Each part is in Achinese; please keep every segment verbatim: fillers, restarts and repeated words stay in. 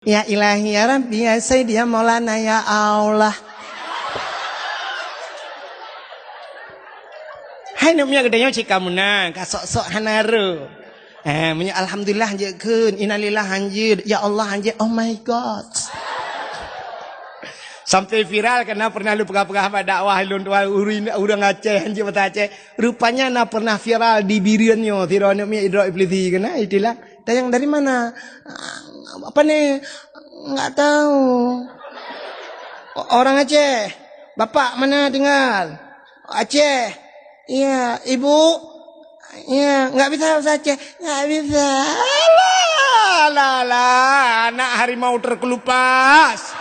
Ya Ilahi, ya Rabbi, ya Sayyidi, ya Maulana, ya Allah. Hai aneuk miet geutanyoe, cit ka meunang, ka sok-sok hana rô. Eh, meunyoe alhamdulillah hanjeuet kheun, innalillah hanjeuet, ya Allah hanjeuet, oh my God. Sampai viral karena pernah lôn peugah-peugah bak dakwah lôn tuan ureueng, ureueng Aceh, hanjeuet bahasa Aceh. Rupanya na pernah viral di Bireuen nyoe, sidroe aneuk miet idrop iblisi keunan, itulah. Tanyong dari mana? Apa ni? Enggak tahu. O-, orang Aceh. Bapak mana tinggal? Aceh. Iya, ibu? Iya, enggak bisa bahasa Aceh. Enggak bisa. Alah, alah, alah, anak harimau terkelupas.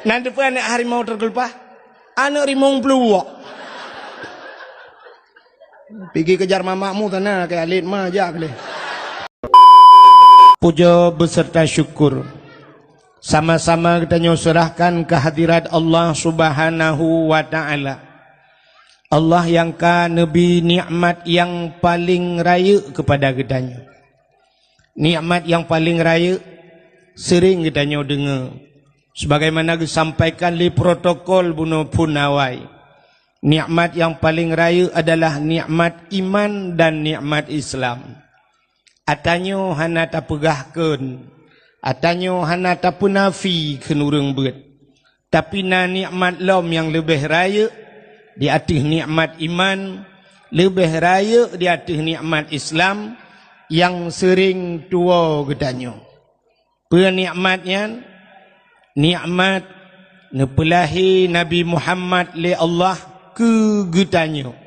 Nanti pun anak harimau terkelupas. Anak rimong peluwok. Pigi kejar mamakmu sana, ke alit ma jak leh. Puja beserta syukur sama-sama geutanyoe serahkan kehadirat Allah Subhanahu wa Ta'ala. Allah nyang ka neubi nikmat nyang paleng rayeuk keupada geutanyoe. Nikmat nyang paleng rayeuk seuring geutanyoe deungoe, sebagaimana geusampaikan lé protokol bunoe phon awai. Nikmat nyang paleng rayeuk adalah nikmat iman dan nikmat Islam. Atanyoe hana tapeugah kheun, atanyoe hana tapeunafi kheun ureueng beuet. Tapi na nikmat lom nyang leubeh rayeuk di ateueh nikmat iman, leubeh rayeuk di ateueh nikmat Islam nyang seuring tuwoe geutanyoe. Peue nikmat nyan? Nikmat neupeulahé Nabi Muhammad lé Allah keu geutanyoe.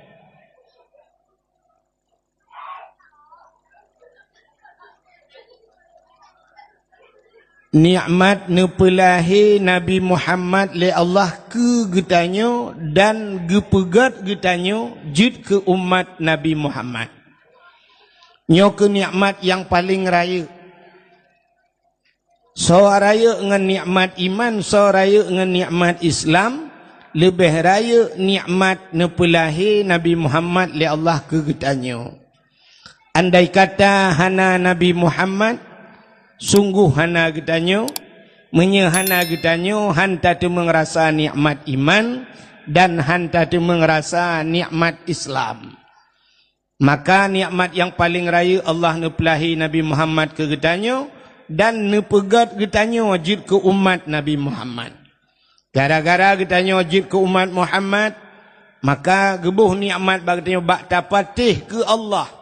Nikmat neupeulahé Nabi Muhammad lé Allah keu geutanyoe dan geupeugét geutanyoe jeuet keu umat Nabi Muhammad. Nyoe keuh nikmat nyang paleng rayeuk. Soe rayeuk ngon nikmat iman, soe rayeuk ngon nikmat Islam, leubeh rayeuk nikmat neupeulahé Nabi Muhammad lé Allah keu geutanyoe. Andai kata hana Nabi Muhammad, sunggoh hana geutanyoe. Meunyoe hana geutanyoe, han tateumeung rasa nikmat iman dan han tateumeung rasa nikmat Islam. Maka nikmat nyang paleng rayeuk Allah neupeulahé Nabi Muhammad keu geutanyoe dan neupeugét geutanyoe jeuet keu umat Nabi Muhammad. Gara-gara geutanyoe jeuet keu umat Muhammad, maka geuboh nikmat bak geutanyoe bak tapatéh keu Allah,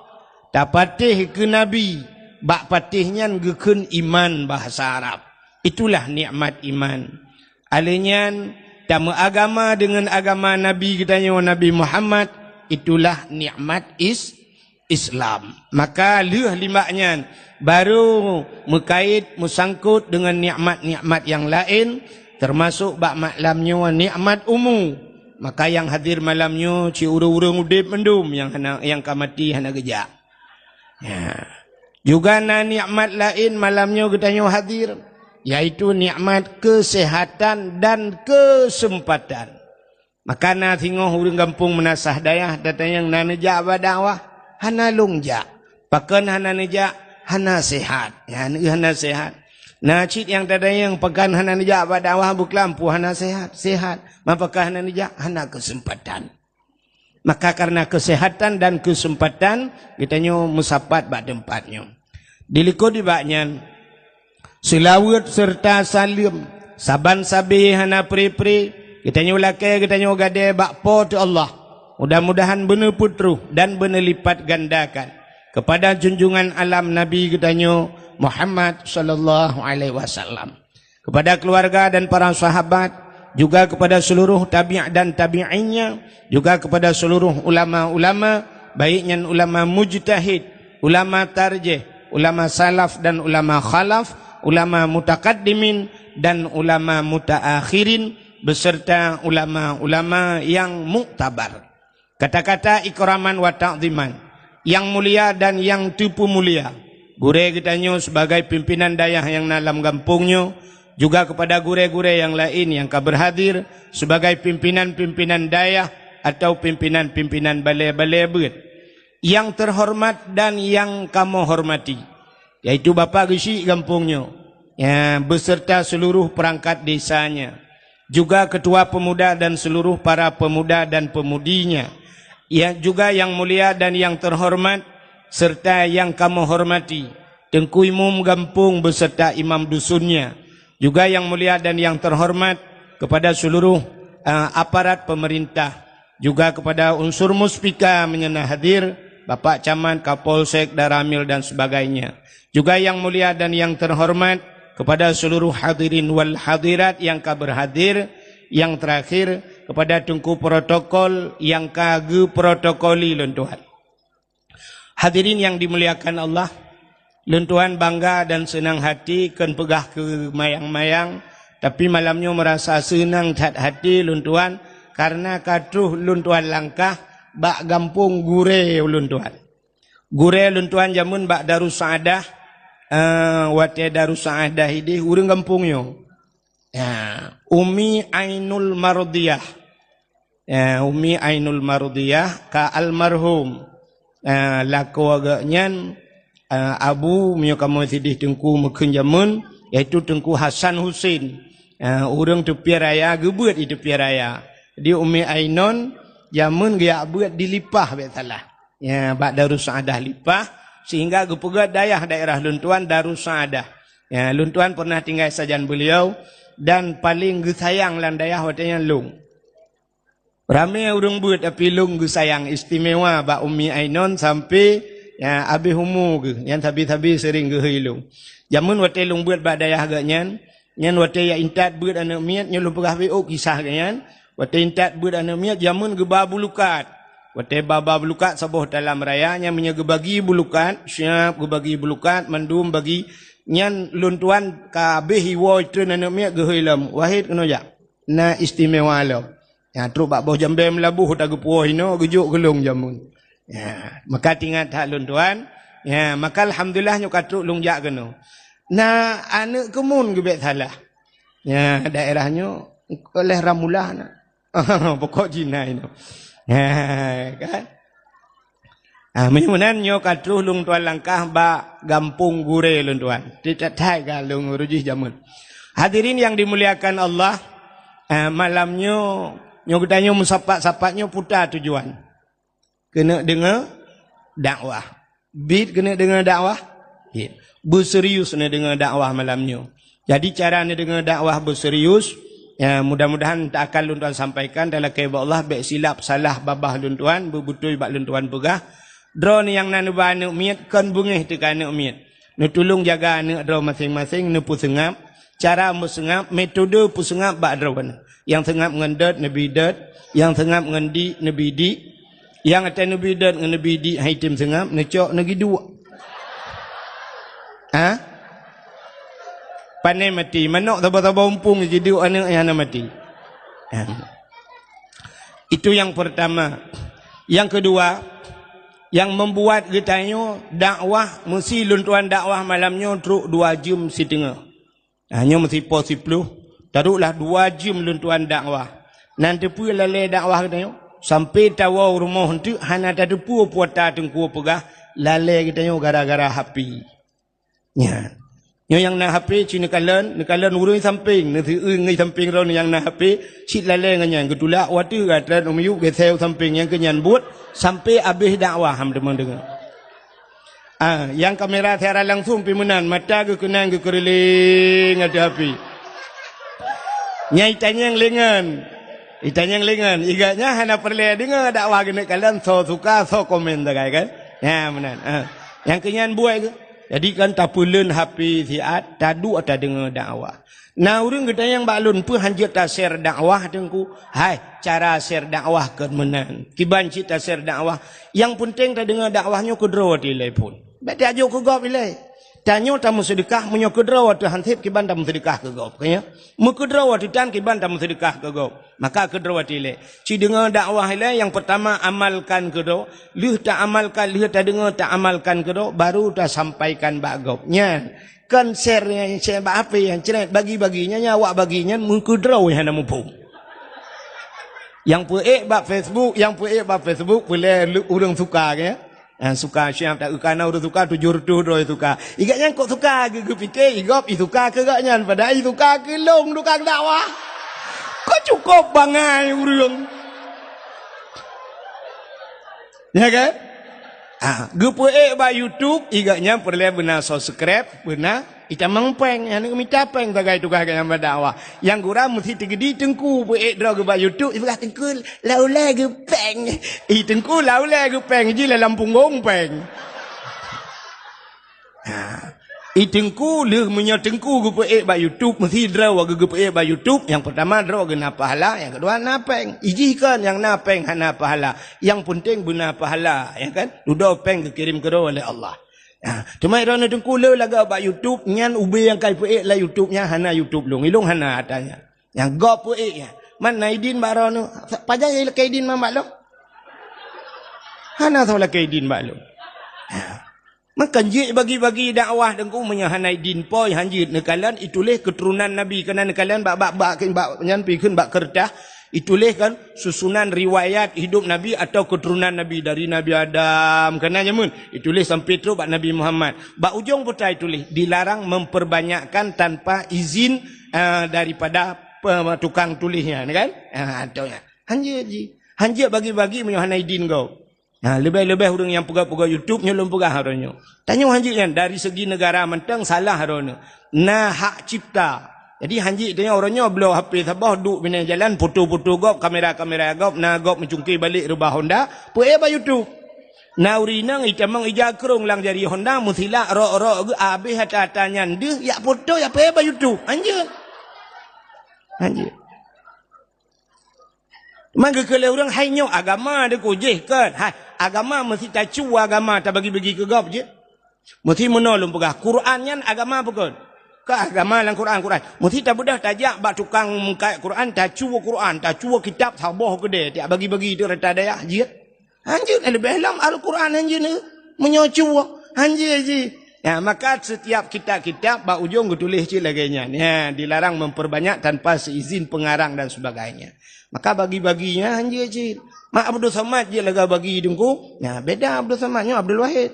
tapatéh keu Nabi, bak patéh nyan geukheun iman bahasa Arab. Itulah nikmat iman. Alèh nyan, tameuagama deungon agama Nabi geutanyoe, Nabi Muhammad, itulah nikmat is-, Islam. Maka lheueh limbak nyan, baru meukait, meusangkot deungon nikmat-nikmat nyang laén, teumasok bak malam nyoe nikmat umu. Maka nyang hadir malam nyoe cit ureueng-ureueng udép mandum nyang hana, nyang ka maté hana geujak. Ya. Juga na nikmat laén malam nyoe geutanyoe hadir, yaitu nikmat keuseuhatan dan keuseumpatan. Maka na singoh ureueng gampông meunasah dayah tatanyong na neujak bak dakwah, hana lôn jak. Pakon hana neujak? Hana seuhat. Ya, hana seuhat. Na cit nyang tatanyong pakon hana neujak bak dakwah, buklam peue hana seuhat. Seuhat. Ma pakon hana neujak? Hana keuseumpatan. Maka kareuna keuseuhatan dan keuseumpatan, geutanyoe meusapat bak teumpat nyoe. Dilikot nibak nyan, seulaweuet seureuta saleuem saban sabe hana pre-pre geutanyoe lakée geutanyoe gadée bak Po teu Allah. Mudah-mudahan beuneupeutroh dan beuneulipat gandakan keupada junjungan alam Nabi geutanyoe Muhammad sallallahu alaihi wasallam, kepada keluarga dan para sahabat, juga kepada seluruh tabi' dan tabi'innya, juga kepada seluruh ulama-ulama, baik nyan ulama mujtahid, ulama tarjih, ulama salaf dan ulama khalaf, ulama mutakaddimin dan ulama mutaakhirin, beserta ulama-ulama yang muktabar. Kata-kata ikraman wa ta'ziman, yang mulia dan yang teupeumulia, gurée geutanyoe sebagai pimpinan dayah nyang na lam gampông nyoe, juga kepada gurée-gurée nyang laén nyang ka berhadir sebagai pimpinan-pimpinan dayah atau pimpinan-pimpinan balée-balée beuet. Yang terhormat dan yang kamoe hormati, yaitu Bapak Geuchik gampông nyoe, ya, beserta seluruh perangkat desanya, juga ketua pemuda dan seluruh para pemuda dan pemudinya, ya, juga yang mulia dan yang terhormat serta yang kamoe hormati, Teungku Imum Gampông beserta imam dusunnya, juga yang mulia dan yang terhormat kepada seluruh, eh, aparat pemerintah, juga kepada unsur Muspika meunyoe na hadir, Bapak Camat, Kapolsek, Danramil dan sebagainya. Juga yang mulia dan yang terhormat kepada seluruh hadirin wal hadirat yang ka berhadir, yang terakhir kepada Teungku Protokol yang ka geuprotokoli lôn tuan. Hadirin yang dimuliakan Allah, lôn tuan bangga dan seunang hati, kon peugah keu mayang-mayang, tapi malam nyoe meurasa seunang that hati lôn tuan, kareuna ka troh lôn tuan langkah bak gampông gurée lôn tuan. Gurée lôn tuan jameun bak Darussaadah, eh, watée Darussaadah ideh ureuëng gampông nyoe. Ya, Umi Ainul Mardiyah. Ya, Umi Ainul Mardiyah ka almarhum. Ya, lakoe geuh nyan, ya, abu meunyoe kamoe sideh Teungku meukheun jameun, yaitu Teungku Hasan Husin. Ya, ureuëng Teupie Raya, geubeuet di Teupie Raya. Di Umi Ainon jameun geujak beuet di Lipah bék salah. Ya, bak Darussaadah Lipah, sehingga geupeugét dayah daerah lôn tuan Darussaadah. Ya, lôn tuan pernah tinggai sajan beliau dan paling geusayang lam dayah watée nyan lôn. Ramé ureuëng beuet, tapi lôn geusayang istimewa bak Umi Ainon sampai, ya, abéh umu geuh. Nyan sabe-sabe sering geuhôi lôn. Jameun watée lôn beuet bak dayah geuh nyan, nyan watée jak intat beuet aneuëk miet, nyoe lôn peugah beu kisah geuh nyan. Watée intat beuet aneuëk miet, jameun geuba bulukat. Watée ba-ba bulukat saboh talam raya, nyan meunyoe geubagi bulukat, siab geubagi bulukat, mandum bagi, nyan lôn tuan ka abéh iwoe treun aneuëk miet geuhôi lom. Wahid keunoe jak. Na istimewa lom. Nyan trok bak boh jambée meulaboh tageupuwoe inoe geujok keu lôn jameun. Ya, maka tingat that lôn tuan. Ya, maka alhamdulillah nyoe ka trok lôn jak keunoe. Na aneuëk keumun geubek salah. Ya, daerah nyoe oleh Ramulah na. Pokok Cina inoe. Ya, kan? Ah, meunyoe meunan nyoe ka troh lôn tuan langkah bak gampông gurée lôn tuan. Titat that ka lôn rujih jameun. Hadirin yang dimuliakan Allah, ah, malam nyoe, nyoe geutanyoe meusapat-sapat nyoe peue tujuan? Keuneuk deungoe dakwah. Bit keuneuk deungoe dakwah? Bit. Beuserius neudeungoe dakwah malam nyoe. Jadi cara neudeungoe dakwah beuserius, ya, mudah-mudahan tak akan lôn tuan sampaikan, talakée bak Allah bék silap salah babah lôn tuan, beubeutôi bak lôn tuan peugah. Droeneuh nyang na neuba aneuëk miet kon beungéh teuka aneuëk miet. Neutulông jaga aneuëk droe maséng-maséng, neupeuseungab, cara meuseungab, metode peuseungab bak droeneuh. Nyang seungab ngon dot neubi dot, nyang seungab ngon dik neubi dik, nyang até neubi dot ngon neubi dik hai tem seungab, neucok neugiduek. Ha? Pane mati, manok saba-saba umpung jiduek aneuëk nyang hana mati. Ha. Itu yang pertama. Yang kedua, yang membuat geutanyoe dakwah, meusi lôn tuan dakwah malam nyoe trok dua jeuem siteungoh. Ha, nyoe meusipo siploh, taroklah dua jeuem lôn tuan dakwah. Nan teupeue lalée dakwah geutanyoe? Sampai tawoe u rumoh eunteuk hana tateupeue peue ata teungku peugah, lalée geutanyoe gara-gara H P. Nyan. Nyoe nyang na H P ci neukalon, neukalon ureuëng sampéng, neuseueu ngon sampéng droe nyang na H P, cit lalée ngon nyan geutulak watée gata u miyueb geuseu sampéng nyang keu nyan buet sampai abéh dakwah ham teuma deungoe. Ah, nyang kamera siaran langsung pi meunan, mata geukeunang geukeureuléng ateueh H P. Nyang itanyong lengan. Itanyong lengan. Igat nyan hana peureulée deungoe dakwah geuneuk kalon, soe suka, soe komen sagai kan. Nyan meunan. Ah. Nyang keu nyan buet geuh. Jadi kan tapeuleuen H P siat, taduek tadeungoe dakwah. Na ureuëng geutanyong bak lôn, "Peue hanjeuet ta-share dakwah, Teungku?" Hai, cara share dakwah kon meunan. Kiban cit ta-share dakwah. Nyang peunteng tadeungoe dakwah nyoe keudroe watée ilée phon. Bék tajok keu gob ilée. Tanyoe tameuseudeukah, meunyoe keudroe watée han seb kiban tameuseudeukah keu gob. Ka nyan? Meukeudroe watée tan kiban tameuseudeukah keu gob. Maka keudroe watée ilée. Ci deungoe dakwah ilée, nyang peurtama amalkan keudroe. Lheueh taamalkan, lheueh tadeungoe taamalkan keudroe, baru tasampaikan bak gob. Nyan. Kon share nyang share bak H P nyang cret bagi-bagi nyan, nyan awak bagi nyan meukeudroe hana muphom. Nyang peuék bak Facebook, nyang peuék bak Facebook peulée lu-, ureuëng suka ke. Nyang suka siap tak kana ureuëng suka tujoh reutôh droe suka. Igak nyan kok suka geu-, geupike igop i suka keu gak nyan padahai i suka keu lôn tukang dakwah. Kok cukup bangai ureuëng. Ya kan? Ah, geupeuék bak YouTube, igak nyan peureulée beuna subscribe, beuna itamong péng, aneuk mita péng sagai tugaih gak nyang bak dakwah. Nyang gura meusti teugedi teungku peuék droe geuh bak YouTube, ipeugah teungku laulée geupéng. I teungku laulée geupéng ji lam punggong péng. Ha. I teungku lheueh meunyoe teungku geupeuék bak YouTube, meusti droe geuh geupeuék bak YouTube, nyang peurtama droe geuh na pahala, nyang keudua na péng. Ijih kon nyang na péng hana pahala. Nyang peunteng beuna pahala, ya kan? Dudoe péng geukirém keudroe lé Allah. Ha. Teuma droeneuh teungku le lagak bak YouTube, nyan ubé nyang ka ipeuék lam YouTube nyan hana YouTube lôn. Ilôn hana ata nyan. Nyang gob peuék nyan. Man na idin bak droeneuh. Pajan nyang lakée idin man bak lôn? Hana soe lakée idin bak lôn. Ha. Maka jeuet bagi-bagi dakwah teungku meunyoe hana idin poi hanjeuet neukalon ituléh keuturonan Nabi keunan neukalon bak, bak, bak, bak nyan pi kheun bak keureutah ituléh kan susunan riwayat hidup Nabi atau keuturonan Nabi dari Nabi Adam keunan jameun ituléh sampai trok bak Nabi Muhammad. Bak ujong buta ituléh dilarang memperbanyakkan tanpa izin, ah, daripada pe-, tukang tuléh nyan kan? Ah, tu nyan. Hanjeuet ji. Hanjeuet bagi-bagi meunyoe hana idin gob. Ha, leubeh-leubeh ureuëng nyang peugah-peugah YouTube nyoe lôn peugah uroe nyoe. Tanyoe hanjeuet nyan dari segi negara mantong salah droeneuh. Na hak cipta. Jadi hanjeuet tanyoe uroe nyoe bloe H P saboh duek binéh jalan foto-foto gob, kamera-kamera gob, na gob meucungké balek reubah Honda, peuék bak YouTube. Na ureuëng inong itamong ija krong lam jari Honda meusilak rok-rok geuh abéh ata-ata nyan deuh yak foto yak peuék bak YouTube. Hanjeuet. Hanjeuet. Man geukheun lé ureuëng hai nyoe agama deuh kujih kon. Hai, agama meusti tacue agama tabagi-bagi keu gob jeuet. Meusti meunoe lôn peugah Quran nyan agama bukon. Ka agama lam Quran, Quran. Meusti tabeudôh tajak bak tukang meukat Quran, tacue Quran, tacue kitab saboh keudée tiak bagi-bagi tu rata dayah jeuet. Hanjeuet leubeh lom Al-Quran hanjeuet ni. Meunyoe cue hanjeuet ji. Ya, maka setiap kitab-kitab bak ujong geutuléh cit lagée nyan. Ya, dilarang memperbanyak tanpa seizin pengarang dan sebagainya. Maka bagi-bagi nyan hanjeuet cit. Mak Abdul Somad jeuet lagée bagi teungku. Ya, beda Abdul Somad nyoe Abdul Wahid.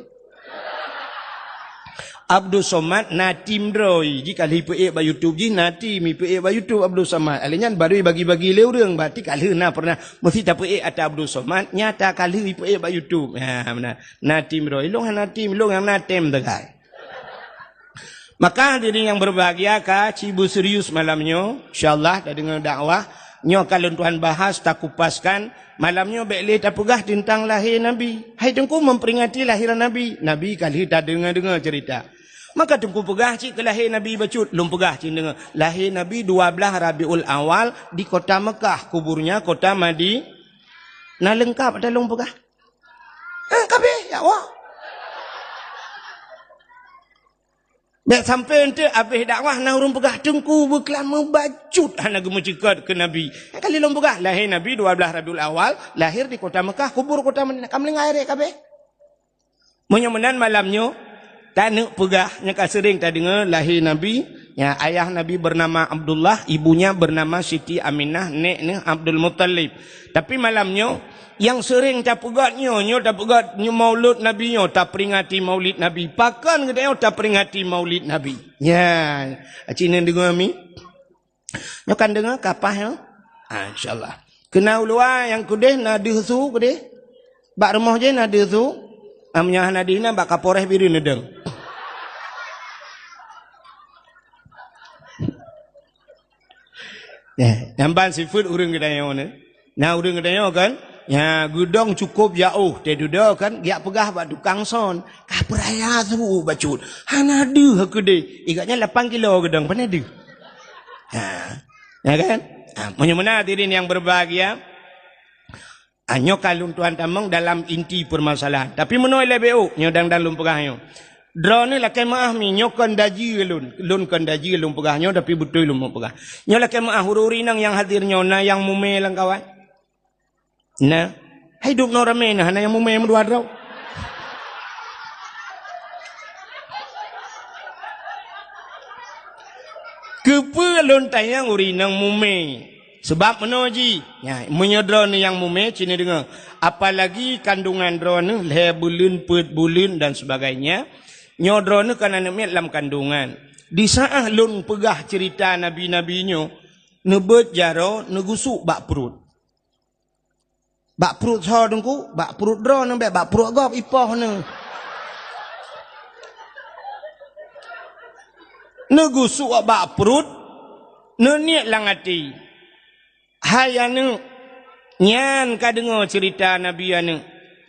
Abdul Somad na tim droe. Ji ka lheueh ipeuék bak YouTube jih na tim ipeuék bak YouTube Abdul Somad. Alé nyan baru bagi-bagi lé ureuëng berarti ka lheueh na pernah meusti tapeuék ata Abdul Somad nyata ka lheueh ipeuék bak YouTube. Ha, beuna. Na tim droe. Ilong hana tim, ilong nyang na tem tegai. Maka hadirin yang berbahagia ka ci beuserius malam nyoe. Insyaallah tadeungoe dakwah nyoe ka lôn tuan bahas takupaskan malam nyoe bék lé tapeugah teuntang lahé Nabi. Hai teungku memperingati lahé Nabi. Nabi ka lheueh tadeungoe-deungoe cerita. Maka teungku peugah cit keu lahé Nabi bacut, lôn peugah cit deungoe. Lahé Nabi dua belas Rabiul Awal di kota Mekah, kuburnya kota Madi. Na leungkap ata lôn peugah? Eh, kabeh ya Allah. Bék sampai ente abéh dakwah na ureuëng peugah teungku beuklam meubacut hana geumeucikot keu Nabi. Kali lôn peugah lahé Nabi dua belas Rabiul Awal, lahir di kota Mekah, kubur kota Madinah. Kam leungai rek kabeh. Meunyoe meunan malam nyoe taneuk peugah nyang ka sering tadeungoe lahé Nabi, ya, ayah Nabi bernama Abdullah, ibunya bernama Siti Aminah, nek neuh Abdul Muttalib. Tapi malam nyoe nyang sering tapeugah nyoe, nyoe tapeugah nyoe maulud Nabi nyoe, taperingati maulid Nabi. Pakon geutanyoe taperingati maulid Nabi? Ya, aci neudeungoe mi. Nyoe kan deungoe kapah nyoe. Ah, insyaallah. Keunan u luwa nyang keudeh na deuh su keudeh. Bak rumoh jih na deuh su. Ah, meunyoe hana deuh na bak Kapolres Bireuen neudong. Eh, nyang ban sifeuet ureuëng geutanyoe nyoe. Na ureuëng geutanyoe kan? Ya, geudong cukôp jaoh, teududoe kan, geujak peugah bak tukang son, ka peuraya su bacut. Hana deuh keudeh, igaknya lapan kilo geudong, pane deuh. Ha. Ya kan? Ha, meunyoe meunan hadirin yang berbahagia, ha, nyoe ka lôn tuan tamong dalam inti permasalahan. Tapi meunoe lé B O, nyoe dang-dang lôn peugah nyoe. Droeneuh lakée meuáh mi, nyoe kon daji lôn. Lôn kon daji lôn peugah nyoe, tapi beutôi lôn peugah. Nyoe lakée meuáh ureuëng-ureuëng inong nyang hadir nyoe na nyang mumé lam kawan. Nah, hai dub noe ramé nah, hana nyang mumé meudua droe. Keupeue lôn tanyong ureuëng inong mumé? Seubab meunoe jih, nya, meunyoe droeneuh nyang mumé, ci neudeungoe, apalagi kandungan droeneuh lhée buleuen, peuet buleuen dan sebagainya, nyoe droeneuh kan aneuk miet lam kandungan. Di saát lôn peugah ceurita nabi-nabi nyoe, neubeuet jaroe neugusuk bak pruet. Bak pruet soe Teungku? Bak pruet droeneuh bék bak pruet gob ipoh neuh. Neugusuk bak pruet, neuniet lam até, "Hai aneuk, nyan ka deungoe ceurita nabi aneuk.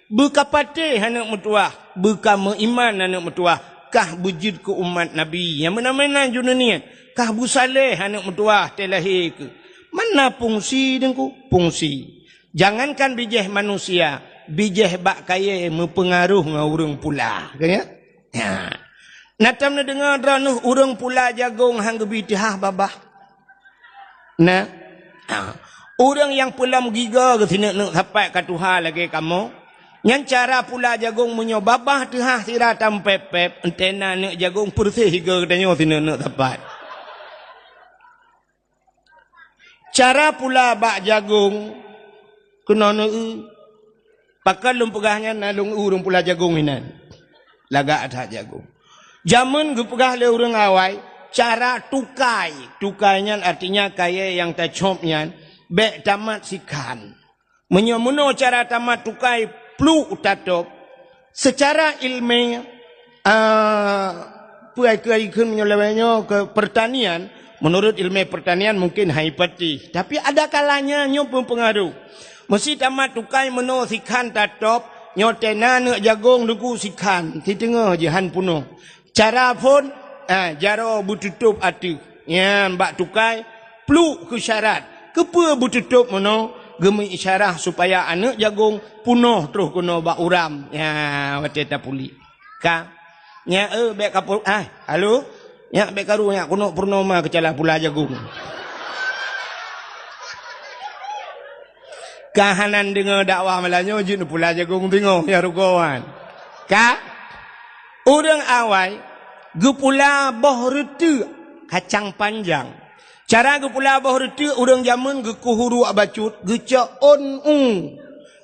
Beukapatéh aneuk meutuwah, beukameuiman aneuk meutuwah, kah beujeuet keu umat Nabi nyang meunan-meunan ju neuniet, kah beusaléh aneuk meutuwah teuh lahé keuh." Mana fungsi Teungku? Fungsi. Jangankan bijéh manusia, bijéh bak kayée meupeungaroh ngon ureuëng pula. Ka nyan? Nya. Na tom neudeungoe droeneuh ureuëng pula jagong han geubi teuhah babah? Na. Ha. Ureuëng nyang peulom gigoe geuh sineuk-neuk sapat ka tuha lagée kamoe. Nyan cara pula jagong meunyoe babah teuhah sira tampép-pép, entena neuk jagong peureséh gigoe geutanyoe sineuk-neuk sapat. Cara pula bak jagong keunoe neu-eu. Pakon lôn peugah nyan na lôn eu ureuëng pula jagong inan. Lagak that jagong. Jameun geupeugah lé ureuëng awai, cara tukai. Tukai nyan artinya kayée nyang tacôb nyan bék tamat sikhan. Meunyoe meunoe cara tamat tukai pluek tatôb, seucara iéleumé, a, peue ai keu ai kheun meunyoe lawét nyoe keu peurtanian, meunurot iéleumé peurtanian mungken hai pati. Tapi ada kalanya nyoe meupeungaroh. Meusé tamat tukai meunoe sikhan tatôb, nyoe tena neuk jagong Teungku sikhan, siteungoh jih han peunoh. Cara phon, ah, jaroe beututôb ateueh. Nyan bak tukai, pluek keu syarat. Keupeue beututôb meunoe? Geumeuisyarah supaya aneuk jagong peunoh troh keunoe bak uram. Nya, watée tapuléh. Ka. Nya, eh, bék ka pu-, ah, halo? Nya, bék karu, nya, keunoe purnoma keucala pula jagong. Ka hana deungoe dakwah malam nyoe, jeuet pula jagong teungoh, ya rugoe wan. Ka? Ureuëng awai geupula boh reuteuek kacang panjang. Cara geupula boh reuteuek ureuëng jameun geukuh uruek bacut, geucok ôn u.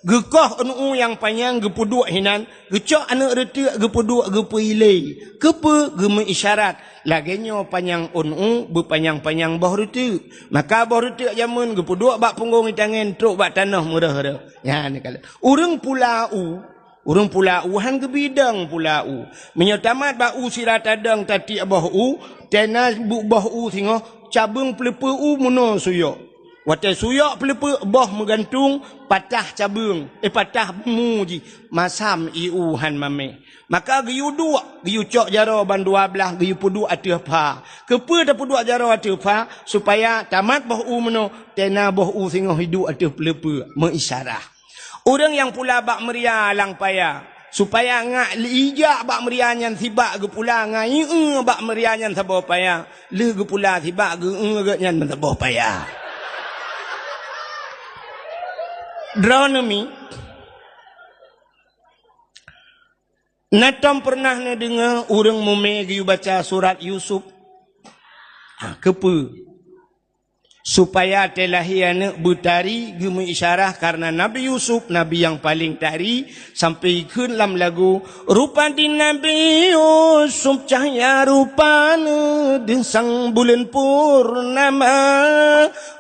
Geukoh ôn u nyang panyang geupeuduek hinan, geucok aneuk reuteuek geupeuduek geupeuilée. Keupeue? Geumeuisyarah lagée nyoe panyang ôn u beupanyang-panyang boh reuteuek. Maka boh reuteuek jameun geupeuduek bak punggong itangen trok bak tanoh meureuh-reuh. Nyan ka lheueh. Ureuëng pula u, Ureuëng pula u han geubidong pula u. Meunyoe tamat bak u sira tadong tatiek boh u, tena bu-, boh u singoh cabeueng peuleupeue u meunoe suyok. Watée suyok peuleupeue boh meugantung, patah cabeueng, eh, patah bumu jih, masam ié u han mamé. Maka geuyue duek, geuyue cok jaroe ban dua blaih, geuyue peuduek ateueh pha. Keupeue tapeuduek jaroe ateueh pha? Supaya tamat boh u meunoe, tena boh u singoh iduek ateueh peuleupeue, meuisyarah. Ureuëng nyang pula bak meuria lam paya, supaya ngak ijak bak meuria nyan sibak geupula ngon ié bak meuria nyan saboh paya, lheueh geupula sibak geu-eu geuh nyan meusaboh paya. Droeneuh mi, na tom peureunah neudeungoe ureuëng mumé geuyue baca surat Yusuf? Ha, keupeue? Supaya teuh lahé aneuk beutari geumeuisyarah kareuna Nabi Yusuf, nabi nyang paleng tari, sampoe jikheun lam lagu, "Rupa di Nabi Yusuf cahya rupana, deusang buleuen purnama."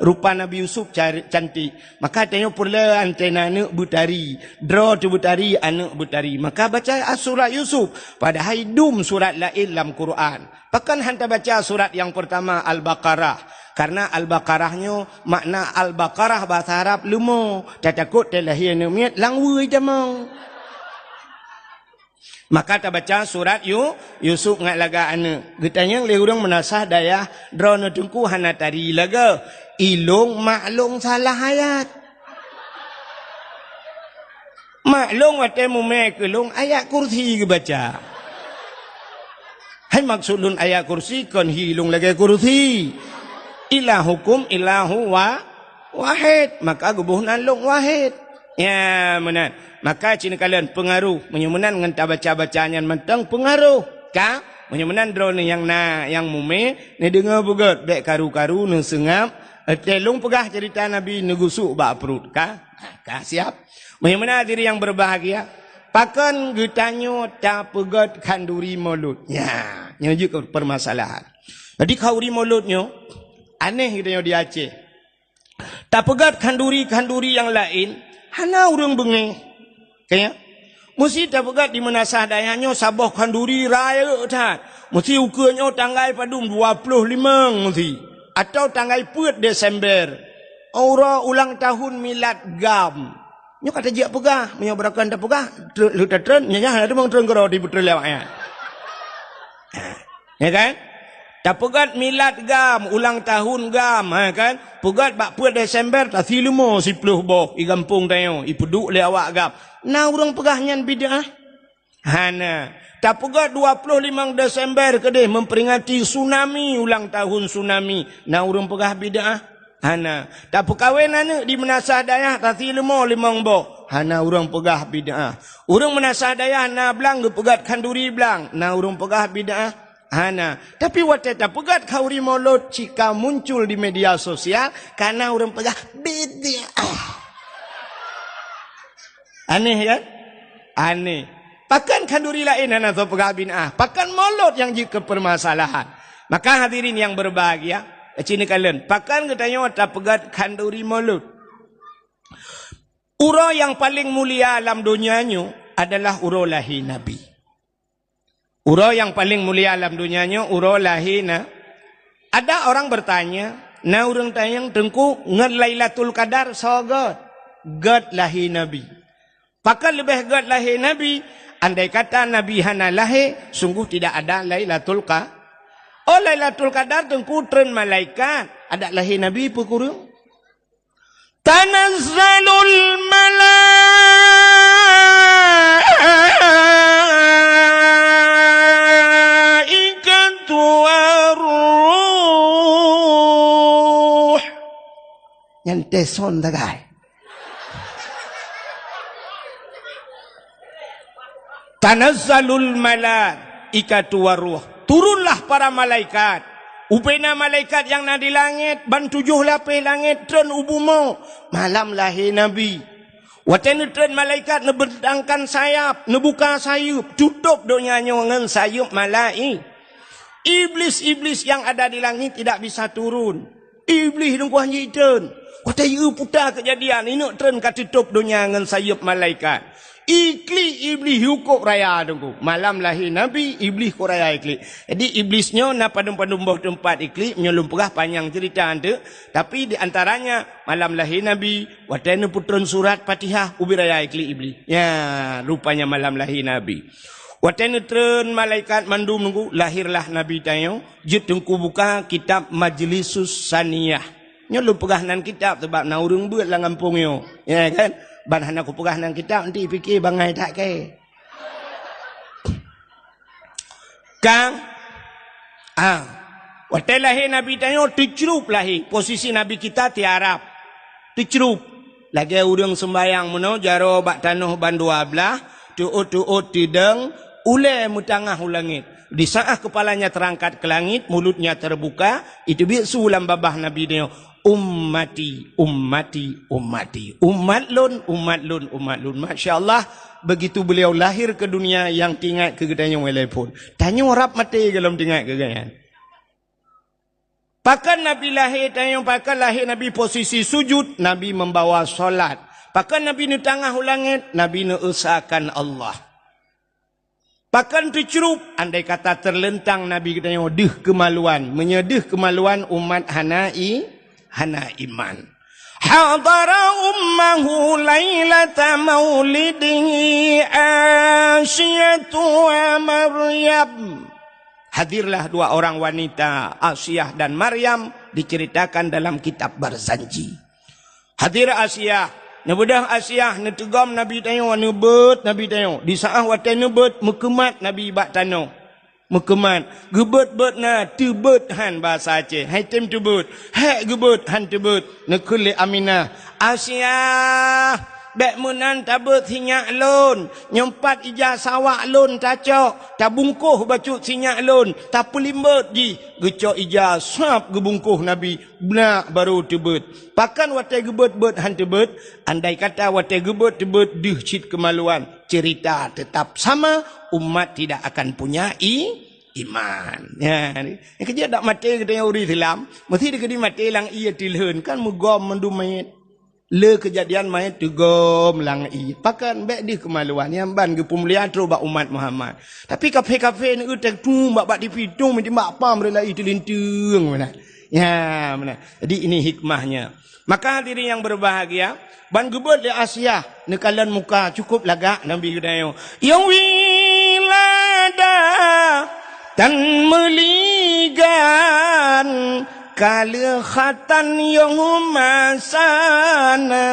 Rupa Nabi Yusuf car-, cantik. Maka tanyoe peureulée antena aneuk beutari, droe teuh beutari, aneuk beutari. Maka baca surat Yusuf, padahai dum surat laén lam Quran. Pakon han tabaca surat nyang peurtama Al-Baqarah? Kareuna Al-Baqarah nyoe makna Al-Baqarah bahasa Arab leumo, tatakot teuh lahé aneuk miet lam weueh tamong. Maka tabaca surat Yu-, Yusuf ngat lagak aneuk. Geutanyong lé ureuëng meunasah dayah, "Droeneuh Teungku hana tari lagée? Ilong mak lôn salah ayat." Mak lôn watée mumé keu lôn ayat kursi geubaca. Hai maksud lôn ayat kursi kon hi lôn lagée kursi. Ilahukum ilahu wa-, wahid. Maka geuboh nan lôn wahid. Ya, meunan. Maka ci neukalon peungaroh. Meunyoe meunan ngon tabaca-baca nyan mantong peungaroh. Ka? Meunyoe meunan droeneuh nyang na nyang mumé, neudeungoe beugét, bék karu-karu neuseungab, eh, teuh lôn peugah ceurita Nabi neugusuk bak pruet ka, ka siab. Meunyoe meunan hadirin nyang berbahagia, pakon geutanyoe tapeugét khanduri Molot? Nya, nyoe jeuet keu permasalahan. Jadi khanduri Molot nyoe aneh geutanyoe di Aceh. Tapeugét khanduri-khanduri nyang laén, hana ureuëng beungéh. Ka nyan? Meusti tapeugét di meunasah dayah nyoe saboh khanduri rayeuk that. Meusti ukeue nyoe tanggai padum, dua ploh limong meusti. Atawa tanggai peuet Desember. Uroe ulang tahun milad GAM. Nyoe ka tajak peugah, meunyoe beurakan tapeugah, tre-, leuta treun, nyan, nyan, hana teumong treun keudroe di peutrön lewat nyan. Ya kan? Tapeugét milad GAM, ulang tahun GAM, ha kan? Peugét bak peuet Desember, tasi leumo siploh boh, i gampông tanyoe, ipeuduek lé awak GAM. Na ureuëng peugah nyan bid'ah? Hana. Tapeugét dua ploh limong Desember keudeh memperingati tsunami, ulang tahun tsunami. Na ureuëng peugah bid'ah? Hana. Tapeukawen aneuëk di meunasah dayah, tasi leumo limong boh. Hana ureuëng peugah bid'ah. Ureuëng meunasah dayah na blang geupeugét khanduri blang. Na ureuëng peugah bid'ah? Hana. Tapi watée tapeugét khanduri Molot cit ka muncul di media sosial, ka na ureuëng peugah bid'ah. Aneh kan? Aneh. Pakon khanduri laén hana soe peugah bid'ah? Pakon Molot nyang jeuet keu permasalahan? Maka hadirin nyang berbahagia, cit neukalon, pakon geutanyoe tapeugét khanduri Molot? Uroe nyang paleng mulia lam donya nyoe adalah uroe lahé Nabi. Uroe nyang paleng mulia lam donya nyoe uroe lahé na. Ada orang bertanya, na ureuëng tanyong, "Teungku, ngon Lailatul Qadar soe gét?" Gét lahé Nabi. Pakon leubeh gét lahé Nabi? Andai kata Nabi hana lahé, sungguh tidak ada Lailatul Qa-, oh, Lailatul Qadar Teungku treun malaikat, adak lahé Nabi peue kureueng? Tanazzalul malaikatu warruh. Nyan teson tagai. Tanazzalul malaikatu warruh. Turunlah para malaikat. Ubena malaikat nyang na di langét, ban tujoh lapéh langét treun u bumoe malam lahé Nabi. Watée neutreun malaikat neubentangkan sayap, neubuka sayeuep, tutôb donya nyoe ngon sayeuep malai-, Iblis-iblis yang ada di langit tidak bisa turun. Iblih dungkuan jitreun. Watée yue puta keujadian, ineuk treun ka tutôb donya ngon sayeuep malaikat. Iklik Iblih yue kok raya dungku. Malam lahé Nabi, Iblih kok raya iklik. Jadi Iblis nyoe na padum-padum boh teumpat iklik, nyoe lôn peugah panyang ceurita anteuk. Tapi di antaranya malam lahé Nabi, watée neupeutreun surat Fatihah, ubit raya iklik Iblih. Ya, rupanya malam lahé Nabi. Watée neutreun malaikat mandum nunggu, lahirlah Nabi tanyoe, jeuet teungku buka kitab Majlisus Saniyah. Nyoe lôn peugah nan kitab sabab na ureuëng beuet lam gampông nyoe. Ya kan? Ban hana kupeugah nan kitab, nanti pike bangai that kée. Ka? Ah. Watée lahé Nabi tanyoe teucrup lahé, posisi Nabi kita tiarap. Teucrup. Lagée ureuëng seumbayang meunoe jaroe bak tanoh bandua blaih, teuôt-teuôt teudong, ulée meutangah u langét. Di saát kepalanya terangkat ke langit, mulutnya terbuka, iteubiet su lam babah Nabi nyoe, "Ummati, ummati, ummati. Umat lôn, umat lôn, umat lôn." Masya Allah, begitu beliau lahir ke dunia, nyang teuingat keu geutanyoe lé phon. Tanyoe rab maté gohlom teuingat keu geuhnyan. Pakon Nabi lahé tanyoe, pakon lahé Nabi posisi sujud, Nabi membawa salat. Pakon Nabi neutangah u langét, Nabi neuesakan Allah. Pakon teucrup, andai kata terlentang Nabi geutanyoe deuh keumaluan. Meunyoe deuh keumaluan, umat hana i-, hana iman. Hadara ummahu lailata maulidihi Asiyatu wa Maryam. Hadirlah dua orang wanita, Asiah dan Maryam, diceritakan dalam kitab Barzanji. Hadir Asiah, neubeudôh Asiah, neuteugom Nabi tanyoe, neubeuet Nabi tanyoe. Di saát watée neubeuet, meukeumat Nabi bak tanoh. Meukeumat, geubeuet-beuet na, teubeuet han basa Aceh. Hai tem teubeuet, hék geubeuet han teubeuet. Neukheun lé Aminah, "Asiah, Bék meunan tabeuet sinyak lôn, nyoe pat ija sawak lôn tacok, tabungkôh bacut sinyak lôn, tapeulimbot jih, geucok ija sab geubungkôh Nabi, beunak barô teubeuet. Pakon watée geubeuet-beuet han teubeuet? Andai kata watée geubeuet-beuet deuh cit keumaluan, ceurita teutap sama, umat tidak akan punya i-, iman. Nyan, nyang keujeuet dak maté geutanyoe ureuëng Islam, meusti dikeudi maté lam ié teulheun, kan meugom mandum manyét. Le keujadian manyét teugom lam ié. Pakon bék deuh keumaluan, nyan ban geupeumulia trok bak umat Muhammad. Tapi kafé-kafé neueu teutung bak, bak tipi tung, meujimak pam rela ié teulinteung meunan. Ya, meunan. Jadi ini hikmahnya. Maka hadirin yang berbahagia, ban geubeuet lé Asiah neukalon muka cukup lagak Nabi geutanyoe. Nyang wiladah tan meuligan, ka lheueh khatan nyang masa na.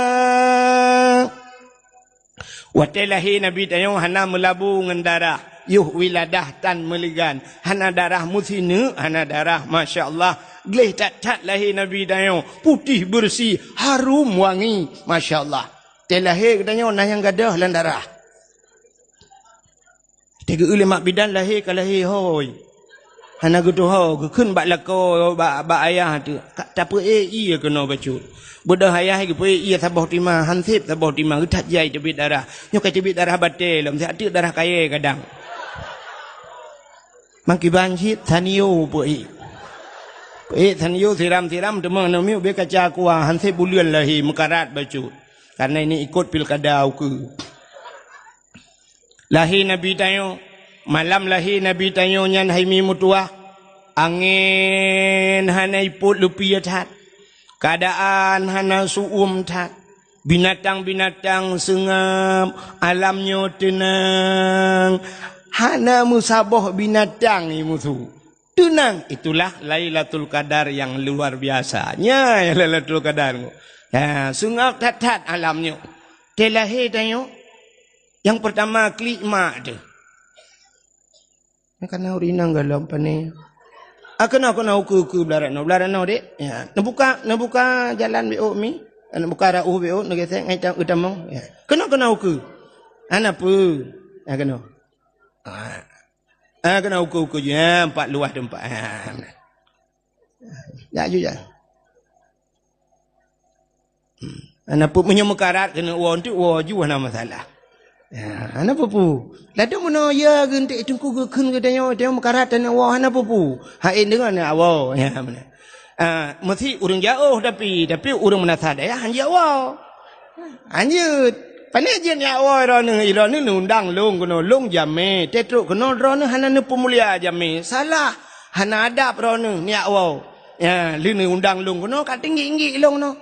Watée lahé Nabi tanyoe hana meulabu ngon darah, yoh wiladah tan meuligan, hana darah meusineuk, hana darah, masya Allah, gleh that-that lahé Nabi tanyoe, putéh beureusi, harum wangi, masya Allah. Watée lahé geutanyoe na nyang gadôh lam darah. Teugeue lé mak bidan lahé ka lahé hôi. Hana geutuho, geukheun bak lakoe, bak, bak ayah teuh. Ka tapeuék ié keunoe bacut. Beudôh ayah geupeuék ié saboh tima, han sép saboh tima, geuthat jai teubiet darah. Nyoe ka teubiet darah batée lom, siat teuk darah kayée kadang. Mangkiban cit, sanio peuék. Peuék sanio siram-siram, teuma aneuk miet ubé kaca aqua, han sép buleuen lahé, meukarat bacut. Karena ini ikot pilkada ukeue. Lahé Nabi tanyoe, malam lahé Nabi tanyoe nyan hai mi meutuwah, angén hana ipot leupie that, keuadaan hana su'uem that, binatang-binatang seungab, alam nyoe teunang, hana meusaboh binatang i musu. Teunang, itulah Lailatul Qadar yang luar biasa. Nyan Lailatul Qadar. Ya, seungab that-that alam nyoe. Watée lahé tanyoe, nyang peurtama klik mak teuh. Nyan kana ureuëng inong gohlom pané. Ah, keunoe, keunoe, ukeue, ukeue, blah rot noe, blah rot noe, Dek. Ya, neubuka, neubuka jalan beuôk mi. Neubuka rot ueh beuôk, neugesek ngai tam-, eutamong. Ya. Keunoe, keunoe, ukeue. Hana peue. Ya, keunoe. Ah. Ah, keunoe ukeue-ukeue jih, ha, empat luwah teumpat. Ha, nah. Jak ju, jak. Hmm. Hana peue, meunyoe meukarat keuneuk woe, enteuk woe ju hana masalah. Ya, hana peue-peue. Ladôm meunoe ya geunteuk teungku geukheun geutanyoe, tanyoe meukarat taneuk woe, hana peue-peue. Hai deungon ya woe. Ya, meunan. Ah, meusti ureuëng jiôh tapi, tapi ureuëng meunasah dayah han jiôh woe. Anjeut, pané jeuet nyak woe droeneueh, droeneueh neuundang lôn keunoe, lôn jamé, teutrok keunoe droeneueh hana neupeumulia jamé, salah, hana adab droeneueh nyak woe. Ya, lheueh neuundang lôn keunoe ka tinggi-tinggi lôn keunoe.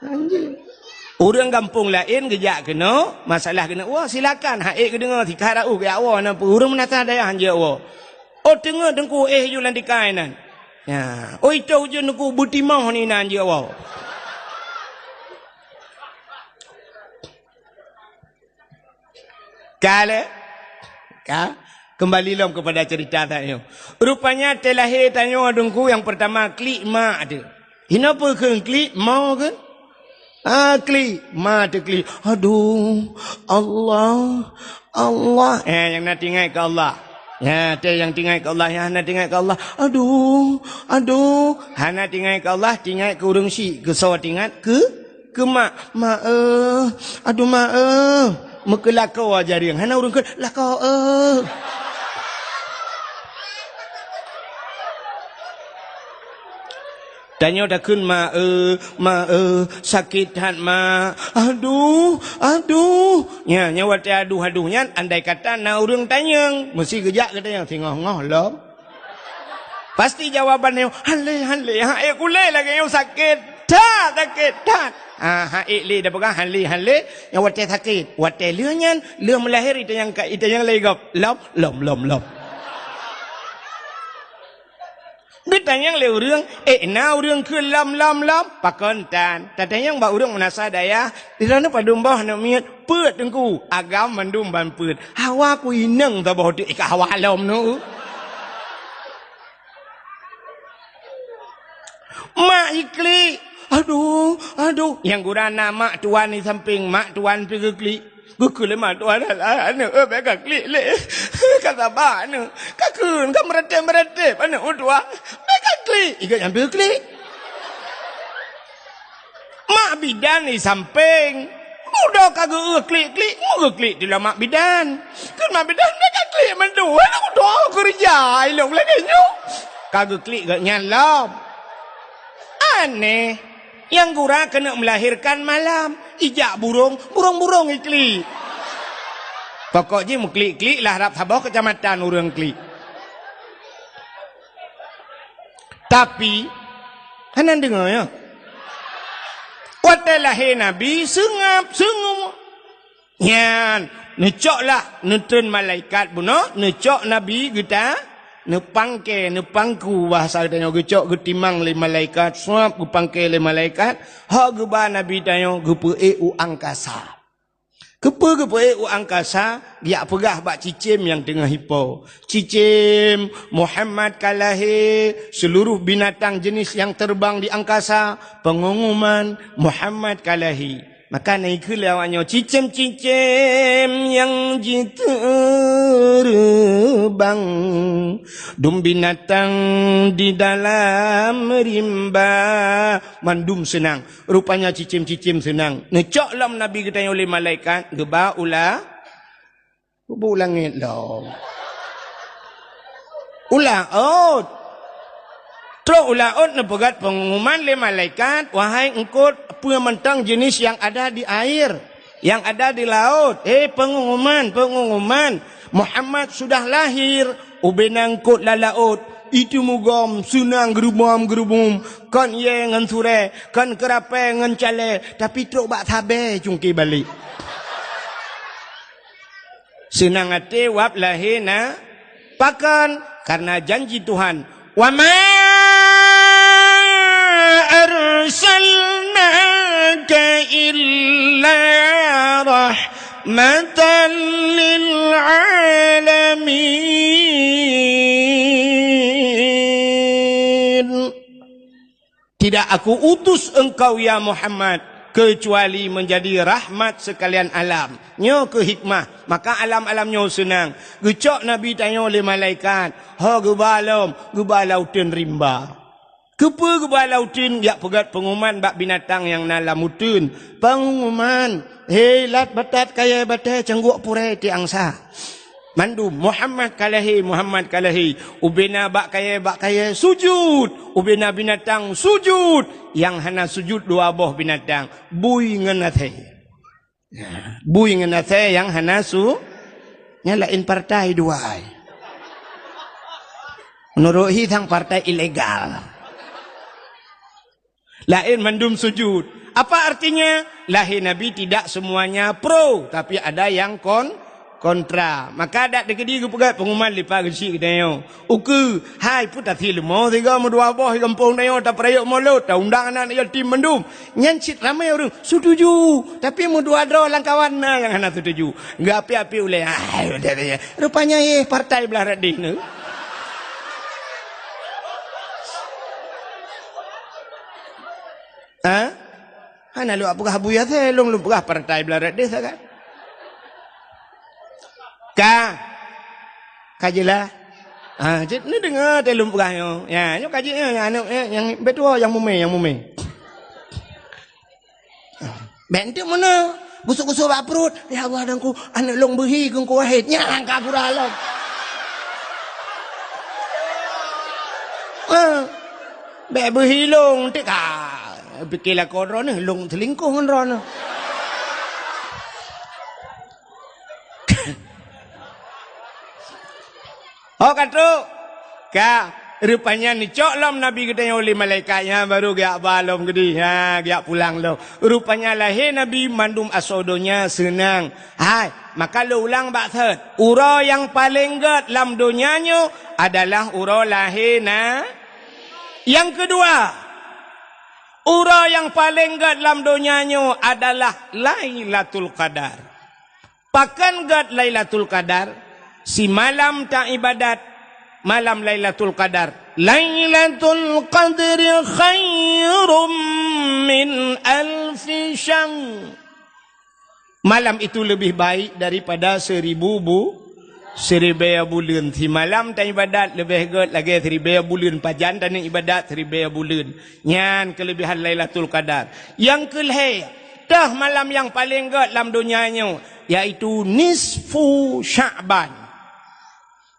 Anjeut. Ureuëng gampông laén geujak keunoe, masalah keuneuk woe, silakan, hai geudeungoe, sikha raôh geujak woe, na peue, ureuëng meunasah dayah han jeuet woe. Oh, teungoh teungku éh ju lam tikai nan. Ya, oi toh ujeuen teungku beutimoh ni nan jeuet woe. Ka lé? Ka? Kembali lom kepada cerita tanyoe. Rupanya teulahé tanyoe teungku nyang pertama klik mak teuh. Hinoe peue kheun klik, mo kheun? Ah, klik, ma teuklik. Aduh, Allah, Allah. Eh, nyang na tinggai keu Allah. Ya, teu nyang tinggai keu Allah, nyang hana tinggai keu Allah. Aduh, aduh, hana tinggai keu Allah, tinggai keu ureuëng syik, keu soe tinggai keu, keu mak. Ma eh, aduh ma eh. Meukeulakoe jarieng, hana ureuëng kheun lakoe eh. Tanyoe takheun ma eh, ma eh, sakét that ma. Aduh, aduh. Nya, nya watée aduh-aduh nyan andai kata na ureuëng tanyong, meusti geujak geutanyoe singoh-ngoh lom. Pasti jawaban nyoe, han lé, han lé, ha ék kulé lagée nyoe sakét that, sakét that. Ha, ha ék lé dah peugah han lé, han lé, nyang watée sakét. Watée lheueh nyan, lheueh meulahé itanyong ka, itanyong lé gob. Lom, lom, lom, lom. Geutanyong lé ureuëng, ék na ureuëng kheun lom, lom, lom, pakon tan. Tatanyong bak ureuëng meunasah dayah, di sana padum boh aneuk miet, peuet teungku, agam mandum ban peuet. Hawa ku inong saboh teuk, ka hawa lom nu. Mak jiklik, Aduh, aduh. Nyang gura na mak tuan di sampéng, mak tuan pi geuklik. Geukheun lé mak tuan, "Alah, aneuk, eh, bèk kaklik lé. Ka saba aneuk. Kakheun, ka meuratéb-meuratéb aneuk meutuah. Bèk kaklik." Ikot nyan pi geuklik. Mak bidan di sampéng. Mudo ka geu-eu klik-klik, mu geuklik di lom mak bidan. Kheun mak bidan, "Bèk kaklik mandum, aneuk meutuah keureuja ilong lagèe nyoe." Ka geuklik gobnyan lom. Aneh. Nyang gura keuneuk meulahérkan malam, ijak burông, burông-burông iklik. Pokok jih meuklik-klik lah rab saboh keucamatan ureueng klik. Tapi, hana deungoe, ya. Watèe lahé Nabi, seungab, seungab. Nyan, neucok lah, neutreun malaikat bunoe, neucok Nabi geuta, neupangkée, neupangku bahasa geutanyoe, geucok geutimang lé malaikat, suab geupangkée lé malaikat, hok geuba Nabi tanyoe geupeuék u angkasa. Keupeue geupeuék u angkasa? Geujak peugah bak cicém nyang teungoh ipo, "Cicém, Muhammad ka lahé!" Seluruh binatang jenis nyang terbang di angkasa, pengumuman, "Muhammad ka lahé!" Maka na ikheun lé awaknyoe, "Cicém-cicém nyang jiteureumbang, dum binatang di dalam rimba." Mandum seunang. Rupanya cicém-cicém seunang. Neucok lom Nabi geutanyoe lé malaikat, geuba u la-, geuba u langét lom. U laôt. Trok u laôt neupeugét pengumuman lé malaikat, "Wahai eungkôt, peue mantong jenis nyang ada di air, nyang ada di laôt, hei pengumuman, pengumuman, Muhammad sudah lahir!" Ubena eungkôt lam laôt, iteumugom seunang geurubom-geurubum, kon yé ngon surée, kon keurapée ngon calée, tapi trok bak sabée cungké balek. Seunang até wab lahé na-, pakon? Karena janji Tuhan, "Wa ma arsalnaka illa rahmatan lil alamin." Tidak Aku utus engkau, ya Muhammad, kecuali menjadi rahmat sekalian alam. Nyoe keuh hikmah, maka alam-alam nyoe seunang. Geucok Nabi tanyoe lé malaikat, ho geuba lom, geuba lam uteuen rimba. Keupeue geuba lam uteuen? Jak peugét pengumuman bak binatang nyang na lam uteuen. Pengumuman, "Hei, lat batat kayée batée cangguek purée tiek angsa." Mandum, "Muhammad ka lahé, Muhammad ka lahé." Ubena bak kayée, bak kayée sujut, ubena binatang sujut. Nyang hana sujut dua boh binatang, bui ngon asée. Ya, bui ngon asée nyang hana su-, nyang laén partai dua ai. Meunurot hi sang partai ilegal. Laén mandum sujut. Apa artinya? Lahé Nabi tidak semuanya pro, tapi ada yang kon-, kontra. Maka dak teukeudi geupeugét pengumuman lipat geuchik geutanyoe. Ukeue, hai peue tasie leumo sigoe meudua boh di gampông tanyoe tapeurayeuk mulod, taundang aneuk-aneuk yatim mandum. Nyan cit ramé ureuëng setuju, tapi meudua droe lam kawan na nyang hana setuju. Geuapi-api ulée, ah, rupanya yeh partai blah rot deh nyoe. Ha? Hana lôn peugah Abu Yasir, lôn, lôn peugah partai blah rot deh sagai. Ka. Ka jeulaih. Ha, cit neudeungoe teuh lôn peugah nyoe. Ya, nyoe ka jeuet nyoe, nyang aneuk, eh, nyang beutôi nyang mumé, nyang mumé. Bèk enteuk meunoe, gusok-gusok bak pruet, "Ya Allah, Teungku, aneuk lôn beuhi keu Teungku Wahid." Nyan ka pura lom. Ha. Bèk beuhi lôn, enteuk ka pike lakoe droeneuh, lôn seulingkoh ngon droeneuh. Ho ka trok. Ka, rupanya neucok lom Nabi geutanyoe lé malaikat nyan, baru geujak ba lom keudeh. Ha, geujak pulang lom. Rupanya lahé Nabi mandum asoe donya seunang. Hai, maka lôn ulang bak thot. Uroe nyang paleng gét lam donya nyoe adalah uroe lahé na-, nyang keudua, uroe nyang paleng gét lam donya nyoe adalah Lailatul Qadar. Pakon gét Lailatul Qadar? Simalam taibadat malam Lailatul Qadar. Lailatul Qadri khairum min alfi syahr. Malam itu lebih baik daripada seribu bu-, siribèe buleuen. Simalam taibadat leubeh gèt lagèe siribèe buleuen, pajan taneuk ibadat siribèe buleuen. Nyan keuleubihan Lailatul Qadar. Nyang keulhèe, toh malam nyang paleng gèt lam donya nyoe, yaitu nisfu Sya'ban.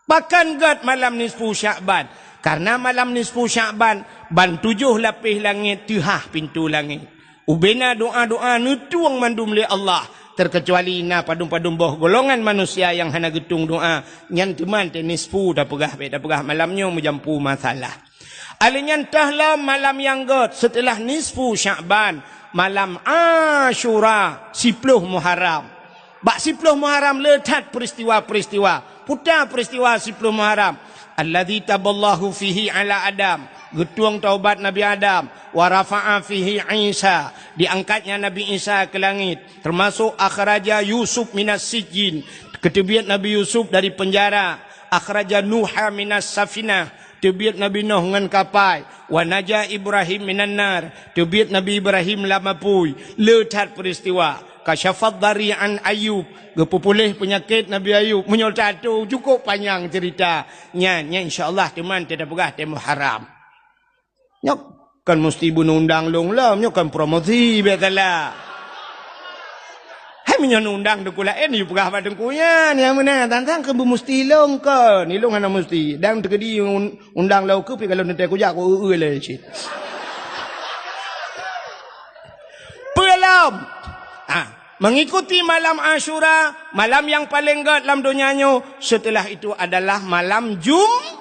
Pakon gèt malam nisfu Sya'ban? Karena malam nisfu Sya'ban, ban tujoh lapéh langèt teuhah pintoe langèt. Ubena doa-doa neutueng mandum lé Allah, terkecuali na padum-padum boh golongan manusia nyang hana geutueng doa, nyan teuma teuh nisfu tapeugah, bèk tapeugah malam nyoe meujampu masalah. Alèh nyan toh lom malam nyang gèt seuteulah nisfu Sya'ban, malam Asyura, siploh Muharram. Bak siploh Muharram le that peuristiwa-peuristiwa. Peue ta peuristiwa siploh Muharram? Alladzi taballahu fihi ala Adam, geutueng taubat Nabi Adam, wa rafa'a fihi Isa, diangkatnya Nabi Isa ke langit, termasuk akhraja Yusuf minas sijjin, geuteubiet Nabi Yusuf dari penjara, akhraja Nuha minas safinah, teubiet Nabi Nuh ngon kapai, wa naja Ibrahim minan nar, teubiet Nabi Ibrahim lam apui. Le that peuristiwa. Kasyafad dhari an Ayub, geupeupuléh peunyakét Nabi Ayub. Meunyoe tato, cukôp panyang ceurita. Nyan, nyan insya Allah teuma tapeugah teuh Muharram. Nyoe kon musti beunundang lôn lom, nyoe kon promosi biasalah. Hai meunyoe nundang teungku laén, yue peugah bak teungku nyan, nyang meunan, tantang keu beumusti lôn kon, ilôn hana musti. Dan teukeudi un-, undang lôn keu pi kalau neutée kujak ku eu-eu lé cit. Peue lom? Ah, mengikuti malam Asyura, malam nyang paleng gèt lam donya nyoe, setelah itu adalah malam Jum-,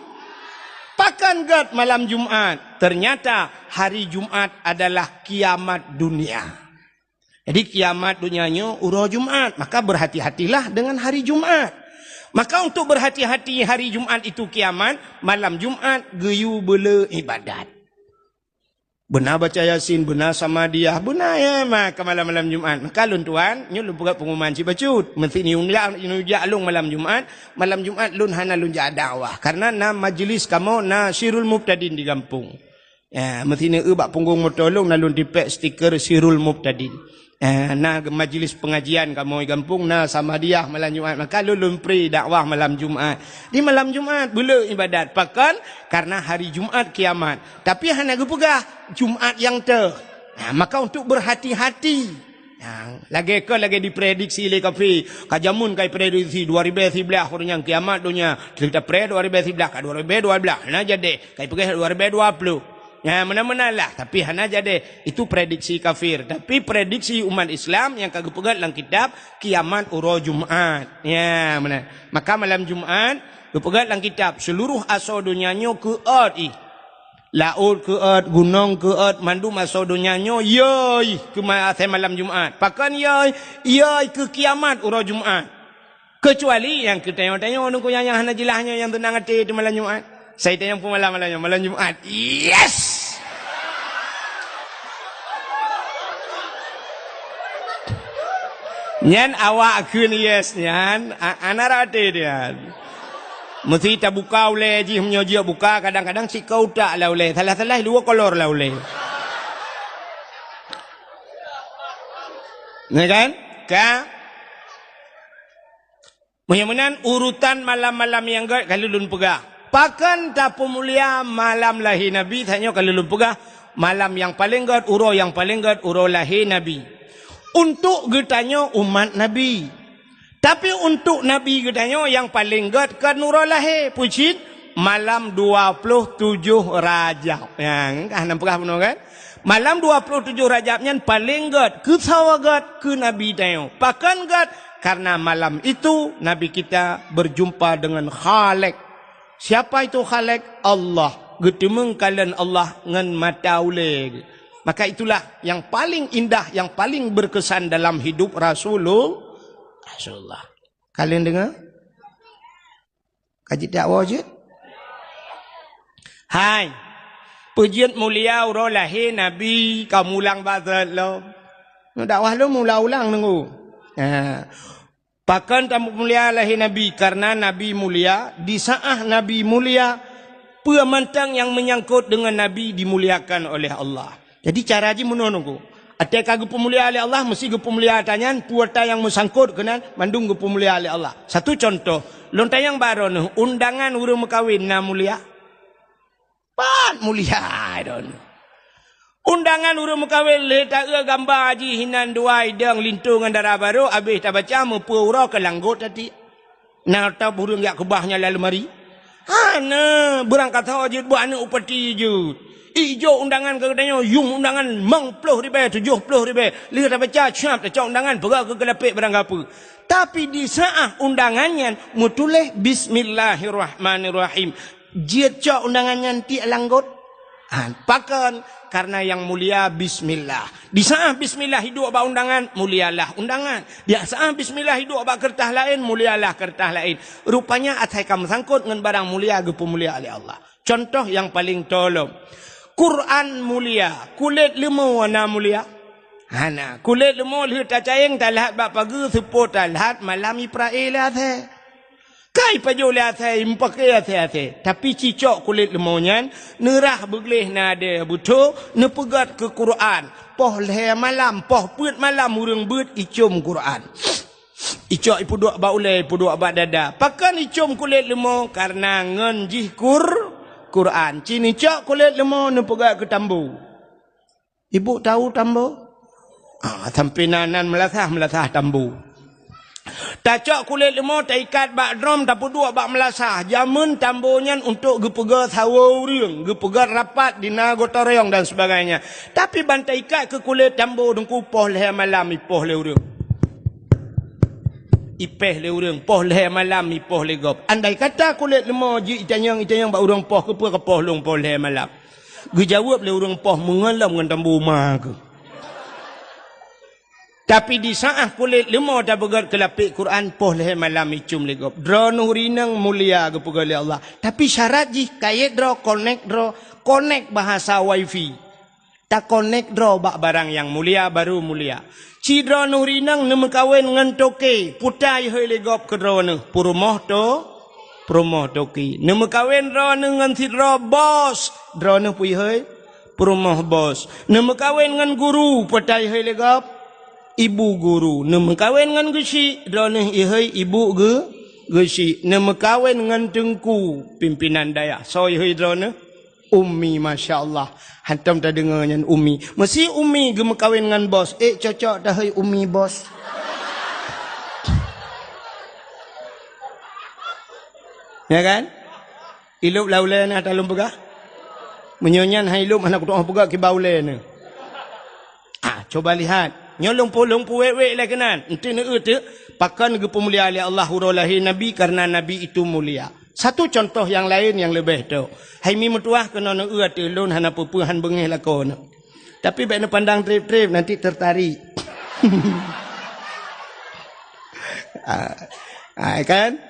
pakon gèt malam Jumat? Ternyata hari Jumat adalah kiamat dunia. Jadi kiamat donya nyoe uroe Jumat, maka berhati-hatilah dengan hari Jumat. Maka untuk berhati-hati hari Jumat itu kiamat, malam Jumat geuyue beule ibadat. Beuna baca Yasin, beuna Samadiyah, beuna ya maka malam-malam Jumat. Maka lôn tuan, nyoe lôn peugah pengumuman cit bacut. Meusti ni undang, ni jak lôn malam Jumat, malam Jumat lôn hana lôn jak dakwah. Karena na majlis kamoe, na Sirul Mubtadin di gampông. Ya, meusti ni eu bak punggong moto lôn na lôn tipek stiker Sirul Mubtadin. Eh, na majlis pengajian kamoe gampông, na Samadiyah malam Jumat. Maka lôn lôn pri dakwah malam Jumat. Di malam Jumat beule ibadat. Pakon? Karena hari Jumat kiamat. Tapi hana geupeugah Jumat nyang teuh. Nah, maka untuk berhati-hati. Nah, lagèe kon lagèe diprediksi lé kafé. Ka jameun kai prediksi dua ribèe siblaih ureueng nyang kiamat donya. Kita pre dua ribèe siblaih ka dua ribèe dua blah. Hana jadi. Kai peugah dua ribèe dua ploh. Ya, meunan-meunan lah, tapi hana jadi. Itu prediksi kafir. Tapi prediksi umat Islam nyang ka geupeugah lam kitab, kiamat uroe Jumat. Ya, meunan. Maka malam Jumat, geupeugah lam kitab, seluruh asoe donya nyoe keuôt ih. Laôt keuôt, gunong keuôt, mandum asoe donya nyoe yôi keu ma-, asai malam Jumat. Pakon yôi? Yôi keu kiamat uroe Jumat. Keucuali nyang keu tanyoe-tanyoe nungku nyang, nyang hana jeulaih nyoe nyang teunang até di malam Jumat. Sai tanyoe peumalam malam nyoe, malam Jumat. Yes! Nyan awak kheun yes nyan, a-, hana rate nyan. Meusti tabuka ulèe jih, meunyoe jeuet buka, kadang-kadang sikeu utak lam ulèe, salah-salah dua kolor lam ulèe. Ya kan? Ka? Meunyoe meunan, urutan malam-malam nyang gèt ka lheueh lôn peugah. Pakon tapeumulia malam lahé Nabi, tanyoe ka lheueh lôn peugah, malam nyang paleng gèt, uroe nyang paleng gèt, uroe lahé Nabi. Untuk geutanyoe umat Nabi. Tapi untuk Nabi geutanyoe nyang paleng gèt kon uroe lahé, peue cit? Malam dua ploh tujoh Rajab. Nyang ka hana peugah bunoe kan? Malam dua ploh tujoh Rajab nyan paleng gèt, keusoe gèt keu Nabi tanyoe. Pakon gèt? Karena malam itu Nabi kita berjumpa dengan Khalik. Siapa itu Khalik? Allah. Geuteumeung kalon Allah ngon mata ulèe. Maka itulah yang paling indah, yang paling berkesan dalam hidup Rasulul-, Rasulullah. Kalian dengar? Ka jeuet dakwa jeuet? Hai. Peue jeuet mulia uroe lahé Nabi ka mulang bak zat lom. Dakwah lom ulang-ulang nunggu. Ha. Pakon tamulia lahé Nabi? Karena Nabi mulia, di saat Nabi mulia, peue mantong nyang menyangkut dengan Nabi dimuliakan oleh Allah. Jadi cara jih meunoe nunggu. Até ka geupeumulia lé Allah, meusti geupeumulia ata nyan, peue ata nyang meusangkot keunan, mandum geupeumulia lé Allah. Satu contoh, lôn tanyong bak droeneuh, undangan ureuëng meukawen na mulia? Pat mulia droeneuh. Undangan ureuëng meukawen lé taeu gamba jih hinan dua idong linto ngon dara barô, abéh tabaca meupeu uroe keu langgot tati. Na ata bureueng jak keubah nyan lam leumari? Hana, beurangkasoe jeuet buet aneuëk upati jeuet. Ijok undangan keu geutanyoe, yum undangan limong ploh ribée, tujoh ploh ribée. Lheueh tabaca, siap tacok undangan, peugah keu keulapék barang gapeue. Tapi di saát undangan nyan meutuléh bismillahirrahmanirrahim. Jeuet cok undangan nyan tiek langgot? Ha, pakon? Karena nyang mulia bismillah. Di saát bismillah iduek bak undangan, mulialah undangan. Di saát bismillah iduek bak keureutah laén, mulialah keureutah laén. Rupanya asai ka meusangkot ngon barang mulia geupeumulia lé Allah. Contoh nyang paleng tolom. Quran mulia, kulét leumo na mulia? Hana. Kulét leumo lheueh tacayeng talhat bak pageue, seupôt talhat malam iprae lé asée. Kai pajoh lé asée, meupaké asée-asée. Tapi cicok kulét leumo nyan, neurah beugleh nadée beutho, neupeugét keu Quran. Poh lhée malam, poh peuet malam ureuëng beuet icom Quran. Icok ipeuduek bak ulée, ipeuduek bak dada. Pakon icom kulét leumo? Karena ngon jih Qur-, Quran. Ci neucok kulét leumo neupeugét keu tambo. Ibu tahu tambo? Ah, sampai nan, nan meulasah, meulasah tambo. Tacok kulét leumo, taikat bak drom, tapeuduek bak meulasah. Jameun tambo nyan untuk geupeugét sawoe ureuëng, geupeugét rapat di na gotong royong dan sebagainya. Tapi ban taikat keu kulét tambo, teungku, poh lhée malam ipoh lé ureuëng. Ipéh lé ureuëng, poh lhée malam ipoh lé gob. Andai kata kulét leumo jeuet itanyong, itanyong bak ureuëng poh, keupeue kapoh lôn poh lhée malam? Geujaweueb lé ureuëng poh, meungon lom ngon tambo ma keuh. Tapi di saát kulét leumo tapeugét keu lapék Quran, poh lhée malam icom lé gob. Droeneuh rineueng mulia geupeugét lé Allah. Tapi syarat jih kayét droe, konek droe, konek bahasa wifi. Takonek droe bak barang nyang mulia, baru mulia. Ci droeneuh rineueng neumeukawen ngon toke, peue ta ihôi lé gob keu droeneuh? Peurumoh to-, peurumoh toke. Neumeukawen droeneuh ngon sidroe bos, droeneuh peue ihôi? Peurumoh bos. Neumeukawen ngon guru, peue ta ihôi lé gob? Ibu guru. Neumeukawen ngon geuchik, droeneuh ihôi ibu geu-, geuchik. Neumeukawen ngon teungku, pimpinan dayah, soe ihôi droeneuh? Umi, masya Allah. Hantom tadeungoe nyan umi. Meusi umi geumeukawen ngon bos. Eh, cocok tahôi umi bos. Ya kan? Ilop lam ulée na talom peugah. Meunyoe nyan hai lop hana kutu'oh peugah kiban ulée na. Ah, coba lihat. Nyoe lôn pu-, lôn puwék-wék lé keunan. Enti neueu teuk, pakon geupeumulia lé Allah uroe lahé Nabi, karena Nabi itu mulia. Satu contoh nyang laén nyang leubeh tok. Hai mi meutuwah keunoe neueu ateueh lôn hana peue-peue han beungéh lakoe nyoe. Tapi bék neupandang treb-treb, nanti tertarik. Ah, ah, kan?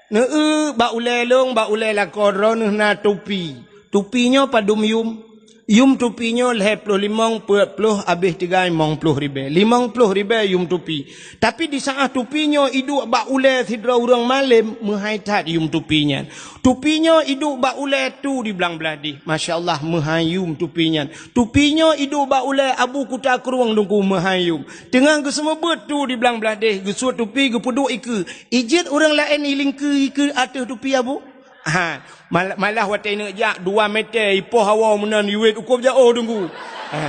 Neueu bak ulée lôn, bak ulée lakoe droeneuh na tupi. Tupi nyoe padum yum? Yum tupi nyoe lhée ploh limong, peuet ploh, abéh tigai limong ploh ribée. Limong ploh ribée yum tupi. Tapi di saát tupi nyoe iduek bak ulée sidroe ureuëng malém, meuhai that yum tupi nyan. Tupi nyoe iduek bak ulée tu di blang blaih deh. Masya Allah, meuhai yum tupi nyan. Tupi nyoe iduek bak ulée Abu Kuta Krueng Teungku, meuhai yum. Teungoh geuseumeubeuet tu di blang blaih deh, geusuet tupi, geupeuduek ikeue. Ijeuet ureuëng laén ilingkeue ikeue ateueh tupi Abu? Ha, mal-, malah watée neuk jak dua meter ipoh hawa meunan iwet ukob jaoh Teungku. Ha.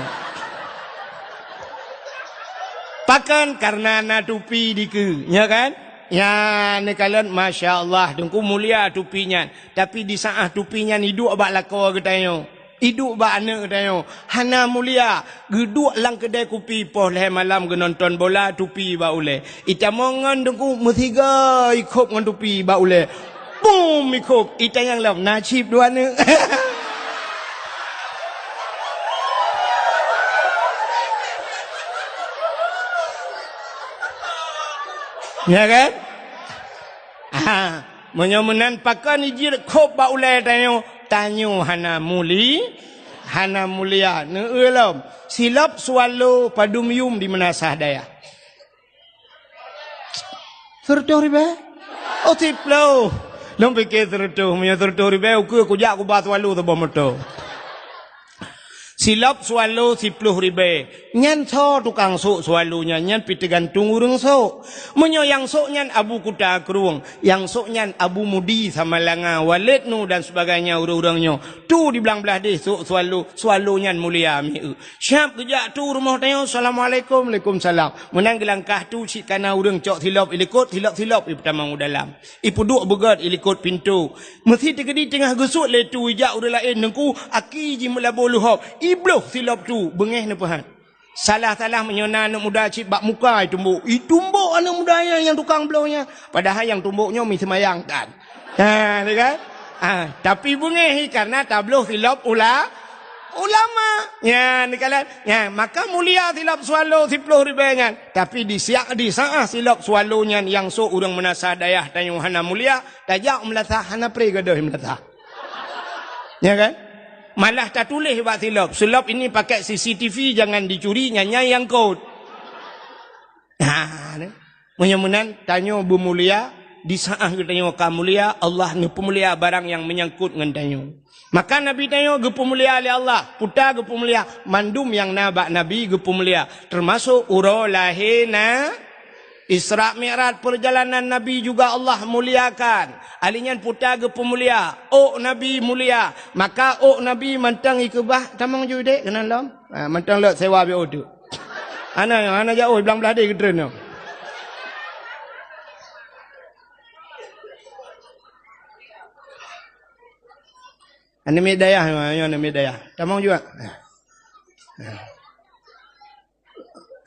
Pakon? Karena na tupi dikeue, nya kan? Ya, neukalon, masya Allah, Teungku, mulia tupi nyan. Tapi di saát tupi nyan iduek bak lakoe geutanyoe. Iduek bak aneuëk geutanyoe, hana mulia, geuduek lam keudée kupi poh lhée malam geunonton bola, tupi bak ulée. Itamong ngon Teungku, meusiga ikhop ngon tupi bak ulée. Bum, ikhop, itanyong lom, na cit dua aneuëk. Ya kan? Ah, meunyoe meunan pakon ijeuet khop bak ulée tanyoe, tanyoe hana muli-, hana mulia. Neueu lom, silop swallow padum yum di meunasah dayah? Seureutôh ribée? Oh, siploh. Lôn pike seureutôh, meunyoe seureutôh ribée, ukeue kujak kuba swallow saboh moto. Silop swallow siploh ribèe. Nyan soe tukang sôk swallow nyan, nyan pih teugantung ureueng sôk. Meunyoe nyang sôk nyan Abu Kuta Krueng, nyang sôk nyan Abu Mudi Samalanga, Walid Nu dan sebagainya ureueng-ureueng nyoe. Tu di blang blaih deh sôk swallow, swallow nyan mulia mieu. Siap geujak tu rumoh tanyoe, "Assalamualaikum." "Waalaikumsalam." Meunan geulangkah tu cit kana ureueng cok silop ilikot, silop-silop ipeutamong u dalam. Ipeuduek beugèt ilikot pintoe. Meusi teukeudi teungoh geusuet lé tu ijak ureueng laén, "Teungku, aki jih meulabô leuhob." Ibloh silop tu, beungèh neupeuhat. Salah-salah meunyoe na aneuk muda cit bak muka itumbok. Itumbok aneuk muda nyan nyang tukang bloh nyan. Padahai nyang tumbok nyoe mi seumayang tan. Ha, ni kan? Ha, tapi beungèh karena tabloh silop ula-, ulama. Nyan, ni kan? Nyan, maka mulia silop swallow siploh ribèe nyan. Tapi di siak, di saat silop swallow nyan nyang sôk ureueng meunasah dayah tanyoe hana mulia, tajak meulasah hana pré gadôh meulasah. Ya kan? Malah tatuléh bak silop, "Silop ini pakai C C T V, jangan dicuri, nyan nyang kot." Ha, ni. Meunyoe meunan, tanyoe beumulia, di saat geutanyoe ka mulia, Allah neupeumulia barang nyang meunyangkot ngon tanyoe. Maka Nabi tanyoe geupeumulia lé Allah, peue ta geupeumulia, mandum nyang na bak Nabi geupeumulia, teumasok uroe lahé na Isra Mi'raj, perjalanan Nabi juga Allah muliakan. Ali nyan peue ta geupeumulia, ôk Nabi mulia. Maka ôk Nabi mantong ikeubah, tamong ju dek keunan lom. Ha, mantong lok sewa biôh tu. Hana, hana jauh, blang blaih deh geutreun nyoe. Aneuk miet dayah, nyoe aneuk miet dayah. Tamong juga. Ha.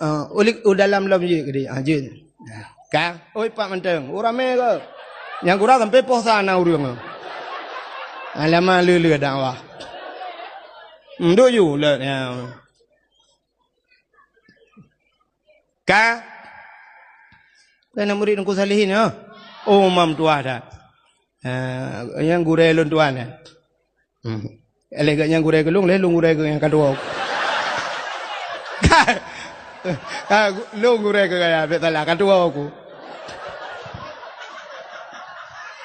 Ah, ulik u dalam lom jeuet keudeh. Ah, jeuet. Ah, ka? Oi, pak mantong. Oh, ramé ke? Nyang gura sampai poh sa na ureueng. Alamak, lé-lé dakwah. Hmm, duk ju, lé, ya. Ka? Kan murid Teungku Salihin, ya? Oh, mam tuah dah. Ah, nyang gurèe lôn tuan, ya? Hmm. Lé geuh nyang gurèe keu lôn, lé lôn gurèe keu nyang ka tuwoe. Ka, ka, lôn gurèe keu gaya, bèk salah, ka tuwoe ku.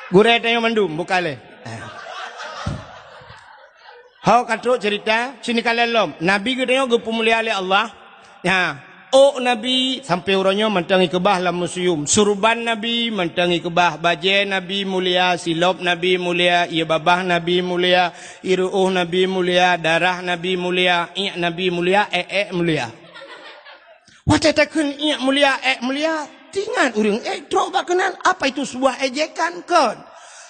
Gurèe tanyoe mandum, buka lé. Ho ka trok cerita, sini ka lom. Nabi geutanyoe geupeumulia lé Allah. Nyan, ôk Nabi sampoe uroe nyoe mantong ikeubah lam museum. Surban Nabi mantong ikeubah, bajèe Nabi mulia, silop Nabi mulia, ie babah Nabi mulia, ie ruôh Nabi mulia, darah Nabi mulia, iék Nabi mulia, èk-èk mulia. Watèe takheun iék mulia, èk mulia, teuingat ureueng èk trok bak keunan, apa itu sebuah ejekan, kon?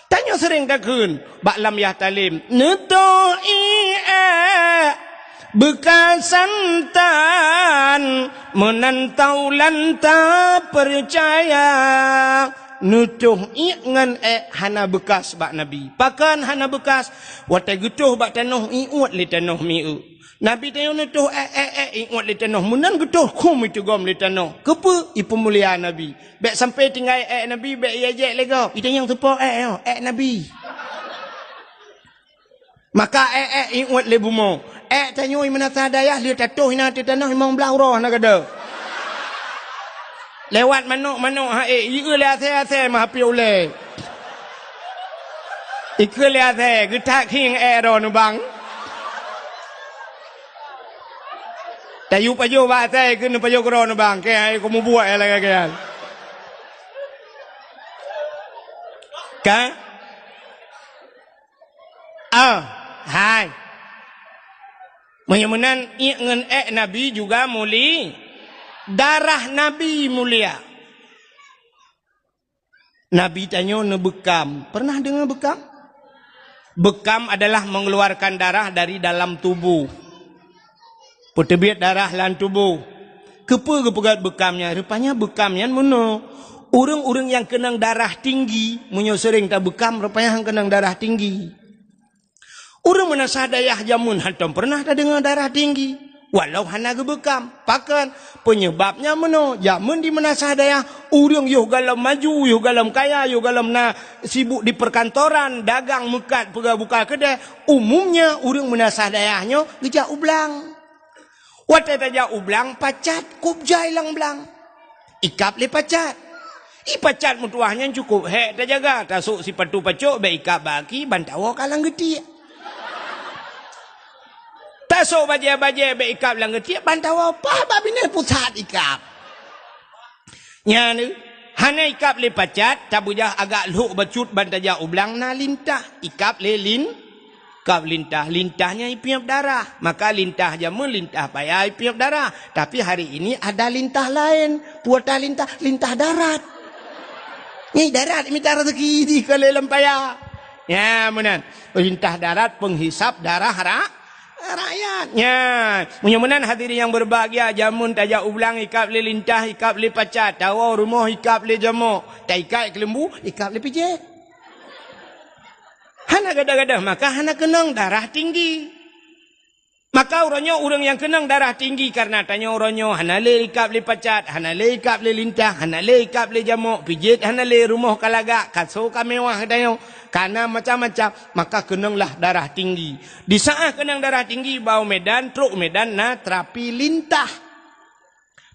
Tanyoe seuréng takheun bak lam yah talem, "Neutoh iék beukasan tan, meunan taulan tapeucaya." Neutoh iék ngon èk hana beukas bak Nabi. Pakon hana beukas? Watèe geutoh bak tanoh, iuet lé tanoh mieu. Nabi tanyoe neutoh èk, èk, èk, iuet lé tanoh. Meunan geutoh khum iteugom lé tanoh. Keupeue? Ipeumulia Nabi. Bèk sampoe tinggai èk Nabi, bèk iejek lé gob. Itanyong soe po èk nyoe, èk Nabi. Maka èk, èk, iuet lé bumoe. Èk tanyoe meunasah dayah lheueh tatoh inan ateueh tanoh limong blah uroe hana gadôh. Lewat manok-manok ha èk, ieu lé asèe-asèe meuhapit ulèe. Ikheun lé asèe, geutak khieng èk droeneuh bang. Tayue pajoh bak asèe, ikheun neupajoh keu droeneuh bang. Kèe hai kumubuet ya lagèe kèe. Ka? Ah, hai. Meunyoe meunan, iék ngon èk Nabi juga muli-, darah Nabi mulia. Nabi tanyoe neubeukam. Pernah deungoe beukam? Beukam adalah mengeluarkan darah dari dalam tubuh. Peuteubiet darah lam tuboh. Keupeue geupeugèt beukam nyan? Rupanya beukam nyan meunoe. Ureueng-ureueng nyang keunong darah tinggi, meunyoe seuréng tabeukam, rupanya han keunong darah tinggi. Ureueng meunasah dayah jameun hantom peureunah tadeungoe darah tinggi, walau hana geubeukam. Pakon? Peunyeubabnya meunoe, jameun di meunasah dayah, ureueng yoh galom maju, yoh galom kaya, yoh galom na sibuk di perkantoran, dagang meukat, peugah buka keudè, umumnya ureueng meunasah dayah nyoe geujak u blang. Watèe tajak u blang, pacat kub jai lam blang. Ikab lé pacat. Ie pacat meutuwah nyan cukôp hék tajaga, tasôk sipatu pacok, bèk ikab bak aki, ban tawoe ka lam geutiek. Sok bajée-bajée bék ikab lam geutiek, ban tawoe paih bak binéh pusat ikab. Nyan, hana ikab lé pacat, tabeujah agak lhok bacut ban tajak u blang na lintah, ikab lé lin-, ikab lintah. Lintah nyan ipiep darah. Maka lintah jameun, lintah paya ipiep darah. Tapi hari ini ada lintah laén. Peue lintah? Lintah darat. Nyan darat mita rezeki di keu lé lam paya. Nyan meunan. Lintah darat penghisap darah ra-, rakyat. Nyan. Meunyoe meunan hadirin yang berbahagia, jameun tajak u blang ikab lé lintah, ikab lé pacat, tawoe rumoh ikab lé jamok, taikat keuleumbu, ikab lé pijet. Hana gadoh-gadoh, maka hana keunong darah tinggi. Maka uroe nyoe ureuëng nyang keunong darah tinggi kareuna tanyoe uroe nyoe hana lé ikab lé pacat, hana lé ikab lé lintah, hana lé ikab lé jamok, pijet hana lé, rumoh ka lagak, kaso ka mewah tanyoe, kana macam-macam, maka keunonglah darah tinggi. Di saát keunong darah tinggi, bak u Medan, trok u Medan na terapi lintah.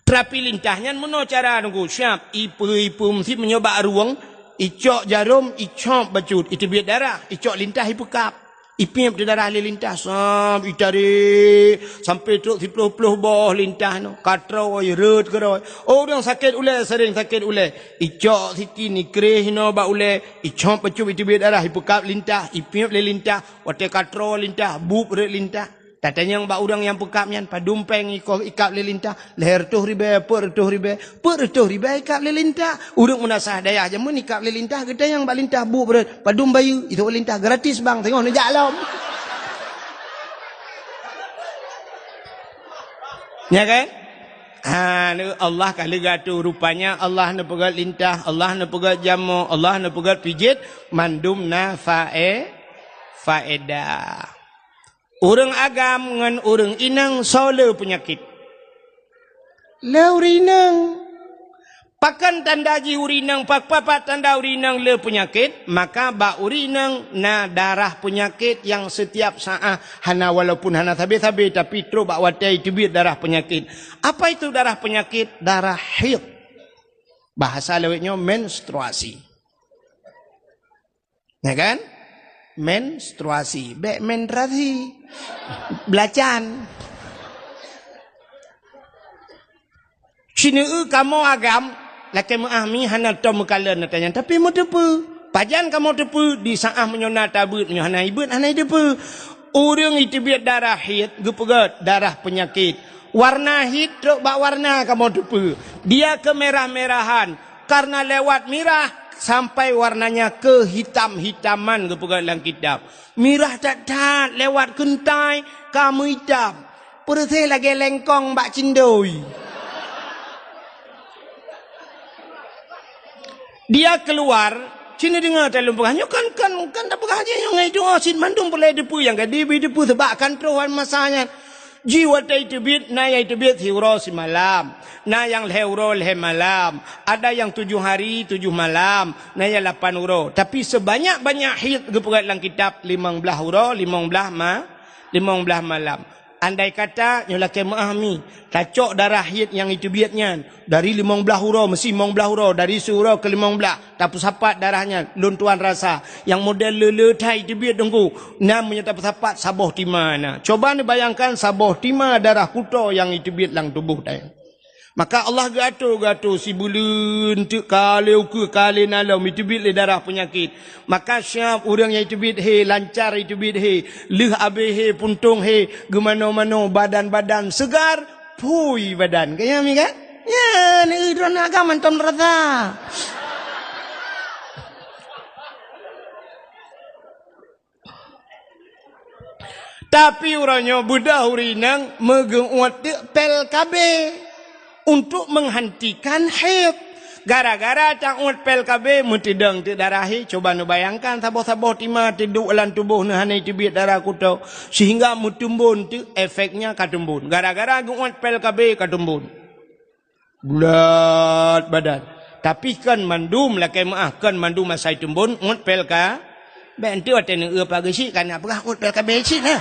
Terapi lintah nyan meunoe cara nunggu siab, ipeue-ipeue meusit meunyoe bak rueng, icok jarom, icop bacut, iteubiet darah, icok lintah ipeukab. Ipiep di darah lé lintah, sab itarek sampai trok siploh-ploh boh lintah nyoe. Ka trôi, rhot keudroe. Oh, ureuëng sakét ulée, sering sakét ulée. Icok siti nikreh inoe bak ulée, icop bacut iteubiet darah, ipeukab lintah, ipiep lé lintah, watée ka trôi lintah, bueb rhot lintah. Tatanyong bak ureuëng nyang peukab nyan, padum péng ikoh ikab lé lintah, lhée reutôh ribée, peuet reutôh ribée, peuet reutôh ribée ikab lé lintah. Ureuëng meunasah dayah jameun ikab lé lintah, geutanyong bak lintah bueb rhot, padum bayeue, itu lintah gratis bang, teungoh neujak lom. Ya kan? Ha, Allah ka leugato rupanya, Allah neupeugét lintah, Allah neupeugét jamok, Allah neupeugét pijet, mandum na fae-, faedah. Ureuëng agam ngon ureuëng inong soe le peunyakét? Le ureuëng inong. Pakon tanda jih ureuëng inong, pak-, papat tanda ureuëng inong le peunyakét? Maka bak ureuëng inong na darah peunyakét nyang setiap saát hana, walaupun hana sabe-sabe, tapi trok bak watée iteubiet darah peunyakét. Apa itu darah peunyakét? Darah haid. Bahasa lawét nyoe menstruasi. Ya kan? Menstruasi. Bék menstruasi. Belacan. Sineue kamoe agam, lakée meuah mi hana tom meukalon ata nyan, tapi meuteupeue. Pajan kamoe teupeue, di saát meunyoe na tabeuet, meunyoe hana ibeuet, hana iteupeue. Ureuëng iteubiet darah haid, geupeugét darah peunyakét. Warna haid trok bak warna kamoe teupeue. Dia keumerah-merahan, karena lewat mirah sampai warnanya kehitam-hitaman geupeugah lam kitab. Mirah that-that lewat keuntai ka meuitam. Peureuséh lagée lengkong bak cindoi. Dia keluar, cina deungoe talon peugah, nyoe kan, kan, kan tapeugah jih nyoe ngai doa cit mandum peureulée teupeue nyang ka dibi teupeue sebab kan troh masa nyan. Jih watée iteubiet, na nyang iteubiet siuroe simalam, na nyang lhée uroe lhée malam, ada nyang tujoh hari tujoh malam, na nyang lapan uroe. Tapi sebanyak-banyak haid geupeugét lam kitab limong blaih uroe, limong blaih ma-, limong blaih malam. Andai kata nyoe lakée meuah mi, tacok darah haid nyang iteubiet nyan, dari limong blaih uroe, meusi limong blaih uroe, dari siuroe keu limong blaih, tapeusapat darah nyan, lôn tuan rasa, nyang model le-le that iteubiet teungku, na meunyoe tapeusapat saboh tima na. Coba neubayangkan saboh tima darah kuto nyang iteubiet lam tuboh tanyoe. Maka Allah geuato-geuato sibuleuen teuk ka lé ukeue ka lé na lom iteubiet lé darah peunyakét. Maka siab ureuëng nyang iteubiet he, lancar iteubiet he, lheueh abéh he, puntông he, geumanoe-manoe, badan-badan seugar, phui badan. Ka nyan mi kan? Nyan, eh, droeneuh agam mantong rasa. Tapi uroe nyoe beudôh ureuëng inong meugeuuet teuk pél K B untuk menghentikan haid. Gara-gara tauet pél K B meuteudong teuk darah haid, cuba neubayangkan saboh-saboh tima teuduek lam tuboh neuh hana iteubiet darah kuto, sehingga meuteumbon teuk efeknya ka teumbon. Gara-gara geuuet pél K B ka teumbon. Bulat badan. Tapi kon mandum lakée meuah, kon mandum asai teumbon, uet pél K B. Bék enteuk watée neueu pageusi, ka na peugah uet pél K B cit na.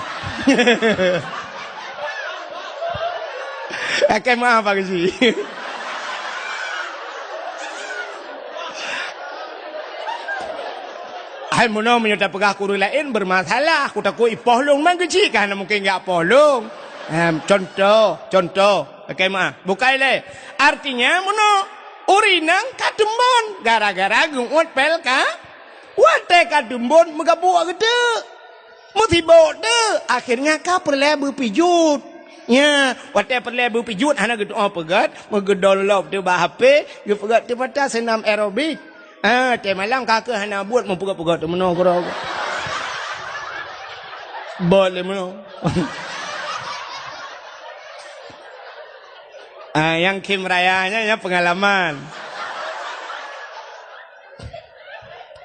Lakée meuah pageusi. Eh, meunoe meunyoe tapeugah keu ureuëng laén, bermasalah. Kutakot ipoh lôn, man keuchik ka hana mungken jak poh lôn. Em, contoh, contoh. Oke, maaf. Bukai lé. Artinya, meunoe, ureuëng inong ka teumbon gara-gara geuuet pil ka. Watée ka teumbon, meugabuk geuteuk. Meusibok teuk, akhirnya ka peureulée beupijuet. Nya, watée peureulée beupijuet hana geutuoh peugét, meugeudong lop teuk bak H P, geupeugét teuk mata seunam aerobik. Ha, watée malam ka keuh hana buet meupeugét-peugét teuk meunoe keudroe. Bot lé meunoe. Ah, nyang khém raya nyan, nyan peungalaman.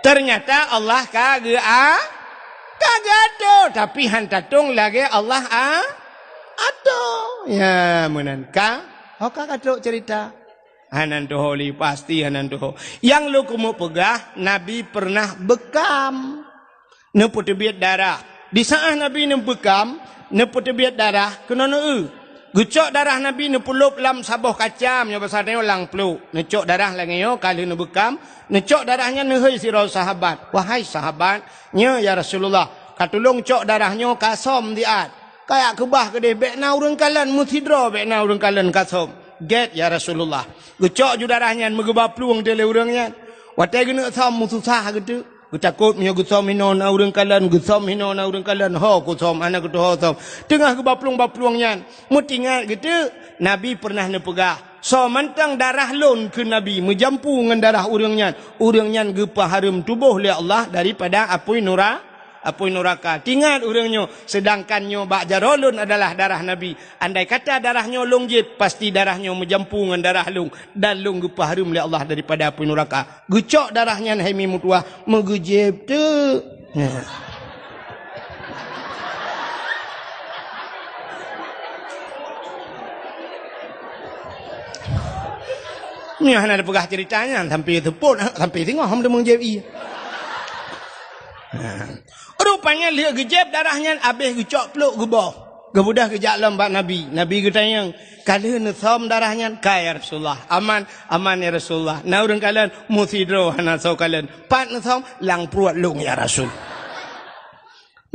Ternyata Allah ka geu-, a-, ka geuatoe, tapi han tatong lagée Allah a-, atoe. Ya, meunan ka. Ho ka ka trok cerita. Hana tuho lé, pasti hana tuho. Nyang lôn keumeung peugah, Nabi pernah beukam. Neupeuteubiet darah. Di saát Nabi neubeukam, neupeuteubiet darah, keunoe neu-eu. Geucok darah Nabi neupeulop lam saboh kaca, meunyoe basa tanyoe lam pluek. Neucok darah lagée nyoe ka lheueh neubeukam, neucok darah nyan neuhôi sidroe sahabat. "Wahai sahabat, nyoe ya Rasulullah, ka tulông cok darah nyoe ka som siat. Kajak keubah keudeh, bék na ureuëng kalon, meusidroe bék na ureuëng kalon ka som." "Gét ya Rasulullah." Geucok ju darah nyan meugeuba plueng teuk lé ureuëng nyan. Watée geuneuk som meususah geuteuk. Geutakot meunyoe geusom hinoe na ureuëng kalon, geusom hinoe na ureuëng kalon, ho kusom, hana geutuho som. Teungoh geuba plueng-ba plueng nyan, meutingat geuteuk, Nabi pernah neupeugah, "Soe mantong darah lôn," kheun Nabi, "meujampu ngon darah ureuëng nyan, ureuëng nyan geupeuhareuem tuboh lé Allah daripada apui nura-, apui nuraka." Tingat ureuëng nyoe, seudangkan nyoe bak jaroe lôn adalah darah Nabi. Andai kata darah nyoe lôn jieb, pasti darah nyoe meujampu ngon darah lôn, dan lôn geupeuhareuem lé Allah daripada apui nuraka. Geucok darah nyan hai mi meutuwah, meugeujeb teuk. Nyoe hana tapeugah cerita nyan, sampai seupôt, sampai singoh hom teumeung jeb ie. Rupanya lheueh geujeb darah nyan, abéh geucok pluek geuboh. Geubeudôh geujak lom bak Nabi. Nabi geutanyong, "Ka lheueh neusom darah nyan?" "Ka, ya Rasulullah." "Aman?" "Aman, ya Rasulullah." "Na ureuëng kalon?" "Meusidroe hana soe kalon." "Pat neusom?" "Lam pruet lôn, ya Rasul."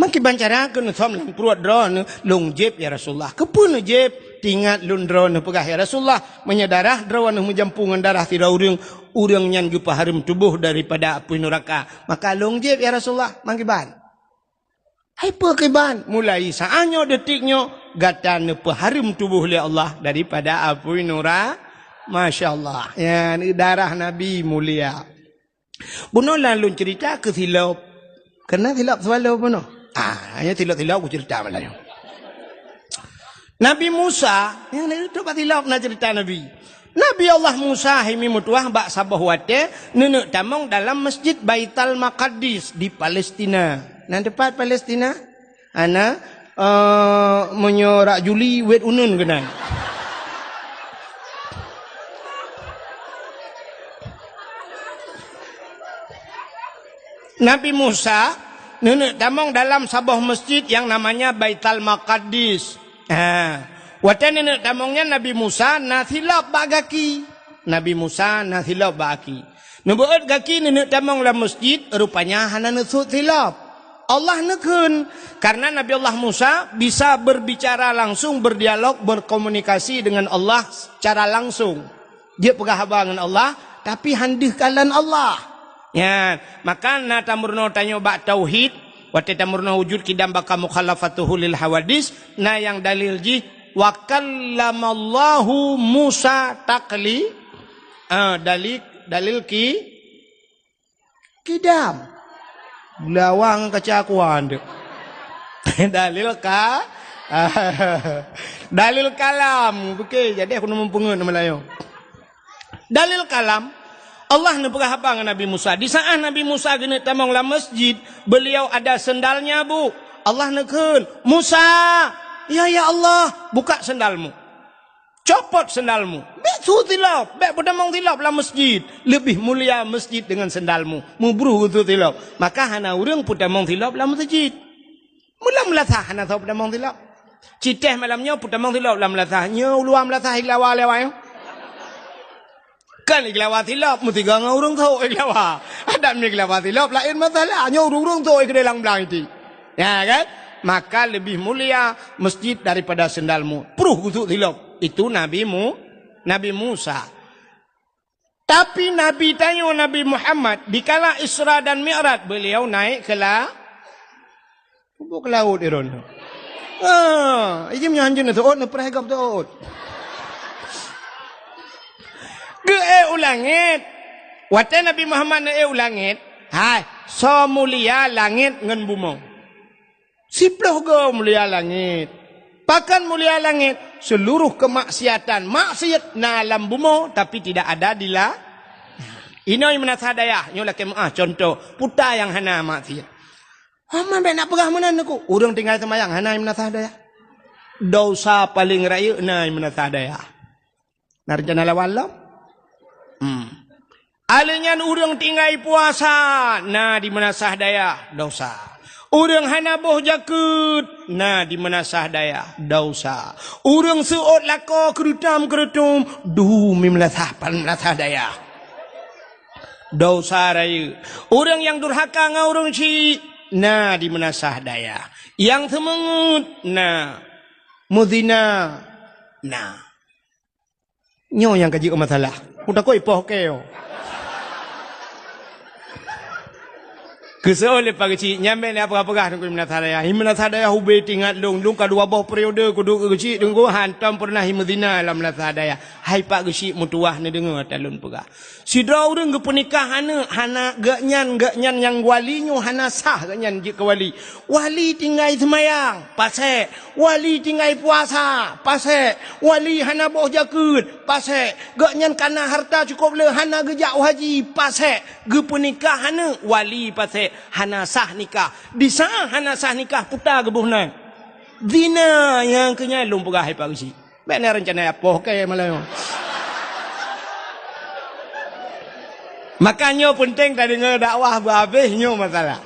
"Meukiban cara keu neusom lam pruet droeneuh?" "Lôn jeb, ya Rasulullah." "Keupeue neujeb?" "Tingat lôn droeneuh peugah, ya Rasulullah, meunyoe darah droeneuh meujampu ngon darah sidroe ureuëng, ureuëng nyan geupeuhareuem tuboh daripada apui nuraka. Maka lôn jeb, ya Rasulullah." "Meukiban?" "Hai peue kiban?" "Mulai saát nyoe, detik nyoe, gata neupeuhareuem tuboh lé Allah daripada apui nura-," Masya Allah. Nyan darah Nabi mulia. Bunoe lôn cerita keu silop. Keunan silop swallow bunoe. Ah, hanya silop-silop kucerita malam nyoe. Nabi Musa, nyang na trok bak silop na cerita Nabi. Nabi Allah Musa hai mi meutuwah bak saboh watée neuneuk tamong dalam Masjid Baital Maqadis di Palestina. Na teupat Palestina? Hana, eh, meunyoe rak Juli, wet uneun keunan. Nabi Musa neuneuk tamong dalam saboh masjid nyang namanya Baital Maqadis. Ha. Watée neuneuk tamong nyan Nabi Musa na silop bak gaki. Nabi Musa na silop bak gaki. Neubeuet gaki neuneuk tamong lam masjid, rupanya hana neusut silop. Allah neukheun, karena Nabi Allah Musa bisa berbicara langsung, berdialog, berkomunikasi dengan Allah secara langsung. Jeuet peugah haba ngon Allah, tapi han deuh kalon Allah. Nyan, maka na tameurunoe tanyoe bak tauhid, watée tameurunoe wujud qidam baqa mukhalafatuhu lil hawadis, na nyang dalil jih, "Wa kallamallahu Musa takli-," ah, dalil, dalil ki-, Qidam. Beulawang kaca kuan tu. Dalil ka-, dalil kalam. Oke, jadi aku neumeupeungeut nama layoe. Dalil kalam, Allah neupeugah haba ngon Nabi Musa. Di saat Nabi Musa geuneuk tamong lam masjid, beliau ada sendalnya, Bu. Allah neukheun, "Musa!" "Ya, ya Allah." "Buka sendalmu." Copot sendalmu. Bék su silop, bék peutamong silop lam masjid. Leubeh mulia masjid deungon sendalmu. Meubruh geusu silop. Maka hana ureuëng peutamong silop lam masjid. Meulam meulasah hana soe peutamong silop. Citeh malam nyoe peutamong silop lam meulasah. Nyoe uluwa meulasah ilawa-lewa nyoe. Kan igeulawa silop, meusigoe ngon ureuëng sôk igeulawa. Adak meuigeulawa silop, laén masalah. Nyoe ureuëng-ureuëng sôk keudéh lam blang iti. Ya kan? Maka lebih mulia masjid daripada sendalmu. Pruh geusôk silop. Itu Nabi Mu-, Nabi Musa. Tapi Nabi tanyoe, Nabi Muhammad, dikala Isra dan Mi'raj, beliau naik ke la-, Bôh keu laôt Iron. Ah, ijim nyan hanjeut neuseuôt, neupreh gob teuôt. Geuék u langét. Watée Nabi Muhammad neuék u langét, hai, soe mulia langét ngon bumoe? Siploh goe mulia langét. Pakon mulia langét? Seluruh kemaksiatan, maksiat na lam bumoe, tapi tidak ada di la-, inoe meunasah dayah, nyoe lakée meuáh contoh, puta nyang hana maksiat. Hama bék na peugah meunan Teungku. Ureuëng tinggai seumayang hana meunasah dayah. Dosa paleng rayeuk na meunasah dayah. Na reuncana lawan lom? Hmm. Alèh nyan ureuëng tinggai puasa na di meunasah dayah, dosa. Ureuëng hana boh jakeuet na di meunasah dayah, dosa. Ureuëng seuôt lakoe keureutôm-keureutôm, du mi meunasah, pan meunasah dayah. Dosa rayeuk. Ureuëng nyang durhaka ngon ureuëng syik na di meunasah dayah. Nyang seumeungeut na. Meuzina na. Nyoe nyang ka jeuet masalah. Kutakot ipoh keu. Keusoe lé Pak Geuchik, nyan bék lé peugah-peugah Teungku meunasah dayah. Meunasah dayah ubé teuingat lôn, lôn ka dua boh periode kuduek keu Geuchik Teungku, hantom peureunah meuzina lam meunasah dayah. Hai Pak Geuchik, meutuwah neudeungoe ata lôn peugah. Sidroe ureuëng geupeunikah aneuk, hana geuhnyan, geuhnyan nyang wali nyoe hana sah geuhnyan jeuet keu wali. Wali tinggai seumayang, pasék. Wali tinggai puasa, pasék. Wali hana boh jakeuet, pasék. Geuhnyan kana hareuta cukôp le, hana geujak u haji, pasék. Geupeunikah aneuk, wali pasék. Hana sah nikah. Di saát hana sah nikah, puta geuboh nan. Zina nyang keu nyan lôn peugah hai Pak Geuchik. Bék na reuncana ipoh keu malam nyoe. Maka nyoe peunteng tadeungoe dakwah beuhabéh nyoe masalah.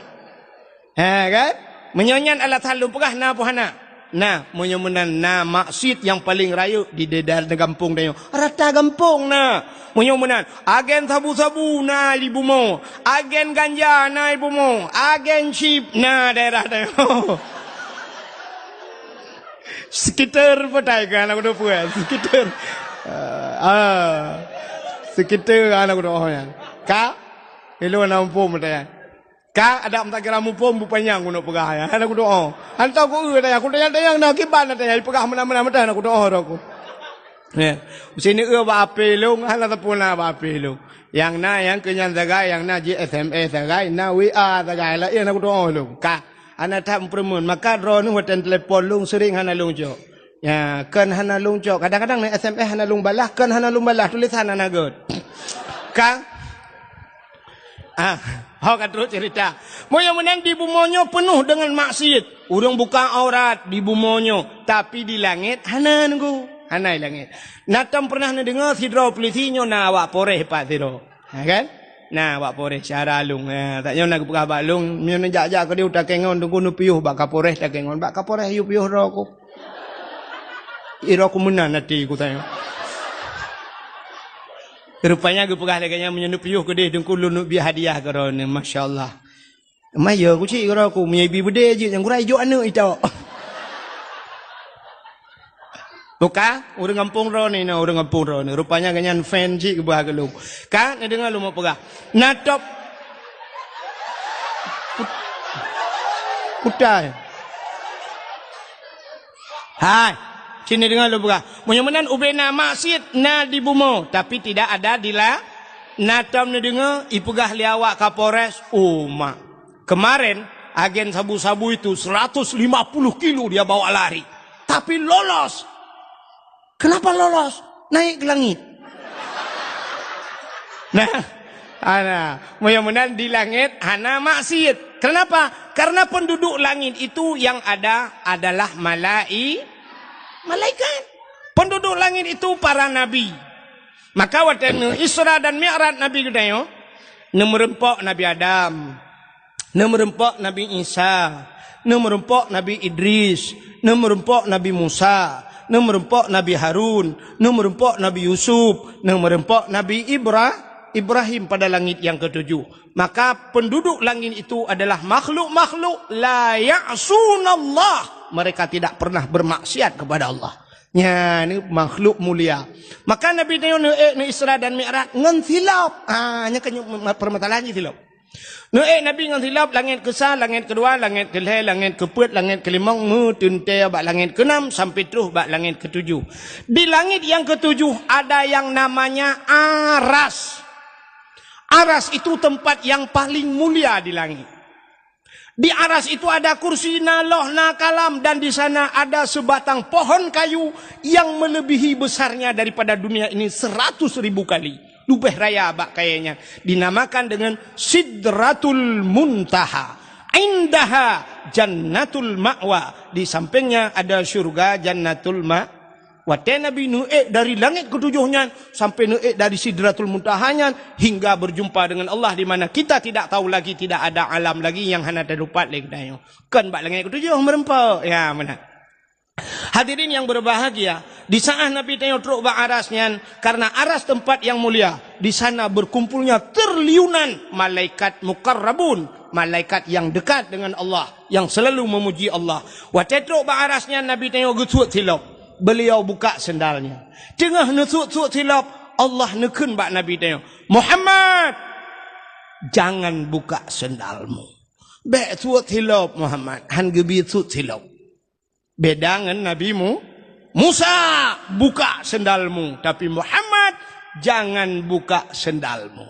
Ha kan? Meunyoe nyan alasan lôn peugah na peue hana? Na, meunyoe meunan na maksiat nyang paleng rayeuk di daerah gampông tanyoe. Rata gampông na. Meunyoe meunan, agen sabu-sabu na di bumoe, agen ganja na di bumoe, agen chip na daerah tanyoe. Sekitar petai kan aku tu puas. Sekitar. Ah, ah. Sekitar kan aku tu oh nyan. Ka? Ilôn na muphom petai. Ka ada meutakira muphom bupanyang keuneuk peugah ya. Hana kudoa. Hantom ku eu tanya, ku tanya-tanya na kiban na tanya peugah meunan-meunan meutan hana kudoa roh ku. Ya. Sini eu bak ape lôn, hana teupeu na bak ape lôn. Nyang na nyang keu nyan sagai, nyang na jih S M S sagai, na W A sagai, laén hana kudoa lôn. Ka, hana that meupeureumeun. Maka droeneuh watèe telepon lôn sering hana lôn jok. Ya, kan hana lôn cok. Kadang-kadang na S M S hana lôn balah, kan hana lôn balah, tulisan hana göt. Ka? Ah, ho ka trok cerita. Meunyoe meunan di bumoe nyoe peunoh deungon maksiet. Ureueng buka aurat di bumoe nyoe, tapi di langét hana nunggu. Hana di langét. Na tom pernah neudeungoe sidroe polisi nyoe na awak Polres pat sidroe. Ha kan? Na awak Polres syara lôn. Ha, tak nyoe na geupeugah bak lôn, meunyoe neujak-jak keudeh u Takengon, teungku neupiôh bak Kapolres Takengon. Bak Kapolres yue piôh droe ku. Iroe ku meunan até ku tanyoe. Rupanya geupeugah lagèe nyan, meunyoe neupiôh keudeh teungku lôn neubri hadiah keu droeneuh. Masya Allah. Maya ku cit keu droe ku, meunyoe ibi beudé jeuet nyang gura ijok aneuk itok. Buka, ureueng gampông droeneuh, na ureueng gampông droeneuh. Rupanya gobnyan fan cit geuba keu lôn. Ka, neudeungoe lôn meupeugah. Na top. Kutai. Hai, sini deungoe lôn peugah. Meunyoe meunan ubé na maksiet na di bumoe, tapi tidak ada di la-, na tom neudeungoe ipeugah lé awak Kapolres, oh mak. Kemarin agen sabu-sabu itu seratus lima puluh kilo dia bawa lari, tapi lolos. Kenapa lolos? Naik ke langit. Nah, ana, meunyoe meunan di langét hana maksiet. Kenapa? Karena penduduk langit itu yang ada adalah malai-, malaikat. Penduduk langit itu para nabi. Maka watèe neu Isra dan Mi'raj Nabi geutanyoe, neumeureumpok Nabi Adam, neumeureumpok Nabi Isa, neumeureumpok Nabi Idris, neumeureumpok Nabi Musa, Neumeureumpok Nabi Harun, neumeureumpok Nabi Yusuf, neumeureumpok Nabi Ibra-, Ibrahim pada langit yang ketujuh. Maka penduduk langit itu adalah makhluk-makhluk la ya'sunallah. Mereka tidak pernah bermaksiat kepada Allah. Nyan makhluk mulia. Maka Nabi tanyoe neuék neu Isra dan Mi'raj ngon silop. Ha, nyan kan permasalahan jih silop. Neuék Nabi ngon silop, langét keusa, langét keudua, langét keulhée, langét keupeuet, langét keulimong, meuteuntée bak langét keunam sampai troh bak langét keutujoh. Di langit yang ketujuh ada yang namanya Aras. Aras itu tempat yang paling mulia di langit. Di Aras itu ada kursi, na loh, na kalam, dan di sana ada sebatang pohon kayu yang melebihi besarnya daripada dunia ini seratus ribu kali. Leubeh raya bak kayée nyan. Dinamakan dengan Sidratul Muntaha. Indaha Jannatul Ma'wa. Di sampingnya ada syurga Jannatul Ma-, Watée Nabi neuék dari langét keutujoh nyan sampai neuék dari Sidratul Muntaha nyan hingga berjumpa dengan Allah, di mana kita tidak tahu lagi, tidak ada alam lagi yang hana teudapat lé geutanyoe. Kon bak langét keutujoh meureumpok. Ya, meunan. Hadirin yang berbahagia, di saat Nabi tanyoe trok bak Aras nyan, karena Aras tempat yang mulia, di sana berkumpulnya triliunan malaikat muqarrabun, malaikat yang dekat dengan Allah, yang selalu memuji Allah. Watée trok bak Aras nyan, Nabi tanyoe geusuet silop. Beliau buka sendalnya. Teungoh neusuet-suet silop, Allah neukheun bak Nabi tanyoe, "Muhammad, jangan buka sendalmu." Bék suet silop, Muhammad, han geubri suet silop. Beda ngon Nabi Mu-, Musa, "Buka sendalmu." Tapi Muhammad, "Jangan buka sendalmu."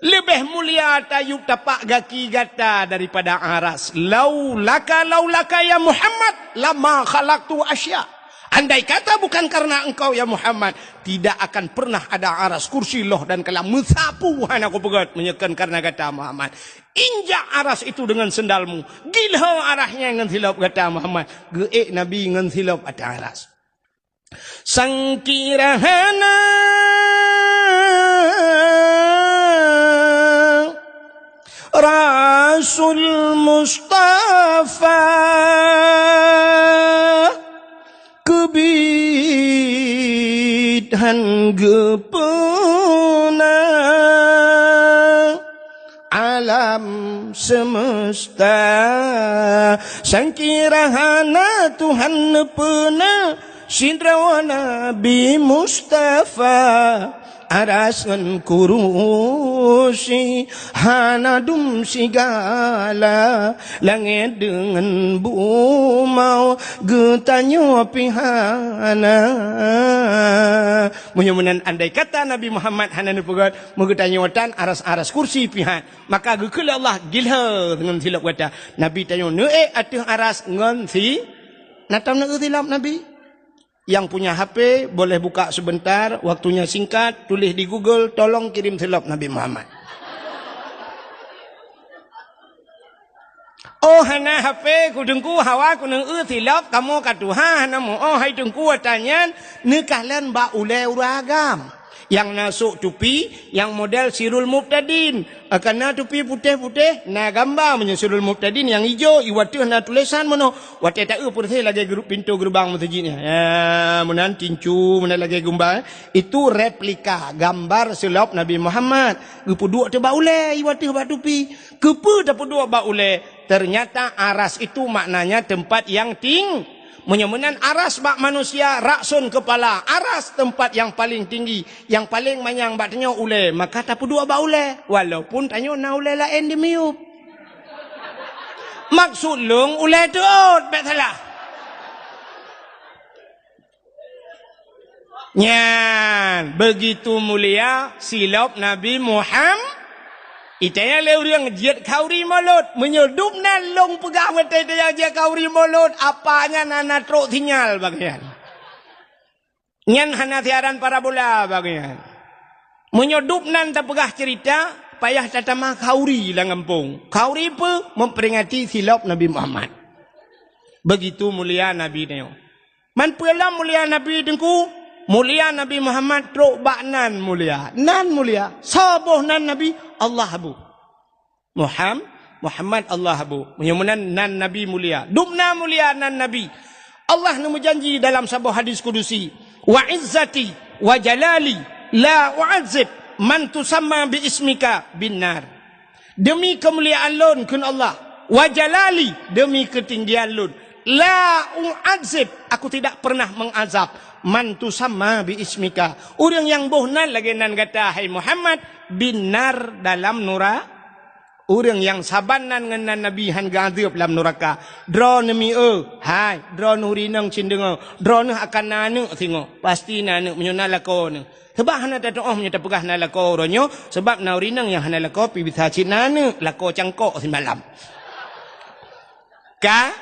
Leubeh mulia tayub tapak gaki gata daripada Aras. Laulaka, laulaka ya Muhammad, lama khalaqtu asya. Andai kata bukan karena engkau ya Muhammad, tidak akan pernah ada Aras, kursi, loh dan kalam meusapu hana kupeugét meunyoe kon karena gata Muhammad. Injak Aras itu dengan sendalmu. Gilho Aras nyan ngon silop gata Muhammad. Geuék Nabi ngon silop ateueh Aras. Sangkira hana Rasul Mustafa keubiet han geupeuna alam semesta. Sangkira hana Tuhan neupeuna sidroe Nabi Mustafa, Aras ngon kurusi hana dum sigala, langét deungon bumoe geutanyoe pih hana. Meunyoe meunan andai kata Nabi Muhammad hana neupeugét, meugeutanyoe tan Aras-aras kursi pih han. Maka geukheun lé Allah, "Gilho ngon silop gata." Nabi tanyoe neuék ateueh Aras ngon si-, na tom neuék silop Nabi? Yang punya H P boleh buka sebentar, waktunya singkat, tulis di Google, "Tolong kirim silop Nabi Muhammad." Oh, hana H P ku Teungku, hawa ku neuék silop, kamoe ka tuha hana muoh, hai Teungku, ata nyan neukalon bak ulée ureuëng agam. Nyang na sôk tupi, nyang model Sirul Mubtadin. Ka na tupi putéh-putéh, na gamba meunyoe Sirul Mubtadin, nyang ijo, i ateueh na tulésan meunoe. Watée taeu peureséh lagée gru-, pintoe geureubang meuseujid nyan. Ya, meunan tincu, meunan lagée gumba. Itu replika gambar silop Nabi Muhammad. Geupeuduek teuh bak ulée, i ateueh bak tupi. Keupeue tapeuduek bak ulée? Ternyata Aras itu maknanya tempat yang ting-, Meunyoe meunan Aras bak manusia, Ra'sun kepala, Aras tempat yang paling tinggi, nyang paleng manyang bak tanyoe ulée, maka tapeuduek bak ulée, walaupun tanyoe na ulée laén di miyueb. Maksud lôn ulée teuôt, bék salah. Nyan, begitu mulia silop Nabi Muham-, Itaya lé ureuëng jeuet khauri mulod. Meunyoe dum nan lôn peugah watée itaya jeuet khauri mulod, apa nyan hana trok sinyal bak nyan. Nyan hana siaran parabola bak nyan. Meunyoe dum nan tapeugah ceurita, payah tatamah khauri lam gampông. Khauri peue? Memperingati silop Nabi Muhammad. Begitu mulia Nabi nyoe. Man peue lom mulia Nabi Teungku? Mulia Nabi Muhammad trok bak nan mulia. Nan mulia. Soe boh nan Nabi? Allah bu. Muham-, Muhammad Allah bu. Meunyoe meunan nan Nabi mulia. Dum na mulia nan Nabi. Allah neumeujanji dalam saboh hadis kudusi, "Wa izzati wa jalali la u'adzib man tusamma bi ismika bin nar." Demi keumuliaan Lôn, kheun Allah, "wa jalali," demi keutinggian Lôn, "la u'adzib," Aku tidak pernah mengazab, "man tusamma bi ismika," ureuëng nyang boh nan lagée nan gata, hai Muhammad, "bin nar," dalam nura-, ureuëng nyang saban nan ngon nan Nabi hán geuazeueb lam nuraka. Droeneuh mi-, eu, hai, droeneuh ureuëng inong cit deungoe, droeneuh akan na aneuëk singoh, pasti na aneuëk meunyoe na lakoe neuh. Sabab hana tatuoh meunyoe tapeugah na lakoe uroe nyoe, sabab na ureuëng inong nyang hana lakoe pih bisa cit na aneuëk, lakoe cangkok simalam. Ka?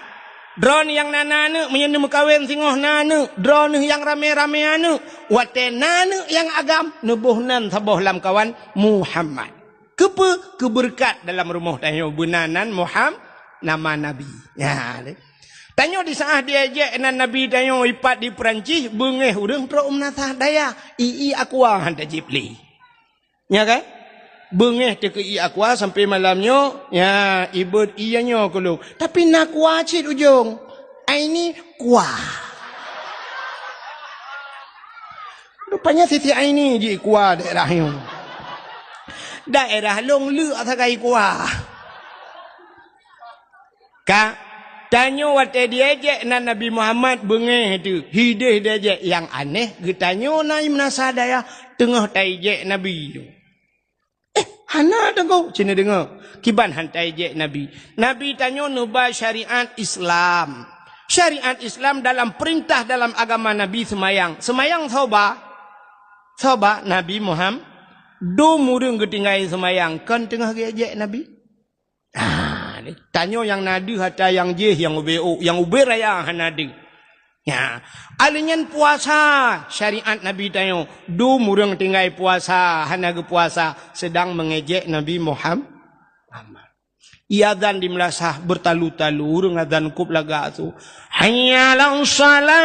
Droeneuh nyang na, na aneuëk, meunyoe neumeukawen singoh na aneuëk, droeneuh nyang ramé-ramé aneuëk, watée na aneuëk nyang agam, neuboh nan saboh lamkawan Muhammad. Keupeue? Keubeureukat dalam rumoh tanyoe beuna nan Muham-, nama Nabi. Nyan, deh. Tanyoe di saat diejek nan Nabi tanyoe ipat di Peurancih, beungéh ureuëng trok u meunasah dayah, ié aqua hán tajéb lé. Nya kan? Beungéh teuh keu ié aqua sampai malam nyoe, nya, ibeuet ié nyoe keu lôn. Tapi na aqua cit ujong. Aini aqua. Rupanya Siti Aini ji aqua daerah nyoe. Daerah lôn leuk sagai aqua. Ka, tanyoe watée diejek nan Nabi Muhammad beungéh teuh, hideh diejek. Nyang aneh, geutanyoe na i meunasah dayah teungoh taijek Nabi nyoe. "Eh, hana deungoe," cit neudeungoe. Kiban hán taijek Nabi. Nabi tanyoe neuba syariat Islam. Syariat Islam dalam peurintah dalam agama Nabi seumayang. Seumayang soe ba? Soe ba? Nabi Muham-, dum ureuëng geutinggai seumayang kon teungoh geuejek Nabi. Ah, tanyoe nyang na deuh atra nyang jéh nyang ubé ôk, nyang ubé raya hana deuh. Nya, aleuh nyan puasa, syariat Nabi tanyoe, dum ureuëng tinggai puasa, hana geupuasa, seudang meungejek Nabi Muham-, Muhammad. Ié azan di meulasah beutalu-talu, ureuëng azan kôb lagak su, "Hayya 'alas shalah."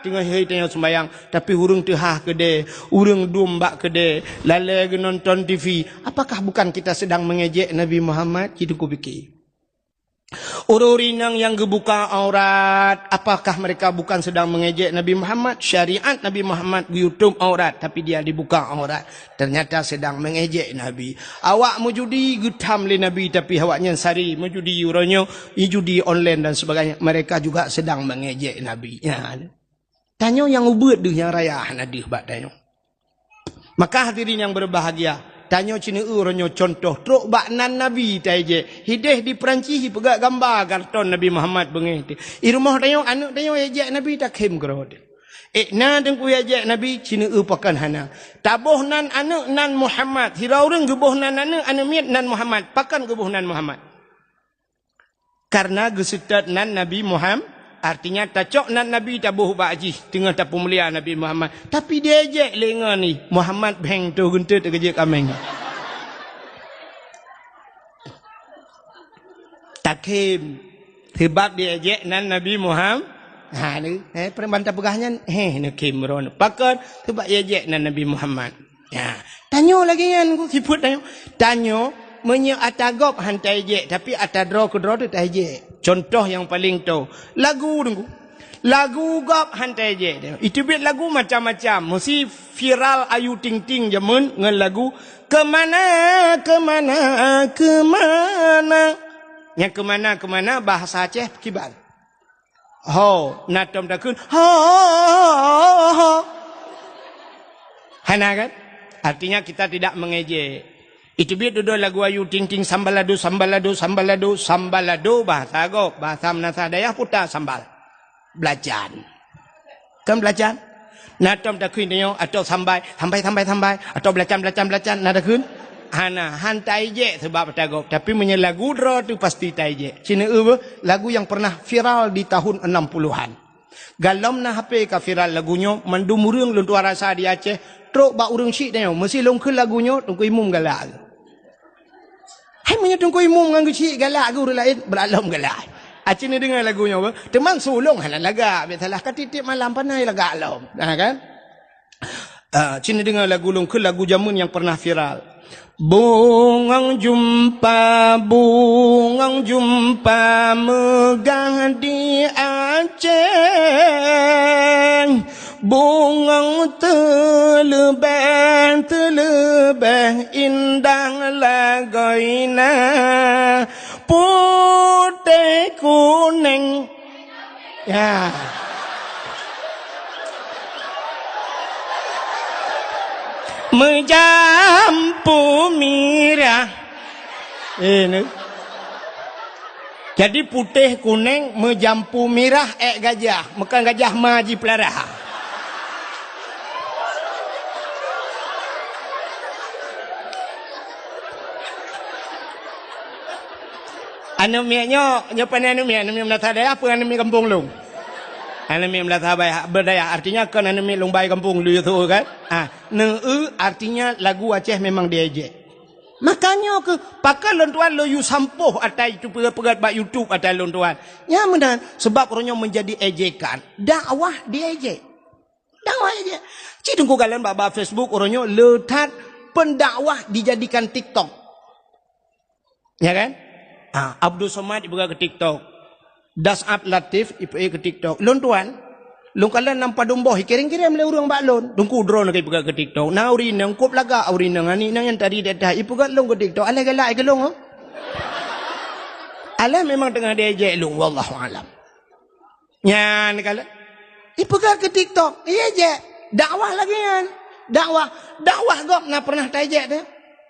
Teungoh hai tanyoe seumayang, tapi ureuëng teuhah keudée, ureuëng dum bak keudée, lalée geunonton T V. Apakah bukan kita sedang mengejek Nabi Muhammad? Cit teupike. Ureuëng inong nyang geubuka aurat, apakah mereka bukan sedang mengejek Nabi Muhammad? Syariat Nabi Muhammad geuyutob aurat, tapi dia dibuka aurat. Ternyata sedang mengejek Nabi. Awak meujudi geutham lé Nabi, tapi awaknyan sari meujudi uroe nyoe, judi online dan sebagainya. Mereka juga sedang mengejek Nabi. Ya. Tanyoe nyang ubeuet deuh nyang raya hana deuh bak tanyoe. Maka hadirin nyang berbahagia, tanyoe cit neueu uroe nyoe contoh trok bak nan Nabi taijek. Hideh di Peurancih ipeugah gamba karton Nabi Muhammad beungéh teuh. I rumoh tanyoe, aneuëk tanyoe ijek Nabi takhém keudroe teuh. Eh, na teungku ijek Nabi, cit neueu pakon hana. Taboh nan aneuëk nan Muhammad. Sidroe ureuëng geuboh nan aneuëk, aneuëk miet nan Muhammad. Pakon geuboh nan Muhammad? Karena geuseutôt nan Nabi Muhammad, artinya tacok nan Nabi taboh bak jih, teungoh tapeumulia Nabi Muhammad. Tapi diejek lé ngon jih, Muhammad bheng toh geunteut geujek kaméng. Takhém. Sebab diejek nan Nabi Muhammad. Ha, ni, eh, peureuman tapeugah nyan, heh, neukhém droeneuh. Pakon? Sebab diejek nan Nabi Muhammad. Ya. Tanyoe lagée nyan ku sifeuet tanyoe. Tanyoe meunyoe ata gob hán taijek, tapi ata droe keudroe teuh taijek. Contoh nyang paleng toe, lagu teungku. Lagu gob hán taijek. Iteubiet lagu macam-macam. Meusi viral Ayu Ting Ting jameun ngon lagu Keumana, Keumana, Keumana. Nyang keumana-keumana bahasa Aceh kiban. Ho, na tom takheun, ho, ho, ho. Hana kan? Artinya kita tidak mengejek. Iteubiet dudoe lagu Ayu Ting Ting, sambalado, sambalado, sambalado, sambalado, bahasa gob, bahasa meunasah dayah puta sambal. Belacan. Kan belacan? Na tom takheun nyoe, atau sambai, sambai, sambai, sambai, atau belacan, belacan, belacan, na takheun? Hana, hán taijek sebab ata gob. Tapi meunyoe lagu droe teuh pasti taijek. Cit neueu beuh, lagu yang pernah viral di tahun enam puluhan. Galom na H P ka viral lagu nyoe, mandum ureuëng lôn tuan rasa di Aceh, trok bak ureuëng syiek tanyoe, meusi lôn kheun lagu nyoe, Teungku Imum galak. Hai meunyoe Teungku Imum ngon geuh syiek galak geuh ureuëng laén, beulat lom galak. Aci neudeungoe lagu nyoe beuh, teuma su lôn hana lagak, biasalah ka tieb-tieb malam panai lagak lom. Nah kan? Ah, cit neudeungoe lagu lôn keu lagu jameun nyang pernah viral. Bungong jumpa, bungong jumpa meugah di Aceh. Bungong teuleubeh, teuleubeh indah lagoina. Putéh kuneng. Ya. Meujampu mirah. Eh, ni. Jadi putéh kuneng meujampu mirah ék gajah, meukan gajah ma jipeulara. Aneuk miet nyoe, nyoe pane aneuk miet, aneuk miet meunasah dayah peue aneuk miet gampông lôn? Aneuk miet meunasah dayah, beuradayah, artinya kon aneuk miet lôn bai gampông lôn yue tho kan? Ah, neueu artinya lagu Aceh memang diejek. Makanya keu pakon lôn tuan lôn yue sampôh ata itu peugét-peugét bak YouTube ata lôn tuan. Nyan meunan, sebab uroe nyoe menjadi ejekan. Dakwah diejek. Dakwah ejek. Cit teungku kalon bak, bak Facebook uroe nyoe le that pendakwah dijadikan TikTok. Ya kan? Ah, Abdul Somad ipeugah keu TikTok. Das'ab Latif ipeugah keu TikTok. Lôn tuan, lôn kalon lam padum boh, ikirém-kirém lé ureuëng bak lôn. Teungku droeneuh ka ipeugah keu TikTok. Na ureuëng inong, kop lagak ureuëng inong, aneuk inong nyang tadi dak-dak ipeugah lôn keu TikTok. Alah galak keu lôn, oh. Alah memang teungoh diejek lôn, wallahu alam. Nyan kalon. Ipeugah keu TikTok, iya jek. Dakwah lagée nyan. Dakwah, dakwah gob na pernah taijek teuh?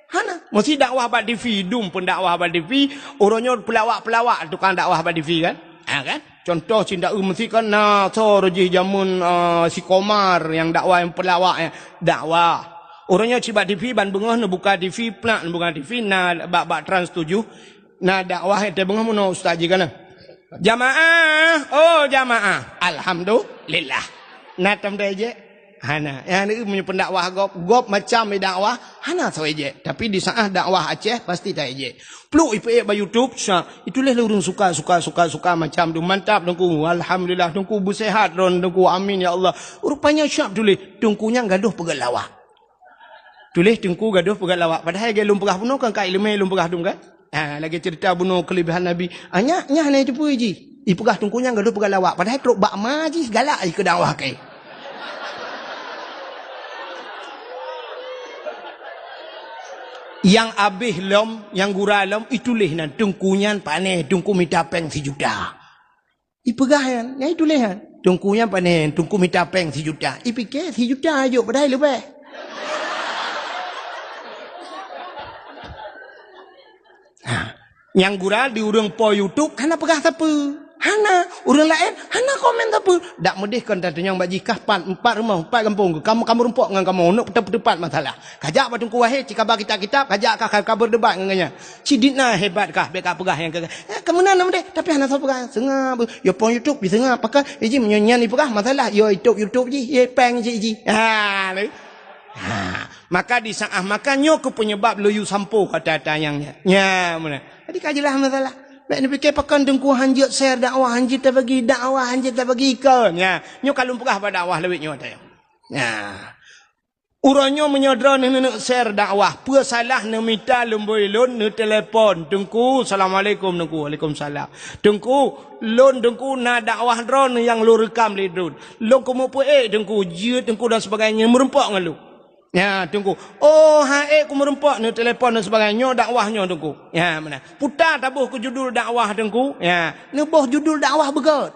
Hana. Meusi dakwah bak TV, dum pun dakwah bak TV, uroe nyoe peulawak-peulawak tukang dakwah bak TV kan? Ha kan? Contoh cit taeu meusi kan na soe jih jameun, eh, si Komar nyang dakwah nyang peulawak nyan. Dakwah. Uroe nyoe cit bak TV ban beungoh neubuka TV, plak neubuka TV na bak, bak Trans tujuh. Na dakwah nyang teungoh meunoe ustaz jih kana. Jamaah, oh jamaah. Alhamdulillah. Na tom taijek? Hana. Nyang ni meunyoe pendakwah gob, gob macam dakwah, hana soe ijek. Tapi di saat dakwah Aceh pasti taijek. Pluk ipeugét bak YouTube, syak. Itulah ureuëng suka, suka, suka, suka macam tu. Mantap teungku. Alhamdulillah teungku beusehat droen teungku. Amin ya Allah. Rupanya syak tuléh. Teungku nyang gadoh peugét lawak. Tuléh teungku gadoh peugét lawak. Padahai lagée lôn peugah bunoe kan ka iéleumé lôn peugah dum kan? Ha, lagée ceurita bunoe keulebihan Nabi. Ah, nyak, nyak hana jiteupeu jih. Ipeugah teungku nyang gadoh peugét lawak. Padahai trok bak ma jih galak jih keu dakwah keu. Nyang abéh lom, nyang gura lom, ituléh nan teungku nyan pané, teungku mita péng sijuta. Ipeugah nyan, nyan ituléh nyan. Teungku nyan pané, teungku mita péng sijuta. Ipike sijuta jok padahai leubeh. Ha. Nyang gura di ureuëng po YouTube hana peugah sapeue. Hana, ureuëng laén hana komen sapeue. Dak meudeh kon tatunyong bak jih kah pat, empat rumoh, empat gampông, kamoe, kamoe rumpok ngon kamoe, neuk peuteupat masalah. Kajak bak Teungku Wahé, cikaba kitab-kitab, kajak kah ka, ka beudebat ngon gobnyan. Sidit na hebat kah, bék ka peugah nyang keu, eh, keu meunan na meudeh, tapi hana soe peugah. Seungab, yo pong YouTube, diseungab, pakon, eh, jih meunyoe nyan ipeugah masalah, yo YouTube, YouTube jih, ye péng jih, jih. Ha, lé. Ha, maka di saat makan nyoe keu penyebab lôn yue sampoe kata-kata nyang nyan. Nya, meunan. Jadi ka jeulaih masalah. Bék neupike pakon teungku hanjeuet share dakwah, hanjeuet tabagi dakwah, hanjeuet tabagi ikon. Nya, nyoe ka lôn peugah bak dakwah lawét nyoe tayong. Nya. Uroe nyoe meunyoe droeneuh neuneuk share dakwah, peue salah neumita lumbôi lôn, neutelepon, "Teungku, assalamualaikum Teungku." "Waalaikumsalam." "Teungku, lôn Teungku na dakwah droeneuh nyang lôn reukam lé droen. Lôn keumeupeuék Teungku, jeuet Teungku dan sebagainya meureumpok ngon lôn." Ya, Teungku. "Oh, han ék keu meureumpok," neutelepon dan sebagainya, "nyoe dakwah nyoe Teungku." Ya, meunan. Puta taboh keu judul dakwah Teungku. Ya, neuboh judul dakwah beugét.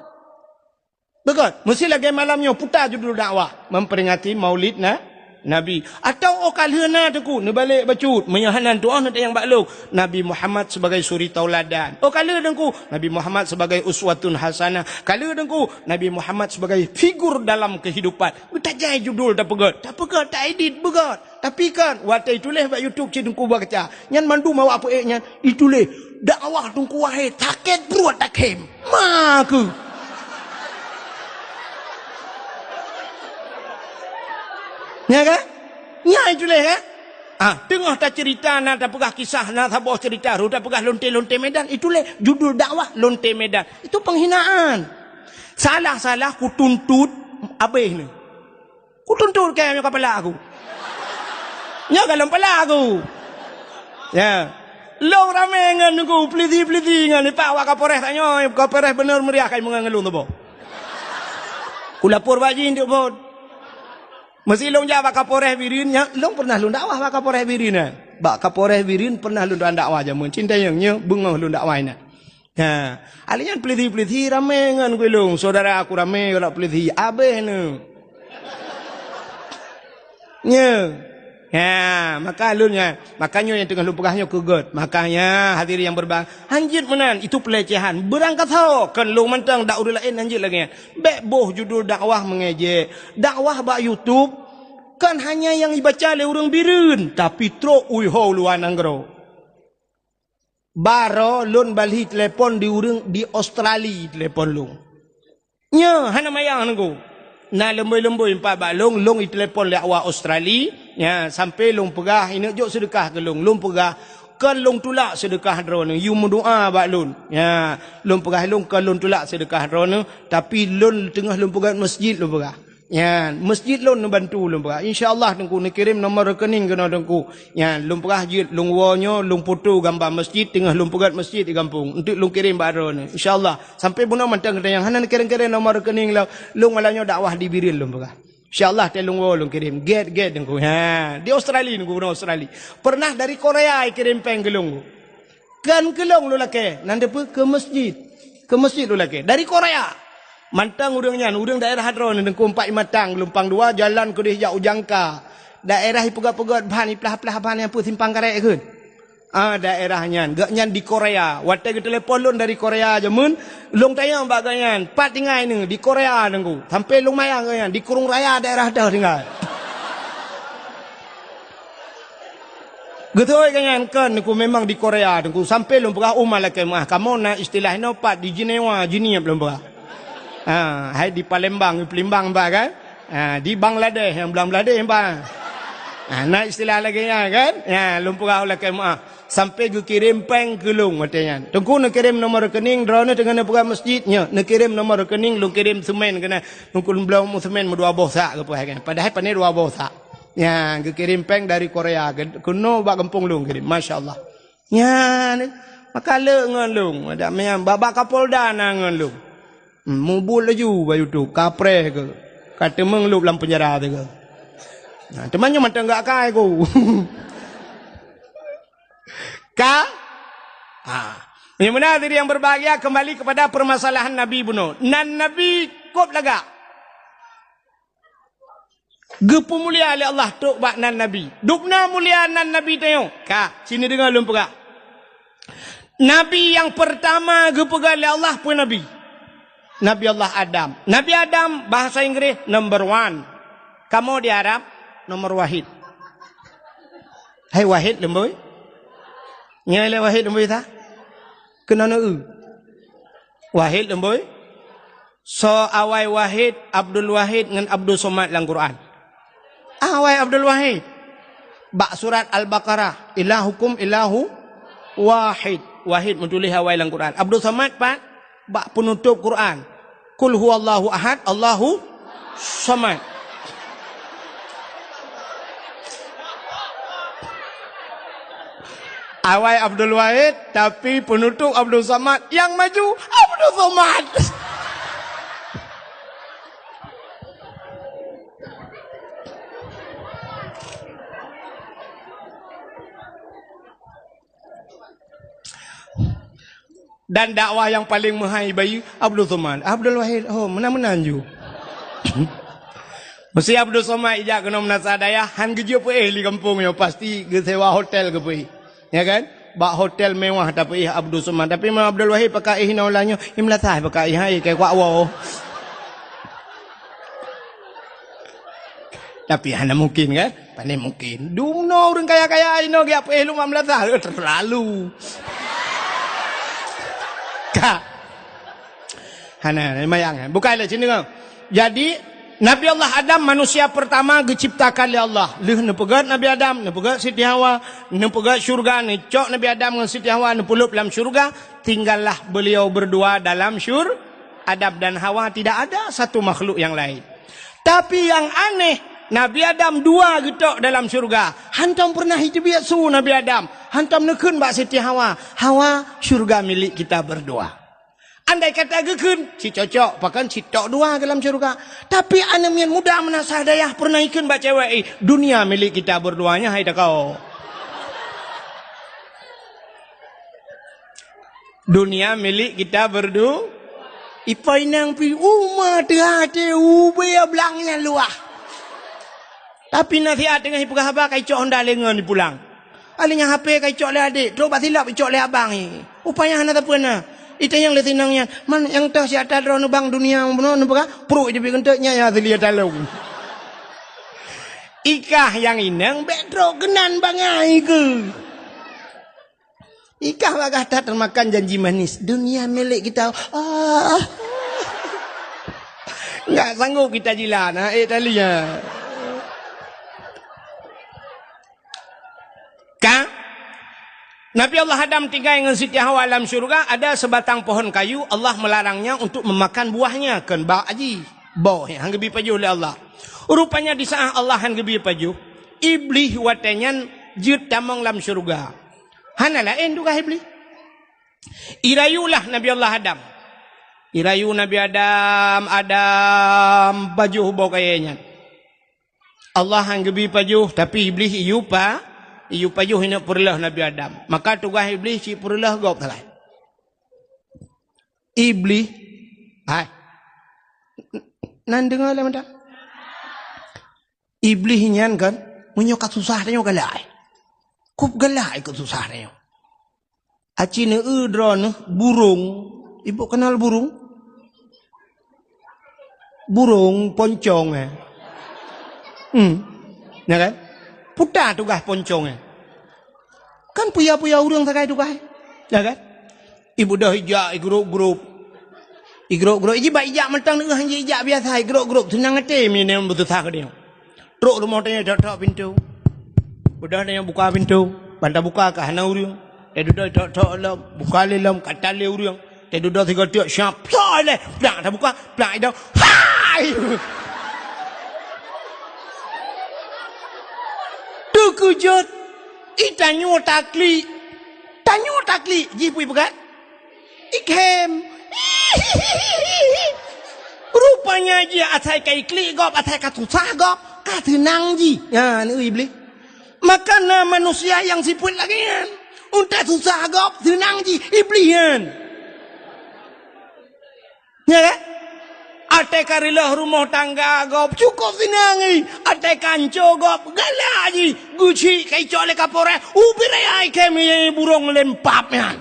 Beugét, meusi lagée malam nyoe puta judul dakwah, memperingati Maulid na, Nabi. Atawa óh ka lheueh na Teungku, neubalek bacut, meunyoe hana tuoh neutanyong bak lôn, Nabi Muhammad sebagai suri tauladan. Óh ka lheueh Teungku, Nabi Muhammad sebagai uswatun hasanah. Ka lheueh Teungku, Nabi Muhammad sebagai figur dalam kehidupan. Beutajai judul tapeugét, tapeugét, taedit beugét. Tapi kan, watée ituléh bak YouTube cit Teungku baca. Nyan mandum awak peuék nyan ituléh, "Dakwah Teungku Wahé sakét pruet takhém." Makeu. Nya kan? Nya ituléh kan? Ah, teungoh taceurita na tapeugah kisah na saboh ceurita ru tapeugah lonte-lonte Medan, ituléh judul dakwah lonte Medan. Itu penghinaan. Salah-salah kutuntot abéh ni. Kutuntut kèe nyoe keu palak aku. Nyoe ka lom palak aku. Ya. Lôn ramé ngon nunggu, peulisi-peulisi ngon, ipak awak Kapolres tanyoe, Kapolres beuneuh meuriah kai meungon ngon lôn tuboh. Kulapor bak jih untuk phon. Meusé lôn jak bak Kapolres Bireuen, nyan, lôn pernah lôn dakwah bak Kapolres Bireuen, eh. Bak Kapolres Bireuen pernah lôn dakwah jameun. Cintayong nyoe beungoh lôn dakwah inan. Ha, alèh nyan peulisi-peulisi ramé ngon gulong, syedara aku ramé ngon peulisi, abéh nyoe. Nyoe. Ha, maka lôn nyan, maka nyoe nyang teungoh lôn peugah nyoe keu gèt. Makanya hadirin yang berbahagia, hanjeuet meunan, itu pelecehan. Beurangkasoe, kon lôn mantong dak ureueng laén hanjeuet lagèe nyan. Bèk boh judul dakwah mengejek. Dakwah bak YouTube kon hanya nyang ibaca lé ureueng Bireuen, tapi trok u ho luwa nanggroe. Baroe lôn bali telepon di ureueng di Australia telepon lôn. Nyoe hana mayang nunggu. Na leumboi-leumboi empat bak lôn, lôn itelepon lé awak Australia. Nya, sampai lôn peugah, ineuk jok seudeukah keu lôn. Lôn peugah, kon lôn tulak seudeukah droeneuh, yue meudoa bak lôn. Nya, lôn peugah lôn kon lôn tulak seudeukah droeneuh, tapi lôn teungoh lôn peugah masjid lôn peugah. Nyan, masjid lôn neubantu lôn peugah. Insya Allah Teungku neukirém nomor rekening keunoe Teungku. Nyan, lôn peugah jeuet lôn woe nyoe, lôn foto gamba masjid, teungoh lôn peugah masjid di gampông. Enteuk lôn kirém bak droeneuh. Insya Allah. Sampai bunoe mantong geutanyoe hana neukirém-kirém nomor rekening lôn. Lôn malam nyoe dakwah di Bireuen lôn peugah. Insya Allah, watèe lôn woe lôn kirém. Gèt-gèt Teungku. Ha, di Australia Teungku, bunoe Australia. Pernah dari Korea ikirém péng keu lôn. Kon keu lôn lôn lakèe, nan deuh peue keu masjid. Keu masjid lôn lakèe. Dari Korea. Mantong ureueng nyan, ureueng daerah droeneuh, Teungku, Empat Imatang, Geulumpang Dua, jalan keudéh jak u Jangka. Daerah ipeugöt-peugöt ban, iplah-plah ban nyang peue simpang karet kheun. Ah, daerah nyan. Gobnyan di Korea. Watèe geutelepon lôn dari Korea jameun, lôn tanyong bak gobnyan, "Pat tinggai neuh?" "Di Korea, Teungku." Sampai lôn mayang gobnyan, "Di Krueng Raya daerah deuh tinggai." Geutôi gobnyan, "Kon, Teungku, memang di Korea, Teungku." Sampai lôn peugah, "Oh, malaikat meuah, kamoe na istilah inoe pat di Jenewa, Jeunieb," lôn peugah. Ha, hai di Palembang, Palembang bah kan? Ha, di Bangladesh, nyang Bangladesh bah. Ha, na istilah lagèe nyan kan? Ya, lôn peugah malaikat meuah. Sampai geukirém péng keu lôn watèe nyan. Teungku neukirém nomor rekening, droeneuh teungoh neupeugah masjid, nyoe, neukirém nomor rekening, lôn kirém seumén keunan. Teungku lôn bloe seumén meudua boh sak geupeugah kan. Padahai pané dua boh sak. Nyan, geukirém péng dari Korea, ke-, keunoe bak gampông lôn kirém. Masya Allah. Nyan, maka le ngon lôn. Adak meunan, bak, bak Kapolda na ngon lôn. Hmm, mubuet laju bak YouTube, kapreh keuh. Ka teumeung lôn lam penjara teuh keuh. Nah, teuma nyoe mantong gak kai ku. Ka? Ha. Meunyoe meunan, hadirin yang berbahagia, kembali kepada permasalahan Nabi bunoe. Nan Nabi kôb lagak. Geupeumulia lé Allah trok bak nan Nabi. Dubna mulia nan Nabi tanyoe. Ka, sini deungoe lôn peugah. Nabi nyang peurtama geupeugah lé Allah peue Nabi? Nabi Allah Adam. Nabi Adam, bahasa Inggris, number one. Kamoe di Arab, nomor wahid. Hai wahid leumboi? Nyoe lé wahid leumboi ta? Keunoe neu-eu. Wahid leumboi? Soe awai Wahid, Abdul Wahid ngon Abdul Somad lam Quran? Awai Abdul Wahid. Bak surat Al-Baqarah, "Ilahukum ilahu wahid." Wahid meutuléh awai lam Quran. Abdul Somad pat? Bak peunutôp Quran, "Qul huwallahu ahad, Allahu somad." Awai Abdul Wahid, tapi peunutôp Abdul Somad, nyang maju Abdul Somad. Dan dakwah nyang paleng meuhai bayeue Abdul Somad. Abdul Wahid, oh, meunan-meunan ju. Meusé Abdul Somad ijak keunoe meunasah dayah, han geujeuet peuéh lé gampông nyoe, pasti geusewa hotel geupeuéh. Ya kan? Bak hotel mewah tapeuéh Abdul Somad. Tapi meunyoe Abdul Wahid pakai éh inoe lam nyoe, i meulasah pakai éh, hai, keu kuak woe. Tapi hana mungkin kan? Pane mungkin. Dumnoe ureueng kaya-kaya inoe geujak peuéh lom lam meunasah. Eh, terlalu. Ka. Hana, mayang. Bukai lé sini kan. Jadi, Nabi Allah Adam manusia pertama geuciptakan lé Allah. Lheueh neupeugöt Nabi Adam, neupeugöt Siti Hawa, neupeugöt syurga, neucok Nabi Adam ngon Siti Hawa neupeulop lam syurga, tinggallah beliau berdua dalam syur-, Adam dan Hawa, tidak ada satu makhluk yang lain. Tapi yang aneh, Nabi Adam dua geutok dalam syeuruga. Hantom peureunah jiteubiet su Nabi Adam. Hantom neukheun bak Siti Hawa, "Hawa, syeuruga milék kita berdua." Andai kata geukheun, cit cocok, pakon cit tok dua dalam syeuruga. Tapi aneuk miet muda meunasah dayah peureunah jikheun bak cewek, "Eh, dunia milik kita berdua nyan, hai takau." Dunia milik kita berdu-, ipo inong pi uma teuhah teuh ubé blang nyang luwah. Tapi na siat teungoh ipeugah haba ka icok honda lé ngon ipulang. Alèh nyan H P ka icok lé adék, trok bak silop icok lé abang i. Upaya hana sapeue na. Itanyong lé sinong nyan, "Man nyang toh siat that droeneuh bang dunia bunoe neupeugah?" Pruet iteubiet keuneuk nyan nyang asli ata lôn. Ikah nyang inong bèk trok keunan bangai keuh. Ikah bagah that teumakan janji manis, dunia milik kita. Ah. Enggak sanggup kita jilat, ha, eh, tali, ha. Ka? Nabi Allah Adam tinggai ngon Siti Hawa lam syeuruga, ada sebatang pohon kayu, Allah melarangnya untuk memakan buahnya, kheun bak jih. Boh, han geubi pajoh lé Allah. Rupanya di saat Allah han geubi pajoh, Iblih watèe nyan jeuet tamong lam syeuruga. Hana laén tugaih Iblih. Irayulah Nabi Allah Adam. Irayu Nabi Adam, "Adam, pajoh boh kayèe nyan." Allah han geubi pajoh, tapi Iblih iyue pa-, iyue pajoh ineuk peureulèe Nabi Adam. Maka tugaih Iblih cit peureulèe gob sagai. Iblih, hai. Nan deungö lé mantong. Iblih nyan kan, meunyoe ka susah tanyoe galak. Kub galak ikot susah tanyoe. Aci neueu droeneuh burông. Ibu kenal burông? Burông poncong, eh. Hmm. Ya kan? Puta tugaih poncong, eh. Kan puya-puya ureueng sagai tugaih. Ya kan? Ibu dah ijak igrop-grop. Igrop-grop. Iji bak ijak mantong neueu han ji ijak biasa, igrop-grop. Seunang até mi nyan beususah keu dia. Trok rumoh tanyoe tok-tok pintoe. Beudôh tanyoe buka pintoe. Ban tabuka ka hana ureueng. Teududoe tok-tok lom, buka lé lom, ka tan lé ureueng. Teududoe sigoe teuk, syap, plak ilèe. Plak tabuka, plak idong. Hai! Teukeujot. I tanyoe taklik. Tanyoe taklik. Jih pui peugah. Ikhém. Rupanya jih asai ka iklik gob, asai ka susah gob, ka seunang jih. Nyan, Iblih. Maka na manusia nyang sifeuet lagèe nyan. Untèe susah gob, seunang jih, Iblih nyan. Ya kan? Até ka reuloh rumoh tangga gob, cukôp seunang jih. Até ka anco gob, galak jih. Geuchik ka icok lé kapolres, ubit raya ikhém burông lempap nyan.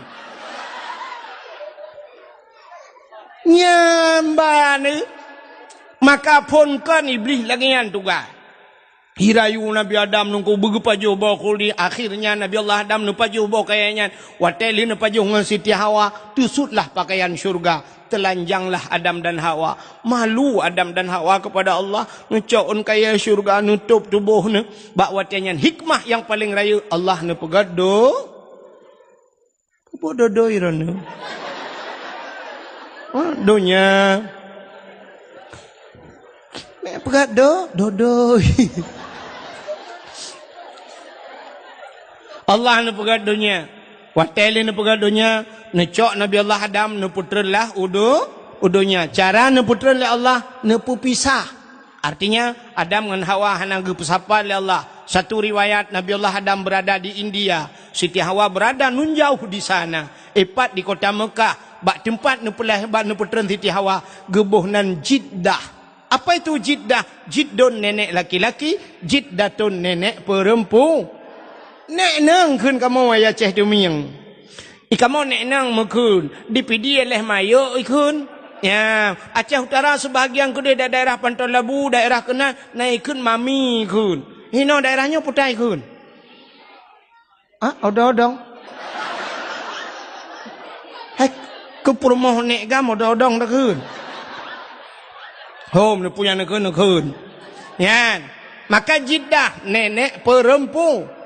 Nyan ban, maka phon kon Iblih lagèe nyan tugaih. Irayu Nabi Adam nungku beugeupajoh boh khuldi, akhirnya Nabi Allah Adam neupajoh boh kayèe nyan. Watèe lheuh neupajoh ngon Siti Hawa, teusutlah pakaian syeuruga, teulanjanglah Adam dan Hawa. Malu Adam dan Hawa kepada Allah, neucok ôn kayèe syeuruga, neutôb tuboh neuh. Bak watèe nyan hikmah nyang paleng rayeuk Allah neupeugah do-, Peubododoi droeneuh. Ha, donya. Mek peugah do-, dodoi. Allah neupeugah donya. Watèe lé neupeugah donya, neucok Nabi Allah Adam neupeutreun lah u do-, u donya. Cara neupeutreun lé Allah, neupeupisah. Artinya, Adam ngon Hawa hana geupeusapat lé Allah. Satu riwayat, Nabi Allah Adam berada di India, Siti Hawa berada nun jauh di sana. Ipat di kota Mekah, bak teumpat neupeulahé, bak neupeutreun Siti Hawa, geuboh nan Jiddah. Apa itu Jiddah? Jiddun nenek laki-laki, Jiddatun nenek perempu-, Nek nang kheun kamoe ayah Ceh Tumieng. I kamoe nek nang meukheun, di Pidie leh mayok ikheun. Ya, Aceh Utara sebahagian keudeh da-, daerah Panton Labu, daerah keunan, na ikheun mami ikheun. Hinoe daerah nyoe putai ikheun. Ah, odong-odong. Hai, keu peurumoh nek gam odong-odong takheun. Hom, neupue nyang neukheun, neukheun. Nyan. Maka Jiddah, nenek perempu.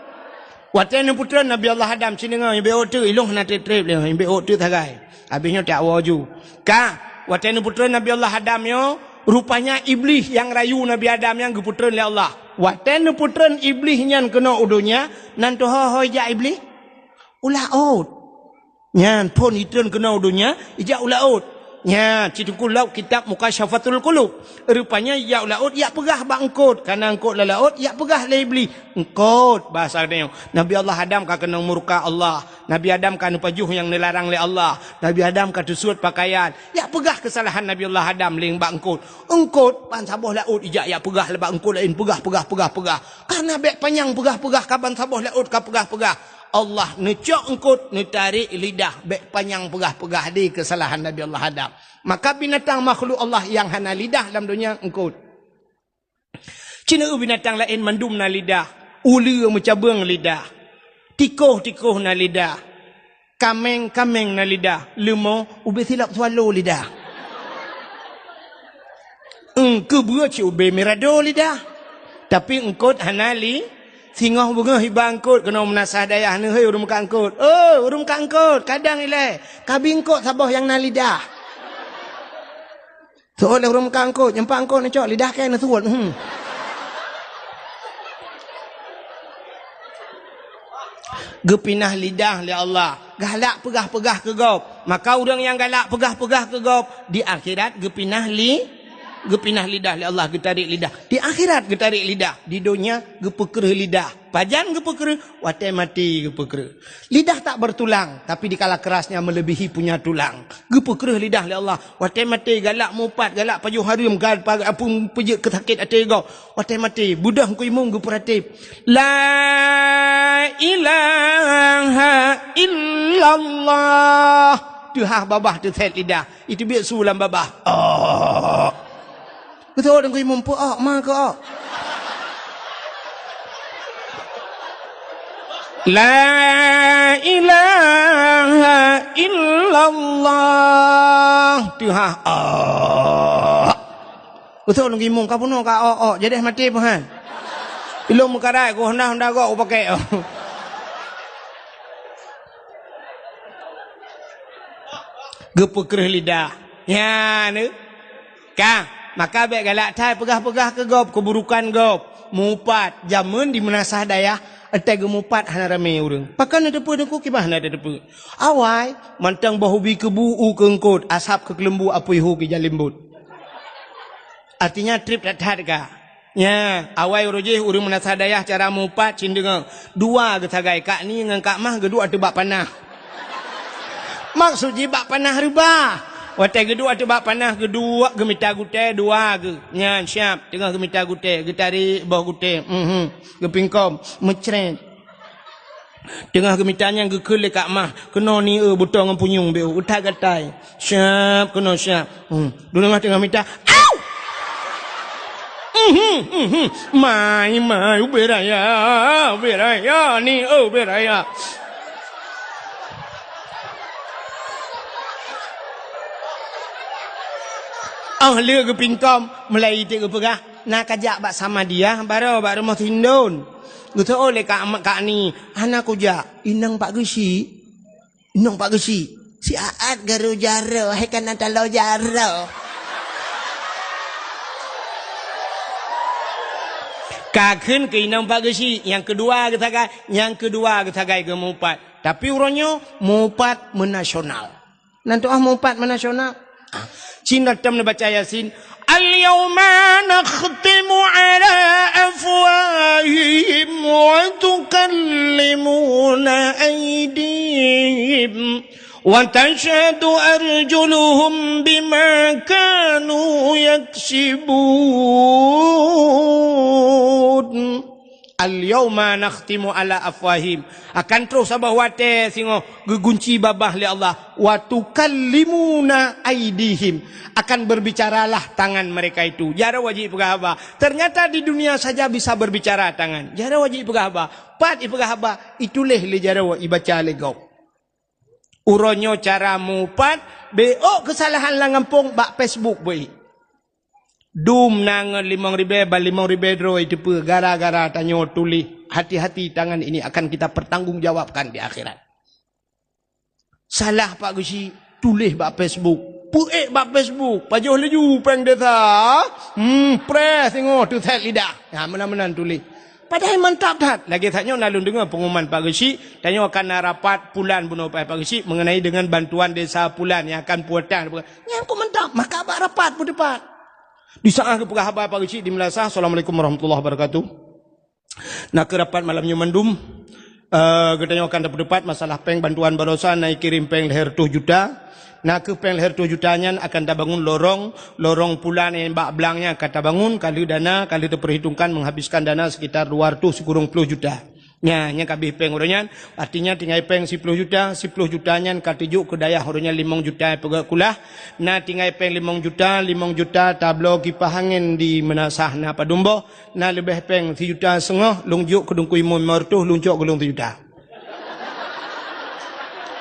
Watèe neupeutreun Nabi Allah Adam, ci deungö, nyang beuôt teuk, ilong hana treb-treb lé, nyang beuôt teuk sagai. Habéh nyoe tak woe ju. Ka, watèe neupeutreun Nabi Allah Adam nyoe, Rupanya Iblih nyang rayu Nabi Adam nyan geupeutreun lé Allah. Watée neupeutreun Iblih nyan keunoe u donya, nan teuho-ho ijak Iblih? U laôt. Nyan phon itreun keunoe u donya, ijak u laôt. Nyan, ci teungku lom kitab Mukasyafatul Qulub. Rupanya ijak u laôt, ijak peugah bak eungkôt. Kana eungkôt lam laôt, ijak peugah lé Iblih. Eungkôt, bahasa geutanyoe. Nabi Allah Adam ka keunong murka Allah. Nabi Adam ka neupajoh nyang neularang lé Allah. Nabi Adam ka teusuet pakaian. Ijak peugah keusalahan Nabi Allah Adam lé bak eungkôt. Eungkôt, ban saboh laôt ijak, ijak peugah lé bak eungkôt laén. Peugah, peugah, peugah, peugah. Karena bék panyang peugah-peugah ka ban saboh laôt ka peugah-peugah. Allah neucok eungkôt, neutarek lidah, bék panyang peugah-peugah di keusalahan Nabi Allah Adam. Maka binatang makhluk Allah nyang hana lidah lam donya eungkôt. Ci na binatang laén mandum na lidah, uleue meucabeueng lidah, tikôh-tikôh na lidah, kaméng-kaméng na lidah, leumo ubé silop swallow lidah. Eungkôt beue ci ubé mirado lidah. Tapi eungkôt hana li, singoh beungoh iba eungkôt keunoe meunasah dayah neuhôi ureuëng meukat eungkôt. "Oh, ureuëng meukat eungkôt, kadang ilée, kabi eungkôt saboh nyang na lidah." Seuôt lé ureuëng meukat eungkôt, nyang pat eungkôt neucok lidah kée neusuet. Hmm. Geupinah lidah lé Allah. Galak peugah-peugah keu gob. Maka ureuëng nyang galak peugah-peugah keu gob, di akhirat geupinah li-, geupinah lidah lé Allah, geutarek lidah. Di akhirat geutarek lidah, di donya geupeukreuh lidah. Pajan geupeukreuh? Watée maté geupeukreuh. Lidah tak bertulang, tapi dikala kerasnya melebihi punya tulang. Geupeukreuh lidah lé Allah. Watée maté galak mupat, galak pajoh hareuem, gal pa-, apui peujeuet keu sakét até gob. Watée maté, beudôh Teungku Imum geupeuratéb. La ilaha illallah. Teuhah babah teusét lidah. Iteubiet su lam babah. Oh. Beutôi Teungku Imum, peu-ok ma keu-ok. La ilaha illallah. Teuhah. Oh. Beutôi Teungku Imum, ka bunoe ka ok-ok, jadeh maté peuhan. Ilong meukarai ku honda-honda gok upakée. Geupeukreuh lidah. Nyan, eh. Ka, maka bék galak that peugah-peugah keu gob, keuburukan gob. Mupat, jameun di meunasah dayah, watée geumupat hana ramé ureuëng. Pakon na teupeu Teungku, kiban hana teupeu. Awai, mantong boh ubi keubu u keu eungkôt, asab keu keuleumbu apui hu keu jalimbot. Artinya treb that-that ka. Nya, awai uroe jih ureuëng meunasah dayah cara mupat cit deungoe. Dua geusagai, Kak Ni ngon Kak Mah geuduek ateueh bak panah. Maksud jih bak panah reubah. Watée geuduek ateueh bak panah, geuduek geumita gutée dua geuh. Nyan siab, teungoh geumita gutée, geutarek boh gutée. Mhm. Geupingkom, meucret. Teungoh geumita nyan geukheun lé Kak Mah, keunoe ni eu butong ngon punyueng beu, utak gatai. Siab keunoe siab. Hmm. Dua teungoh mita. Au! Mhm, mhm. Mai, mai, ubé raya, ubé raya, ni eu ubé raya. Oh, lé geupingkom, mulai iték geupeugah, na kajak bak Samadiyah, baroe bak rumoh Sindon. Geuseuôt lé Kak, Kak Ni, hana kujak, inong Pak Geuchik. Inong Pak Geuchik, siat garo jaro, hai kana talo jaro. Ka kheun keu inong Pak Geuchik, nyang keudua geusagai, nyang keudua geusagai geumupat. Tapi uroe nyoe mupat meunasional. Nan teuah mupat meunasional. Ah, cit na tom neubaca Yasin. Al-yauma nakhtimu ala afwahihim wa tukallimuna aydihim wa tashhadu arjuluhum bima kanu yaksibun. Al-yauma nakhtimu ala afwahihim. Akan troh saboh watée singoh geugunci babah lé Allah. Wa tukallimuna aydihim. Akan berbicaralah tangan mereka itu. Jaroe jih peugah haba. Ternyata di dunia saja bisa berbicara tangan. Jaroe jih peugah haba. Pat ipeugah haba, ituléh lé jaroe, ibaca lé gob. Uroe nyoe cara mupat, bék keusalahan lam gampông bak Facebook beuih. Dum na ngon limong ribée, ban limong ribée droe iteupeue gara-gara tanyoe tuléh, hati-hati tangan ini akan kita pertanggungjawabkan di akhirat. Salah Pak Geuchik, tuléh bak Facebook. Peuék bak Facebook, pajoh laju péng desa. Hmm, preh singoh teuset lidah. Ha, meunan-meunan tuléh. Padahai mantap that. Lagée that nyoe na lôn deungoe pengumuman Pak Geuchik, tanyoe akan na rapat pulan bunoe Pak Geuchik mengenai dengan bantuan desa pulan yang akan puatan. Nyan kok mantap, maka bak rapat peuteupat. Di saat geupeugah haba Pak Geuchik di Meulasah, "Assalamualaikum warahmatullahi wabarakatuh." Na keuh rapat malam nyoe mandum, eh, geutanyoe akan tapeuteupat masalah péng bantuan baroesa na kirém péng lhée reutôh juta. Na keuh péng lhée reutôh juta nyan akan tabangun lorong, lorong pulan nyang bak blang nyan akan tabangun, ka lheueh dana, ka lheueh teupeurhitongkan menghabiskan dana sekitar dua reutôh sikureueng ploh juta. Nya, nyang ka abéh péng uroe nyan, artinya tinggai péng siploh juta, siploh juta nyan ka teujok keu dayah uroe nyan limong juta peugét kulah, na tinggai péng limong juta, limong juta tabloe kipah angén di Meulasah na padum boh, na leubeh péng sijuta seungoh, lôn jok keu Teungku Imum limong reutôh, lôn cok keu lôn sijuta.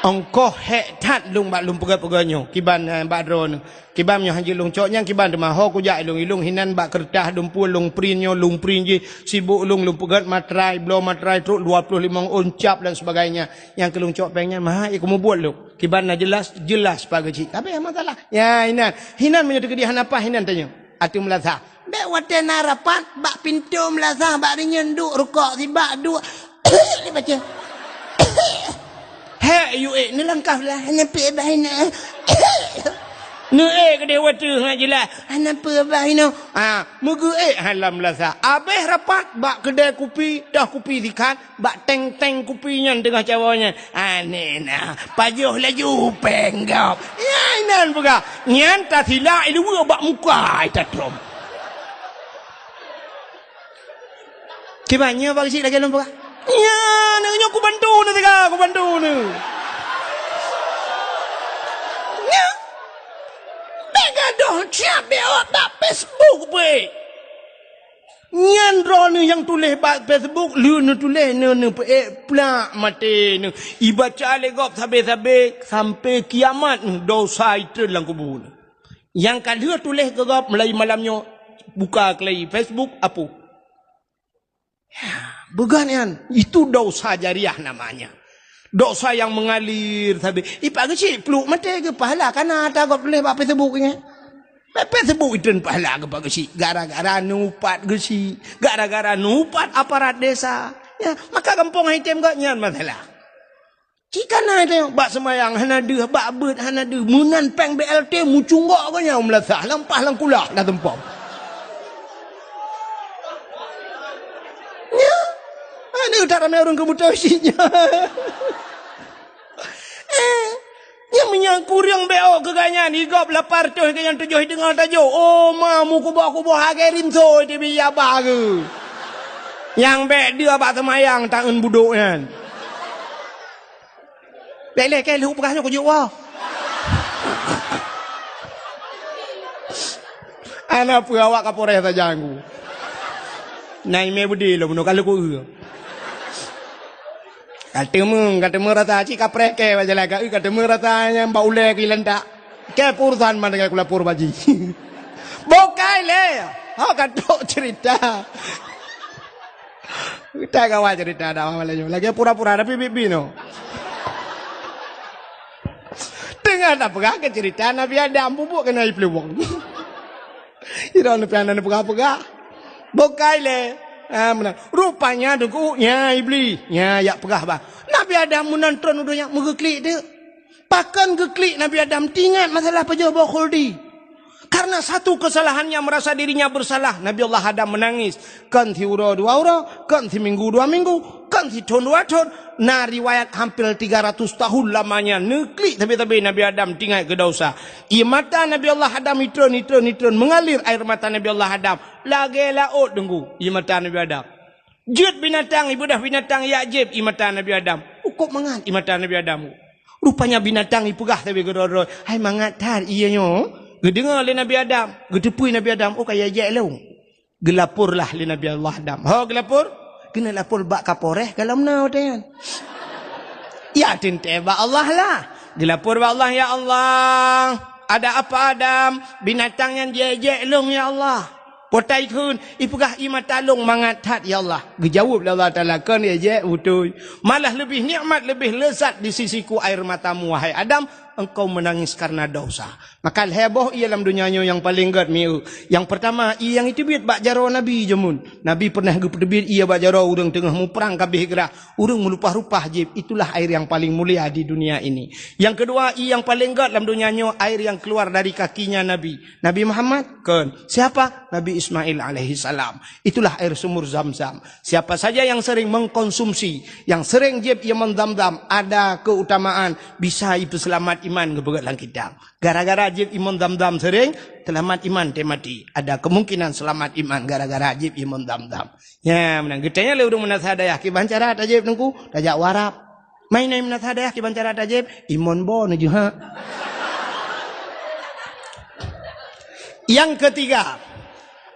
Ongkoh hék that lôn bak lôn peugét-peugét nyoe, kiban, eh, bak droeneuh. Kiban nyoe hana jeuet lôn cok nyan, kiban teuma ho kujak ilong-ilong hinan bak keureutah dumpue lôn print nyoe, lôn print jih, sibok lôn, lôn peugét matrai, bloe matrai trok dua ploh limong ôn cap dan sebagainya. Nyang keu lôn cok péng nyan, maha, eh, kumubuet lôn. Kiban na jeulaih, jeulaih Pak Geuchik. Tapi masalah. Ya, hinan. Hinan meunyoe teukeudi hana paih hinan tanyoe. Ateueh Meulasah. Bék watée na rapat bak pintoe Meulasah bak rinyeun duek rukok sibak duek. Dibaca. Hék, yue ék, neulangkah lah, hana peue bah inoe. Neuék keudeh watée ngat jeulaih, hana peue bah inoe. Ah, meugeuék hai lam Meulasah. Abéh rapat bak keudée kupi, toh kupi sikat, bak teng-teng kupi nyan teungoh cawoe nyan. Aneh na, pajoh laju péng gob. Nyan inan peugah. Nyan tasila iluwa bak muka ita trom. Kiban nyoe Pak Geuchik lagée lôn peugah. Nyan, nyoe kubantu neuh siga, kubantu neuh. Nyan. Bék gadoh siab bék awak bak Facebook peuék. Nyan droeneuh nyang tuléh bak Facebook, lheueh neutuléh neu-, neupeuék plak maté neuh. Ibaca lé gob sabe-sabe sampai kiamat neuh dosa itreun lam kubu neuh. Nyang ka lheueh tuléh keu gob mulai malam nyoe buka keulai Facebook apu. Ya, beugat nyan, itu dosa jariah namanya. Dosa yang mengalir sabe. Ipak geuchik pluek maté geupahala kana ata gob tuléh bak Facebook nyan. Bak Facebook itreun pahala geupak geuchik gara-gara neuupat geuchik, gara-gara neuupat aparat desa. Ya, maka gampông hai tem geuh nyan masalah. Cit kana teuh bak seumayang hana deuh, bak beuet hana deuh, meunan péng B L T meucunggok geuh nyan meulasah lam pah lam kulah dah tumpom. Nyan, aneuk that ramé ureueng keubutoe cit nyan. Eh, nyang meunyan kureueng B O keu gobnyan, i gob lapan reutôh keu nyang tujoh i teungoh tajok. Oh, ma meukuboh-kuboh lagée rinso teubiet yaba geuh. Nyang bék deuh bak seumayang taeun budok nyan. Bék lé kée lheueh peugah nyoe kujok woe. Hana peue awak Kapolres sajan ku. Na imé beudé lom bunoe ka lheueh ku eu. Ka teumé, ka teumé rasa cit kapreh kée bak jalan ka eu, ka teumé rasa nyang bak ulée keu ilantak. Kée peurusan man dengan kulapor baji. Bukai lé. Ha ka trok cerita. Kita kawan cerita dah malam nyoe. Lagée pura-pura tapi bibi no. Teungoh tapeugah keu cerita Nabi Adam bubuk keunoe ipluwong. Ira neupian neupeugah-peugah. Bukai lé. Ha, meunan. Rupanya deungon nya Iblis. Nya yak peugah bah. Nabi Adam meunan tron u donya meugeuklik teuk. Pakon geuklik Nabi Adam teuingat masalah pajoh boh khuldi. Karena satu kesalahannya merasa dirinya bersalah, Nabi Allah Adam menangis. Kon siuroe dua uroe, kon siminggu dua minggu, kon sithon dua thon. Na riwayat hampir tiga ratus tahun lamanya neuklik sabe-sabe Nabi Adam teuingat keu dosa. Ie mata Nabi Allah Adam itron, itron, itron mengalir air mata Nabi Allah Adam lagée laôt deungon ie mata Nabi Adam. Jeuet binatang, ibeudoh binatang yak jieb ie mata Nabi Adam. Ukôb mangat ie mata Nabi Adam. Rupanya binatang ipeugah sabe keudroe-droe, "Hai mangat that ie nyoe." Geudeungoe lé Nabi Adam, geuteupeue Nabi Adam, "Oh ka ijek lôn." Geulaporlah lé Nabi Allah Adam. Ho geulapor? Keuneuk lapor bak Kapolres galom na watée nyan. Ya teuntée bak Allah lah. Geulapor bak Allah, "Ya Allah, ada apa Adam? Binatang nyan jijek lôn ya Allah." Potai kheun, ipeugah ie mata lôn mangat that ya Allah. Geujaweueb lé Allah Taala, "Kon ijek beutôi. Malah leubeh nikmat, leubeh leuzat di sisiku air matamu wahai Adam, engkau menangis karena dosa. Maka lhèe boh ie lam donya nyoe nyang paleng gèt mieu. Nyang peurtama, ie nyang jiteubiet bak jaroe Nabi jameun. Nabi peureunah geupeuteubiet ie bak jaroe ureueng teungoh muprang ka abéh grah. Ureueng meulupah-lupah jieb, itulah air yang paling mulia di dunia ini. Yang kedua, ie nyang paleng gèt lam donya nyoe, air yang keluar dari kakinya Nabi. Nabi Muhammad? Kon. Siapa? Nabi Ismail alaihissalam. Itulah air sumur Zam-Zam. Siapa saja yang sering mengkonsumsi, yang sering jieb ie mon Zam-Zam, ada keutamaan bisa ipeuseulamat iman geupeugah lam kitab. Gara-gara jieb ie mon Zam-Zam sering, seulamat iman teumaté. Ada kemungkinan seulamat iman gara-gara jieb ie mon Zam-Zam. Nyan meunan. Geutanyoe lé ureueng meunasah dayah, kiban cara tajieb Teungku? Tajak u Arab. Mai na meunasah dayah, kiban cara tajieb? Ie mon bo neujeuhak. Yang ketiga,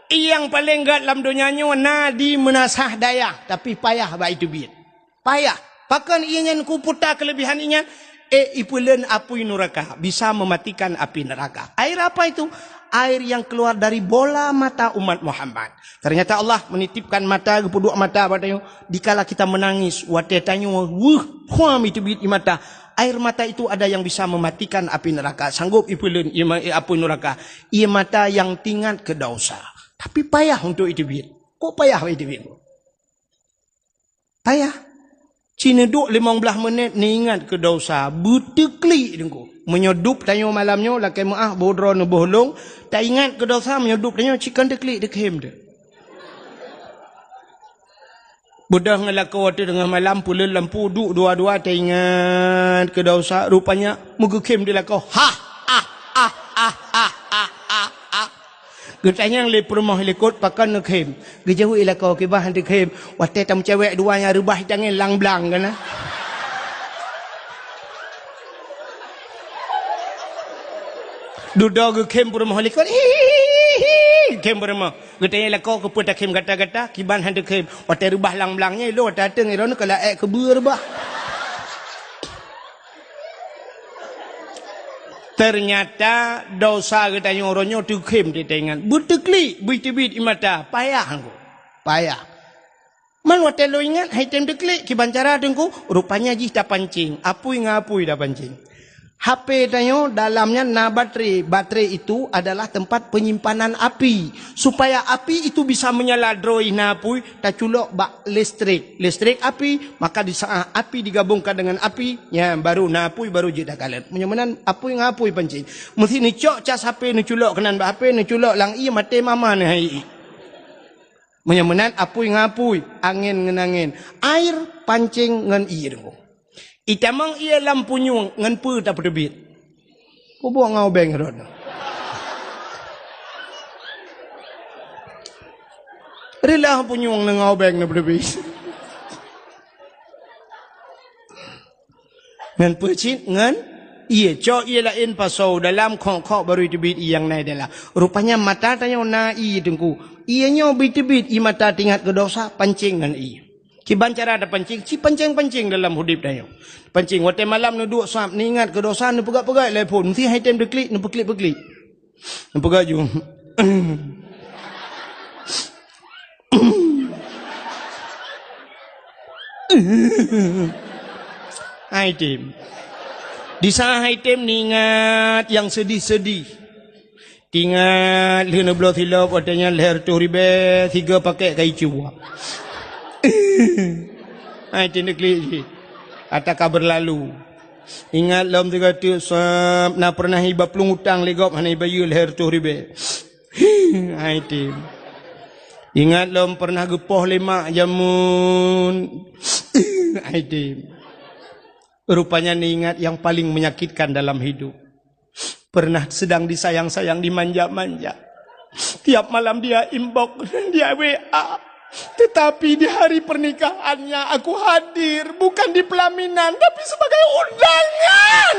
ie nyang paleng gèt lam donya nyoe na di meunasah dayah, tapi payah bak iteubiet. Payah. Pakon ie nyan kuputa keulebihan ie nyan? Eh, ipeuleuen apui nuraka, bisa mematikan api neraka. Air apa itu? Air yang keluar dari bola mata umat Muhammad. Ternyata Allah menitipkan mata, geupeuduek mata bak tanyoe. Dikala kita menangis, watèe tanyoe weueh, phuam iteubiet ie mata. Air mata itu ada yang bisa mematikan api neraka, sanggup ipeuleuen ie ma-, apui nuraka. Ie mata yang teuingat keu dosa. Tapi payah untuk iteubiet. Kok payah iteubiet? Payah. Ci neuduek limong blaih menit, neuingat keu dosa, beuteuklik Teungku. Meunyoe dub tanyoe malam nyoe, lakèe meu'ah, boh droeneuh boh lôn, taingat keu dosa, meunyoe dub tanyoe, ci kon teuklik, teukhem teuh. Beudôh ngon lakoe teungoh malam, peuleuen lampu, duek dua-dua, taingat keu dosa, rupanya meugeukhem di lakoe. Hah, ah, ah, ah, ah, ah, ah, ah. Geutanyong lé peurumoh likot, "Pakon neukhem?" Geujaweueb lakoe, "Kiban han teukhem, watèe tameucewek dua nyang reubah tangieng lam blang keunan." Dudoe geukhem peurumoh likot, "Hihihi, khem peurumoh." Geutanyong lakoe, "Keupeue takhem gata-gata?" "Kiban han teukhem, watèe reubah lam blang nyan, ilôn watèe ateueng, ilôn ka laék keubeue reubah." Ternyata dosa geutanyoe uroe nyoe teukhem teuingat. Beuteuklik, beuteubit ie mata, payah Teungku. Payah. Man watèe lôn ingat, han item teuklik, kiban cara Teungku, rupanya jih tapancing, apui ngon apui tapancing. H P tanyoe dalam nyan na baterai. Baterai itu adalah tempat penyimpanan api. Supaya api itu bisa menyala droe na apui, taculok bak listrik. Listrik api, maka di saat api digabungkan dengan api, nyan baru na apui, baru jeuet takalon. Meunyoe meunan apui ngon apui pancing. Meusti neucok cas H P, neuculok keunan bak H P, neuculok lam ie, maté mama neuh ie. Meunyoe meunan apui ngon apui, angén ngon angén. Air pancing ngon ie Teungku. Itamong ie lam punyueng ngon peue tapeuteubiet? Peubuet ngon ubeng rot. Reulah punyueng ngon ubeng na peuteubiet. Ngon peue cit? Ngon ie. Cok ie laén pasoe dalam, khok-khok baru teubiet ie nyang na i dalam. Rupanya mata tanyoe na ie Teungku. Ie nyoe beuteubit ie mata teuingat keu dosa, pancing ngon ie. Kiban cara tapancing, ci pancing-pancing dalam udeb tanyoe. Pancing, watèe malam neuduek sab, neuingat keu dosa, neupeugah-peugah lé phôn, meusti han item teuklik, neupeuklik-peuklik. Neupeugah ju. Han item. Di saat han item neuingat nyang seudih-seudih. Teuingat lheueh neubloe silop, watèe nyan lhèe reutôh ribèe, sigoe pakèk ka icue. Hai, teuneuk klik jih. Ata ka beurlalu. Ingat lom sigoe teuk, sab, na peureunah iba plueng utang lé gob hana ibayeue lhèe reutôh ribèe. Hai, tem. Ingat lom peureunah geupoh lé mak jameun. Hai, tem. Rupanya neuingat nyang paleng menyakitkan dalam hidup. Pernah sedang disayang-sayang, dimanja-manja. Tiap malam dia inbox, dia W A. Tetapi di hari pernikahannya aku hadir, bukan di pelaminan, tapi sebagai undangan.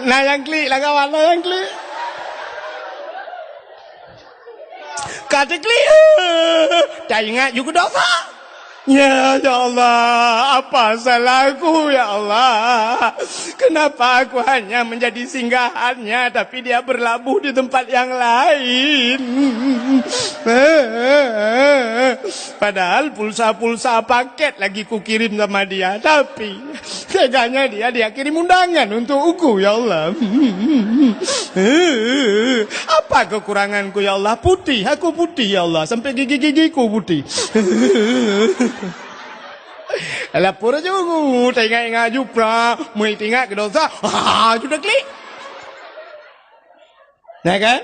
Na nyang klik lah kawan, na nyang klik. Ka teuklik, eh, taingat ju keu dosa. Ya, ya Allah, apa salahku, ya Allah? Kenapa aku hanya menjadi singgahannya, tapi dia berlabuh di tempat yang lain? Padahal pulsa-pulsa paket lagi kukirim sama dia, tapi teganya dia, dia kirim undangan untuk aku, ya Allah. Apa kekuranganku, ya Allah? Putih, aku putih, ya Allah. Sampai gigi-gigiku putih. Lapor aja guru, teuingat-ingat jupra, meuingat keu dosa. Ha, sudah klik. Nah kan?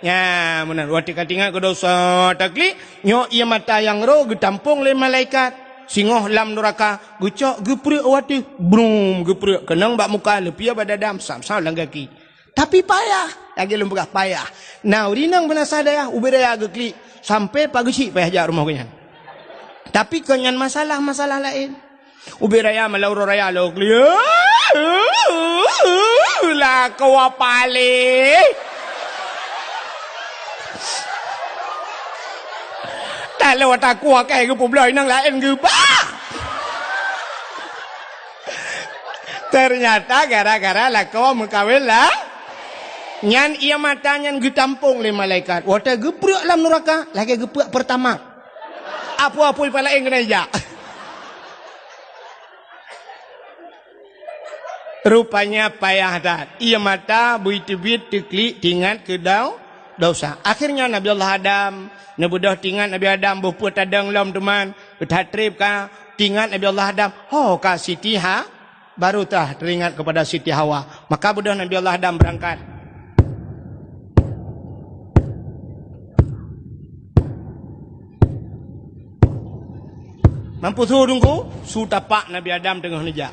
Ya, meunan. Watèe ka teuingat keu dosa, taklik, nyoe ie mata nyang roh geutampong lé malaikat. Singoh lam nuraka, geucok geupreuek watèe. Brum, geupreuek. Keunong bak muka, leupie bak dada, sam-sam lam gaki. Tapi payah. Lagèe lôn peugah payah. Na ureueng inong beunasa dayah, ubé raya geuklik. Sampai pageusyik payah jak rumoh geuh nyan. Tapi kon nyan masalah, masalah laén. Ubé raya malam uroe raya lôn klik. Lakoe paléh. Taloe takue keu geupeubloe inong laén geuba. Ternyata gara-gara lakoe meukawen lah. Nyan ie mata nyan geutampong lé malaikat. Watèe geupreuek lam nuraka, lagèe geupreuek Pertamax. Apui-apui palaén keuneuk jak. Rupanya payah that. Ie mata beuteubiet teuklik teuingat keu dau-, dosa. Akhirnya Nabi Allah Adam, neubeudôh teuingat Nabi Adam boh peue tadong lom teuma, that trép ka teuingat Nabi Allah Adam, ho ka Siti Ha-, baru tah teuingat kepada Siti Hawa. Maka beudôh Nabi Allah Adam beurangkat. Mampu su Teungku, su tapak Nabi Adam teungoh neujak.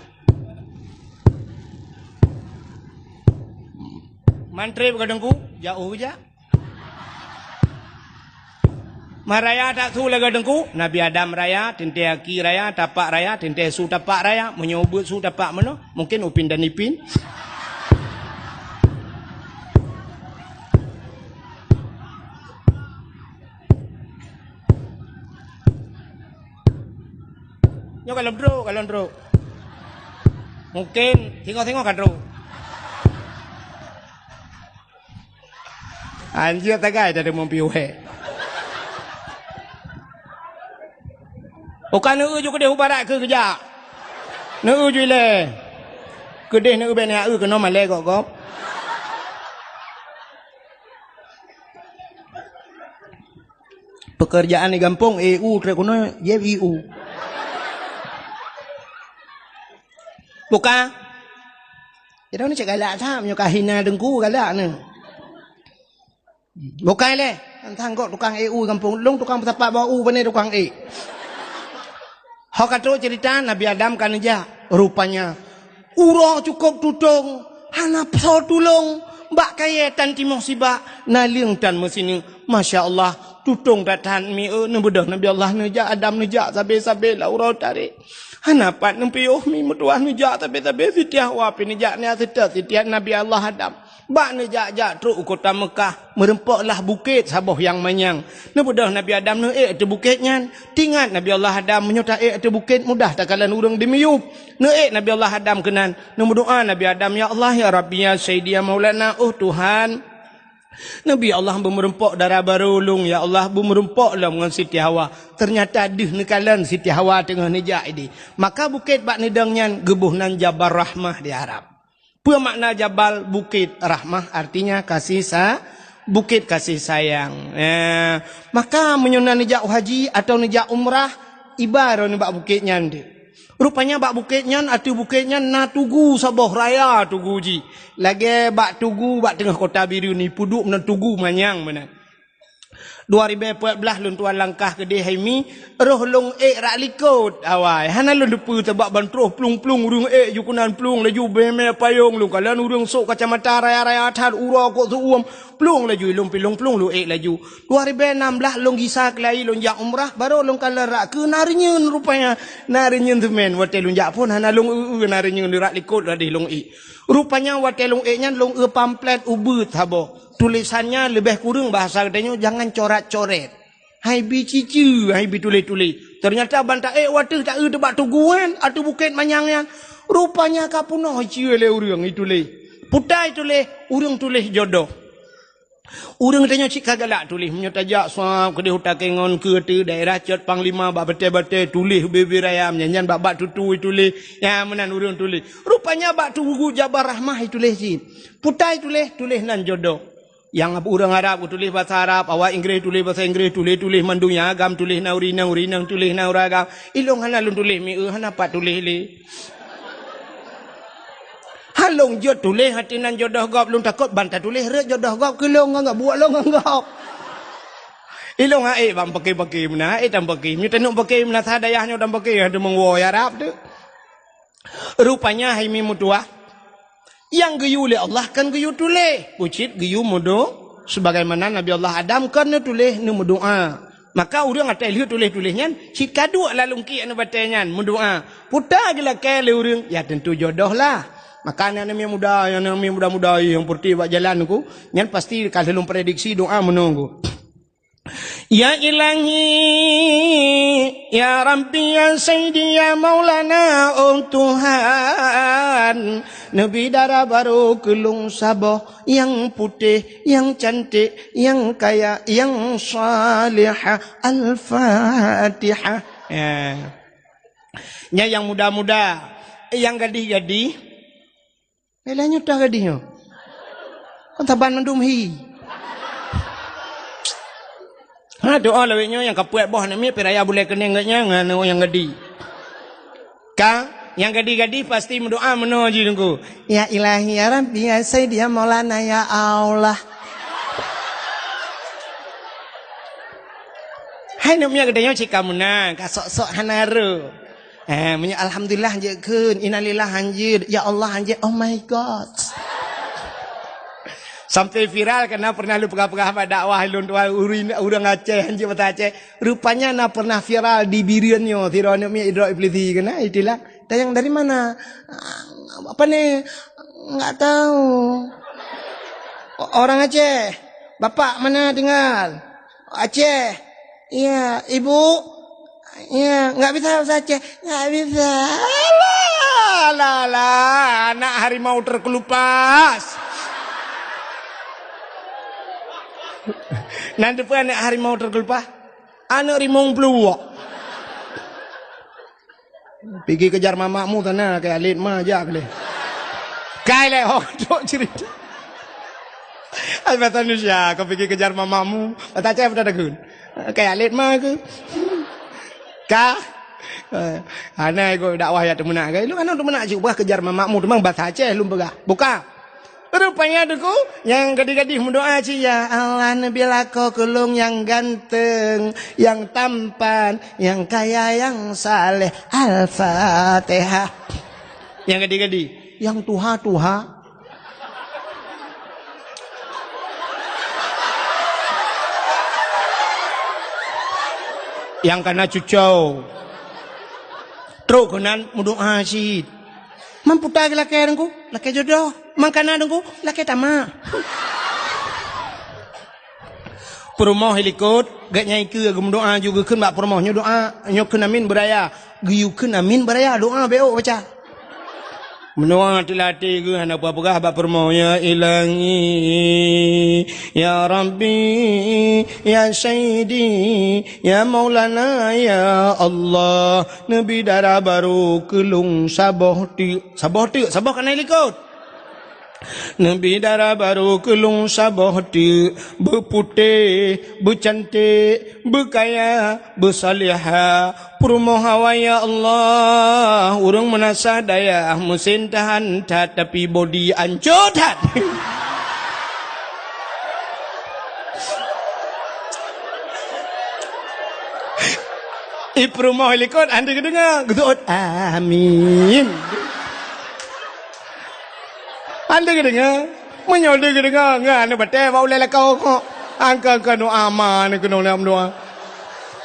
Man trép ka Teungku, jak u jak. Man raya that su lagèe Teungku, Nabi Adam raya, teuntèe aki raya, tapak raya, teuntèe su tapak raya, meunyoe ubeuet su tapak meunoe, mungkin Upin dan Ipin. Nyoe ka lôn trok, ka lôn trok. Mungkin singoh-singoh ka trok. Anjir tagai tadi mumpi uhe. Uka neu ju keudeh u barat keu keujak. Neu ju ilèe. Keudeh neu bèk neu keunoe malèe gop-gop. Pekerjaan di gampông, E U trép keunoe, jép I U. Buka. Jadi ni cek galak that, meunyoe ka hina Teungku galak ni. Bukai lé, teuntang kok tukang E U gampông. Lôn tukang peusapat bak u, pane tukang e. Ho ka trok cerita Nabi Adam ka neujak. Rupanya, uroe cukôp tutong, hana soe tulông. Bak kayèe tan timoh sibak, naleueng tan meusineuk. Masya Allah, tutong that-that mi, eh, neubeudôh Nabi Allah neujak, Adam neujak sabe-sabe lam uroe tarek. Hana pat neupiôh mi meutuah neujak sabe-sabe, Siti Hawa pih neujak nyan seutôt Siti Nabi Allah Adam. Bak neujak-jak trok u kota Meukah, meurumpoklah bukét saboh nyang manyang. Neubeudôh Nabi Adam neuék ateueh bukét nyan. Teuingat Nabi Allah Adam, meunyoe taék ateueh bukét mudah takalon ureueng dimiyueb. Neuék Nabi Allah Adam keunan, neumeudoá Nabi Adam, "Ya Allah, ya Rabbi, ya Sayyidi, ya Maulana, oh Tuhan. Nabi Allah beumeurumpok dara barô lôn, ya Allah, beumeurumpok lom ngon Siti Hawa." Teunyata deuh neukalon Siti Hawa teungoh neujak idéh. Maka bukét bak neudong nyan geuboh nan Jabal Rahmah di Arab. Peue makna jabal? Bukét. Rahmah artinya kasih sa-, bukét kasih sayang. Eh, maka meunyoe na neujak haji atawa neujak umrah, iba droeneuh bak bukét nyan deuh. Rupanya bak bukét nyan, ateueh bukét nyan na tugu saboh raya tugu jih. Lagèe bak tugu bak teungoh kota Bireuen ni, peuduek meunan tugu manyang meunan. Dua ribèe peuet blah lôn tuan langkah keudéh hai mi, roh lôn ék rak likôt awai. Hana lôn teupeue sabab ban troh plueng-plueng ureueng ék ju keunan plueng laju bèe-mèe payông lôn kalon ureueng sôk kacamata raya-raya that uroe kok seuuem plueng laju ilông pilông plueng lôn ék laju. Dua ribèe nam blah lôn gisa keulayi lôn jak umrah, barô lôn kalon rak keu na reunyeun rupanya. Na reunyeun seumén watèe lôn jak phôn hana lôn eu-eu na reunyeun rak likôt ladeh lôn ék. Rupanya watèe lôn ék nyan lôn eu pamflet ubeuet saboh. Tulésan nyan leubeh kureueng bahasa geutanyoe jangan corat-corét. Hai bi cici, hai bi tuléh-tuléh. Teunyata ban taék u ateueh, taeu teuh bak tugu nyan, ateueh bukét manyang nyan. Rupanya ka peunoh iceue lé ureuëng ituléh. Peue ta ituléh, ureuëng tuléh jodoh. Ureuëng tanyoe cit ka galak tuléh, meunyoe tajak sab keudeh u Takengon keu ateueh daerah Cot Panglima bak batée-batée tuléh bibir ayam, nyan, nyan bak-bak tutui tuléh, nyan meunan ureuëng tuléh. Rupanya bak tugu Jabal Rahmah ituléh cit. Peue ta ituléh, tuléh nan jodoh. Nyang ureuëng Arab geutuléh basa Arab, awak Inggréh tuléh basa Inggréh, tuléh-tuléh mandum nyang agam tuléh na ureuëng inong, ureuëng inong tuléh na ureuëng agam. Ilong hana lôn tuléh mieu, hana pat tuléh lé. Han lôn jeuet tuléh ateueh nan jodoh gob, lôn takot ban tatuléh rhot jodoh gob keu lôn ngon gob, buet lôn ngon gob. Ilong hana ék ban paké-paké meunan, hana ék tan paké. Meunyoe taneuk paké meunan sa dayah nyoe tan paké, hana teumong woe Arab teuh. Rupanya hai mi meutuwah, nyang geuyue lé Allah kan geuyue tuléh, peue cit geuyue meudo-, sebagaimana Nabi Allah Adam kan neutuléh neumeudoá. Maka ureuëng até lheueh tuléh-tuléh nyan cit ka duek lam lungkiek nibak batée nyan meudoá. Peue ta geulakée lé ureuëng, ya teuntu jodoh lah. Maka aneuk-aneuk muda, aneuk-aneuk muda-muda nyang peureutih bak jalan ku, nyan pasti ka lheueh lôn prediksi doá meunoe ku. Ya Ilahi, ya Rabbi, ya Sayyidi, ya Maulana, oh Tuhan, neubi dara barô keu lôn saboh nyang putéh, nyang cantik, nyang kaya, nyang salihah. Al-Fatihah. Ya. Nyan nyang muda-muda, nyang gadih-gadih. Lé nyoe toh gadih nyoe. Kon saban mandum hi. Ha, doa lawét nyoe nyang ka puet boh aneuk miet, pih raya bulée keuneng geuh nyan ngon nyang gadih. Ka, nyang gadih-gadih pasti meudoá meunoe jih Teungku. Ya Ilahi, ya Rabbi, ya Sayyidi, ya Maulana, ya Allah. Hai aneuk miet geutanyoe cit ka meunan, ka sok-sok hana rô. Eh, meunyoe alhamdulillah hanjeuet kheun, innalillah hanjeuet, ya Allah hanjeuet, oh my God. Sampai viral karena pernah lôn peugah-peugah bak dakwah lôn tuan ureuëng, ureuëng Aceh hanjeuet bahasa Aceh. Rupanya na pernah viral di Bireuen nyoe, sidroe aneuk miet idrop iblisi keunan, istilah. Tanyong dari mana? Apa ni? Enggak tahu. O-, orang Aceh. Bapak mana tinggal? Aceh. Iya, ibu? Iya, nggak bisa bahasa Aceh. Nggak bisa. Alah, alah, alah, anak harimau terkelupas. Nan teupeu anak harimau terkelupas? Anak rimong peluwok. Pigi kejar mamakmu sana, kayak alit ma jak leh. Kai leh, oh, tok cerita. Ai bahasa Indonesia, kau pigi kejar mamakmu. Bahasa Aceh apa dah gun? Kayak alit ma ke? Ka? Eh, hana ikut dakwah ya teumeunak ke? Lu kan teumeunak cik bah kejar mamakmu, teumang bahasa Aceh lum peugah. Buka. Rupanya Teungku, nyang gadih-gadih meudoá cit, "Ya Allah, neubi lakoe keu lôn nyang ganteng, nyang tampan, nyang kaya, nyang saleh." Al-Fatihah. Nyang gadih-gadih, nyang tuha-tuha. Nyang kana cucau. Trok keunan meudoá cit. Man peue ta geulakée Teungku? Lakée jodoh. Man kana Teungku? Lakée tamak. Peurumoh i likot, gét nyang ikeue geumeudoá ju geukheun bak peurumoh nyoe doá, nyoe kheun amin beuraya. Geuyue kheun amin beuraya, doá bék baca. Meunoe teulatih geuh hana peugah-peugah bak peurumoh, "Ya Ilahi, ya Rabbi, ya Sayyidi, ya Maulana, ya Allah, neubi dara barô keu lôn saboh teuk." Saboh teuk, saboh kana i likot. Neubi dara barô keu lôn saboh teuk, beuputéh, beucanték, beukaya, beusalihah. Peurumoh awai, ya Allah, ureuëng meunasah dayah, meusen tahan that, tapi bodi ancô that. I peurumoh i likot, han deuh geudeungoe, geuseuôt, "Amin." Han deuh geudeungoe. Meunyoe deuh geudeungoe, ngon aneuk batée bak ulée lakoe kok. Angka-angka doá ma aneuk keunoe lam doá.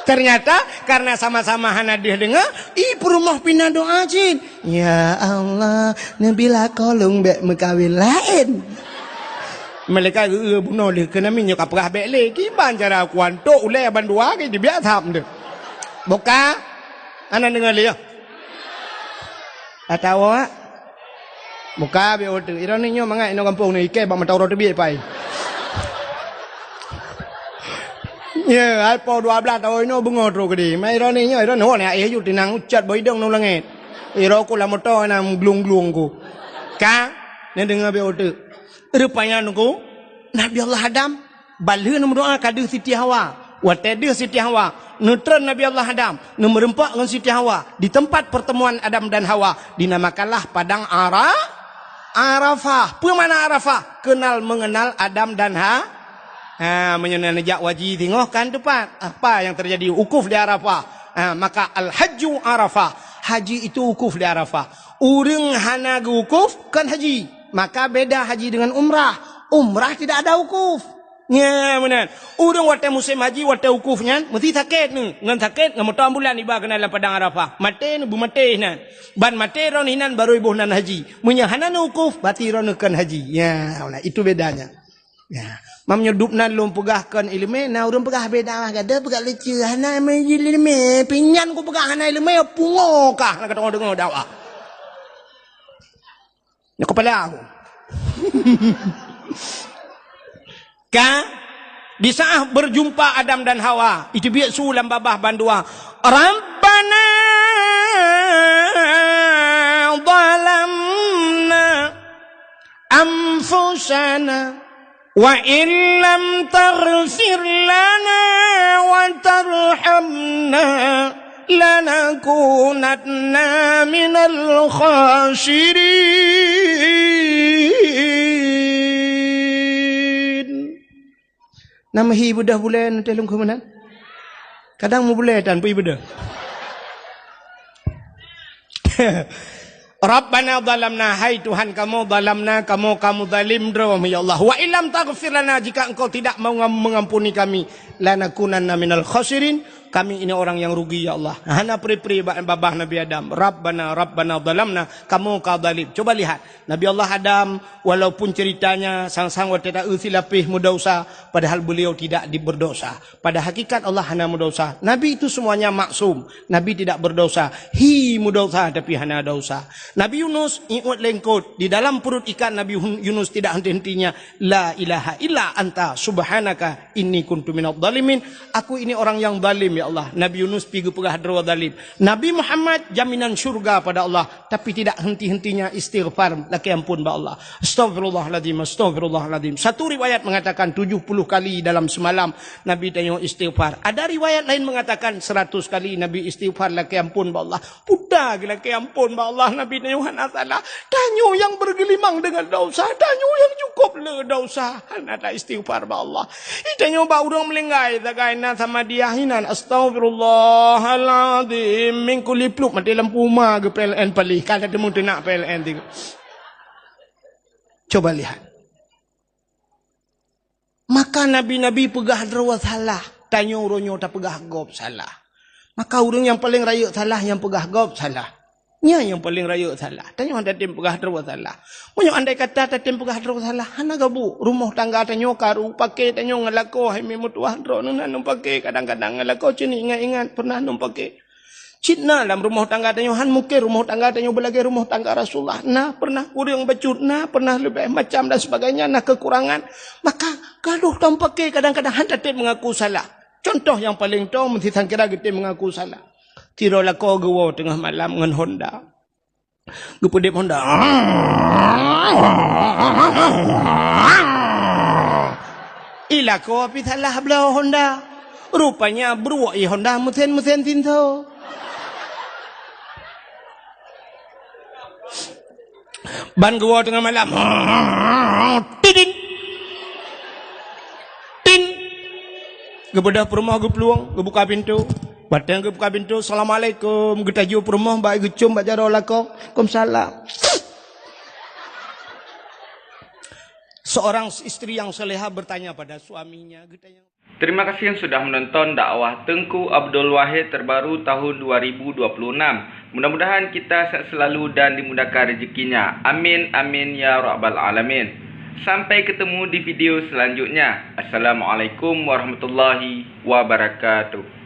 Ternyata, karena sama-sama hana deuh deungoe, i peurumoh pih na doá cit. "Ya Allah, neubi lakoe lôn bék meukawen laén." Malaikat geu-, bunoe lheueh keunan, nyoe ka peugah bék lé. Kiban cara kuantok ulée bandua ke dibiak tham deuh. Buka. Hana deungoe lé, ya? Atawa muka biôh teuk. Ironi nyoe mangat inoe gampông ni, ikei bak mata uroe teubiet pai. Ya, hai po dua belas tahun inoe beungoh trok keudeh. Mai ironi nyoe, ironi ho ni aéh ju tinang ucat bak idong nong langét. Iro ku lam moto na glung-glung ku. Ka, neudeungoe biôh teuk. Rupanya nunggu Nabi Allah Adam Ban lheueh neumeudoá ka deuh Siti Hawa. Watée deuh Siti Hawa, neutreun Nabi Allah Adam, neumeurumpok ngon Siti Hawa di tempat pertemuan Adam dan Hawa, dinamakanlah Padang Ara-, Arafah. Peue makna Arafah? Kenal mengenal Adam dan Ha-, ha, meunyoe na neujak haji singoh kan teupat. Apa yang terjadi? Wukuf di Arafah. Ha, maka al-hajju Arafah. Haji itu wukuf di Arafah. Ureuëng hana geuwukuf kan haji. Maka beda haji dengan umrah. Umrah tidak ada wukuf. Nya meunan. Ureuëng watée musém haji, watée wukuf nyan, meusti sakét nyoe. Ngon sakét, ngon moto ambulan iba keunan lam Padang Arafah. Maté nyoe, beumaté nan. Ban maté droeneuh inan barô iboh nan haji. Meunyoe hana neuwukuf, berarti droeneuh kon haji. Ya, nah, itu bedanya. Ya. Mam nyoe dub nan lôn peugah kon iéleumé, na ureuëng peugah beda mah, gata peugah lucu, hana iéleumé, pinyan ku peugah hana iéleumé, pungo kah, na ka deungoe dakwah. Nyoe kepala aku. Ka, di saat berjumpa Adam dan Hawa, itu biasa lam babah bandua. Rabbana zalamna anfusana wa illam taghfir lana wa tarhamna lanakunanna minal khasirin. Nama hi beudôh bulée nanti lungkhu meunan? Kadang mubulée tan pui beudôh. Rabbana zalamna, hai Tuhan kamoe, zalamna, kamoe kamoe zalim droe, ya Allah. Wa illam taghfir lana, jika Engkau tidak mengam-, mengampuni kami, lanakunanna minal khasirin, kami ini orang yang rugi, ya Allah. Hana pri-pri ba-, babah Nabi Adam. Rabbana, Rabbana zalamna, kamoe ka zalim. Coba lihat, Nabi Allah Adam, walaupun ceritanya sang-sang watée ta-eu silapéh meudosa, padahal beliau tidak di-, berdosa. Pada hakikat Allah hana meudosa. Nabi itu semuanya maksum. Nabi tidak berdosa. Hi meudosa tapi hana dosa. Nabi Yunus iôt lengkot. Di dalam perut ikan Nabi Hun-, Yunus tidak henti-hentinya, "La ilaha illa anta subhanaka inni kuntu minadh dhalimin." Aku ini orang yang zalim, ya Allah. Nabi Yunus pi geupeugah droe zalim. Nabi Muhammad jaminan syurga pada Allah. Tapi tidak henti-hentinya istighfar, lakée ampôn bak Allah. Astaghfirullahalazim, astaghfirullahalazim. Satu riwayat mengatakan tujuh puluh kali dalam semalam Nabi tanyoe istighfar. Ada riwayat lain mengatakan seratus kali Nabi istighfar, lakée ampôn bak Allah. Puta geulakée ampôn bak Allah, Nabi tanyoe hana salah. Tanyoe nyang bergelimang dengan dosa, tanyoe nyang cukup le dosa. Hana ta istighfar bak Allah. Itanyoe bak ureuëng meulinggai sagai na sama dia hinan, "Astaghfirullahalazim," minggu lipluk maté lampu uma geu P L N palih, ka teumu teunak P L N tiga. Coba lihat. Maka nabi-nabi peugah droe salah, tanyoe uroe nyoe tapeugah gob salah. Maka ureuëng nyang paleng rayeuk salah nyang peugah gob salah. Nyan nyang paleng rayeuk salah. Tanyoe hana tatem peugah droe salah. Meunyoe andai kata tatem peugah droe salah, hana gabu. Rumoh tangga tanyoe karu, paké tanyoe ngon lakoe hai meutuah droeneuh na num paké, kadang-kadang ngon lakoe cit ingat-ingat pernah num paké. Cit na lam rumoh tangga tanyoe, han mungken rumoh tangga tanyoe beulagée rumoh tangga Rasulullah. Na pernah kureueng bacut, na pernah leubeh macam dan sebagainya, na kekurangan. Maka gadoh tom paké kadang-kadang han tatem mengaku salah. Contoh nyang paleng tom, meusti sangkira geutem mengaku salah. Sidroe lakoe geuwoe teungoh malam ngon Honda. Geupeudeb Honda. Ilakoe pih salah bloe Honda. Rupanya bruek ie Honda meusen-meusen sinso. Ban geuwoe teungoh malam. Tidin. Tin. Geubeudôh peurumoh geuplueng, geubuka pintoe. Watée geubuka pintoe, "Assalamualaikum." Geutajue peurumoh bak geucom bak jaroe lakoe. "Waalaikumsalam." Seorang istri yang salehah bertanya pada suaminya, geutanyong. Terima kasih yang sudah menonton dakwah Teungku Abdul Wahid terbaru tahun dua ribu dua puluh enam. Mudah-mudahan kita sehat selalu dan dimudahkan rezekinya. Amin, amin, ya rabbal alamin. Sampai ketemu di video selanjutnya. Assalamualaikum warahmatullahi wabarakatuh.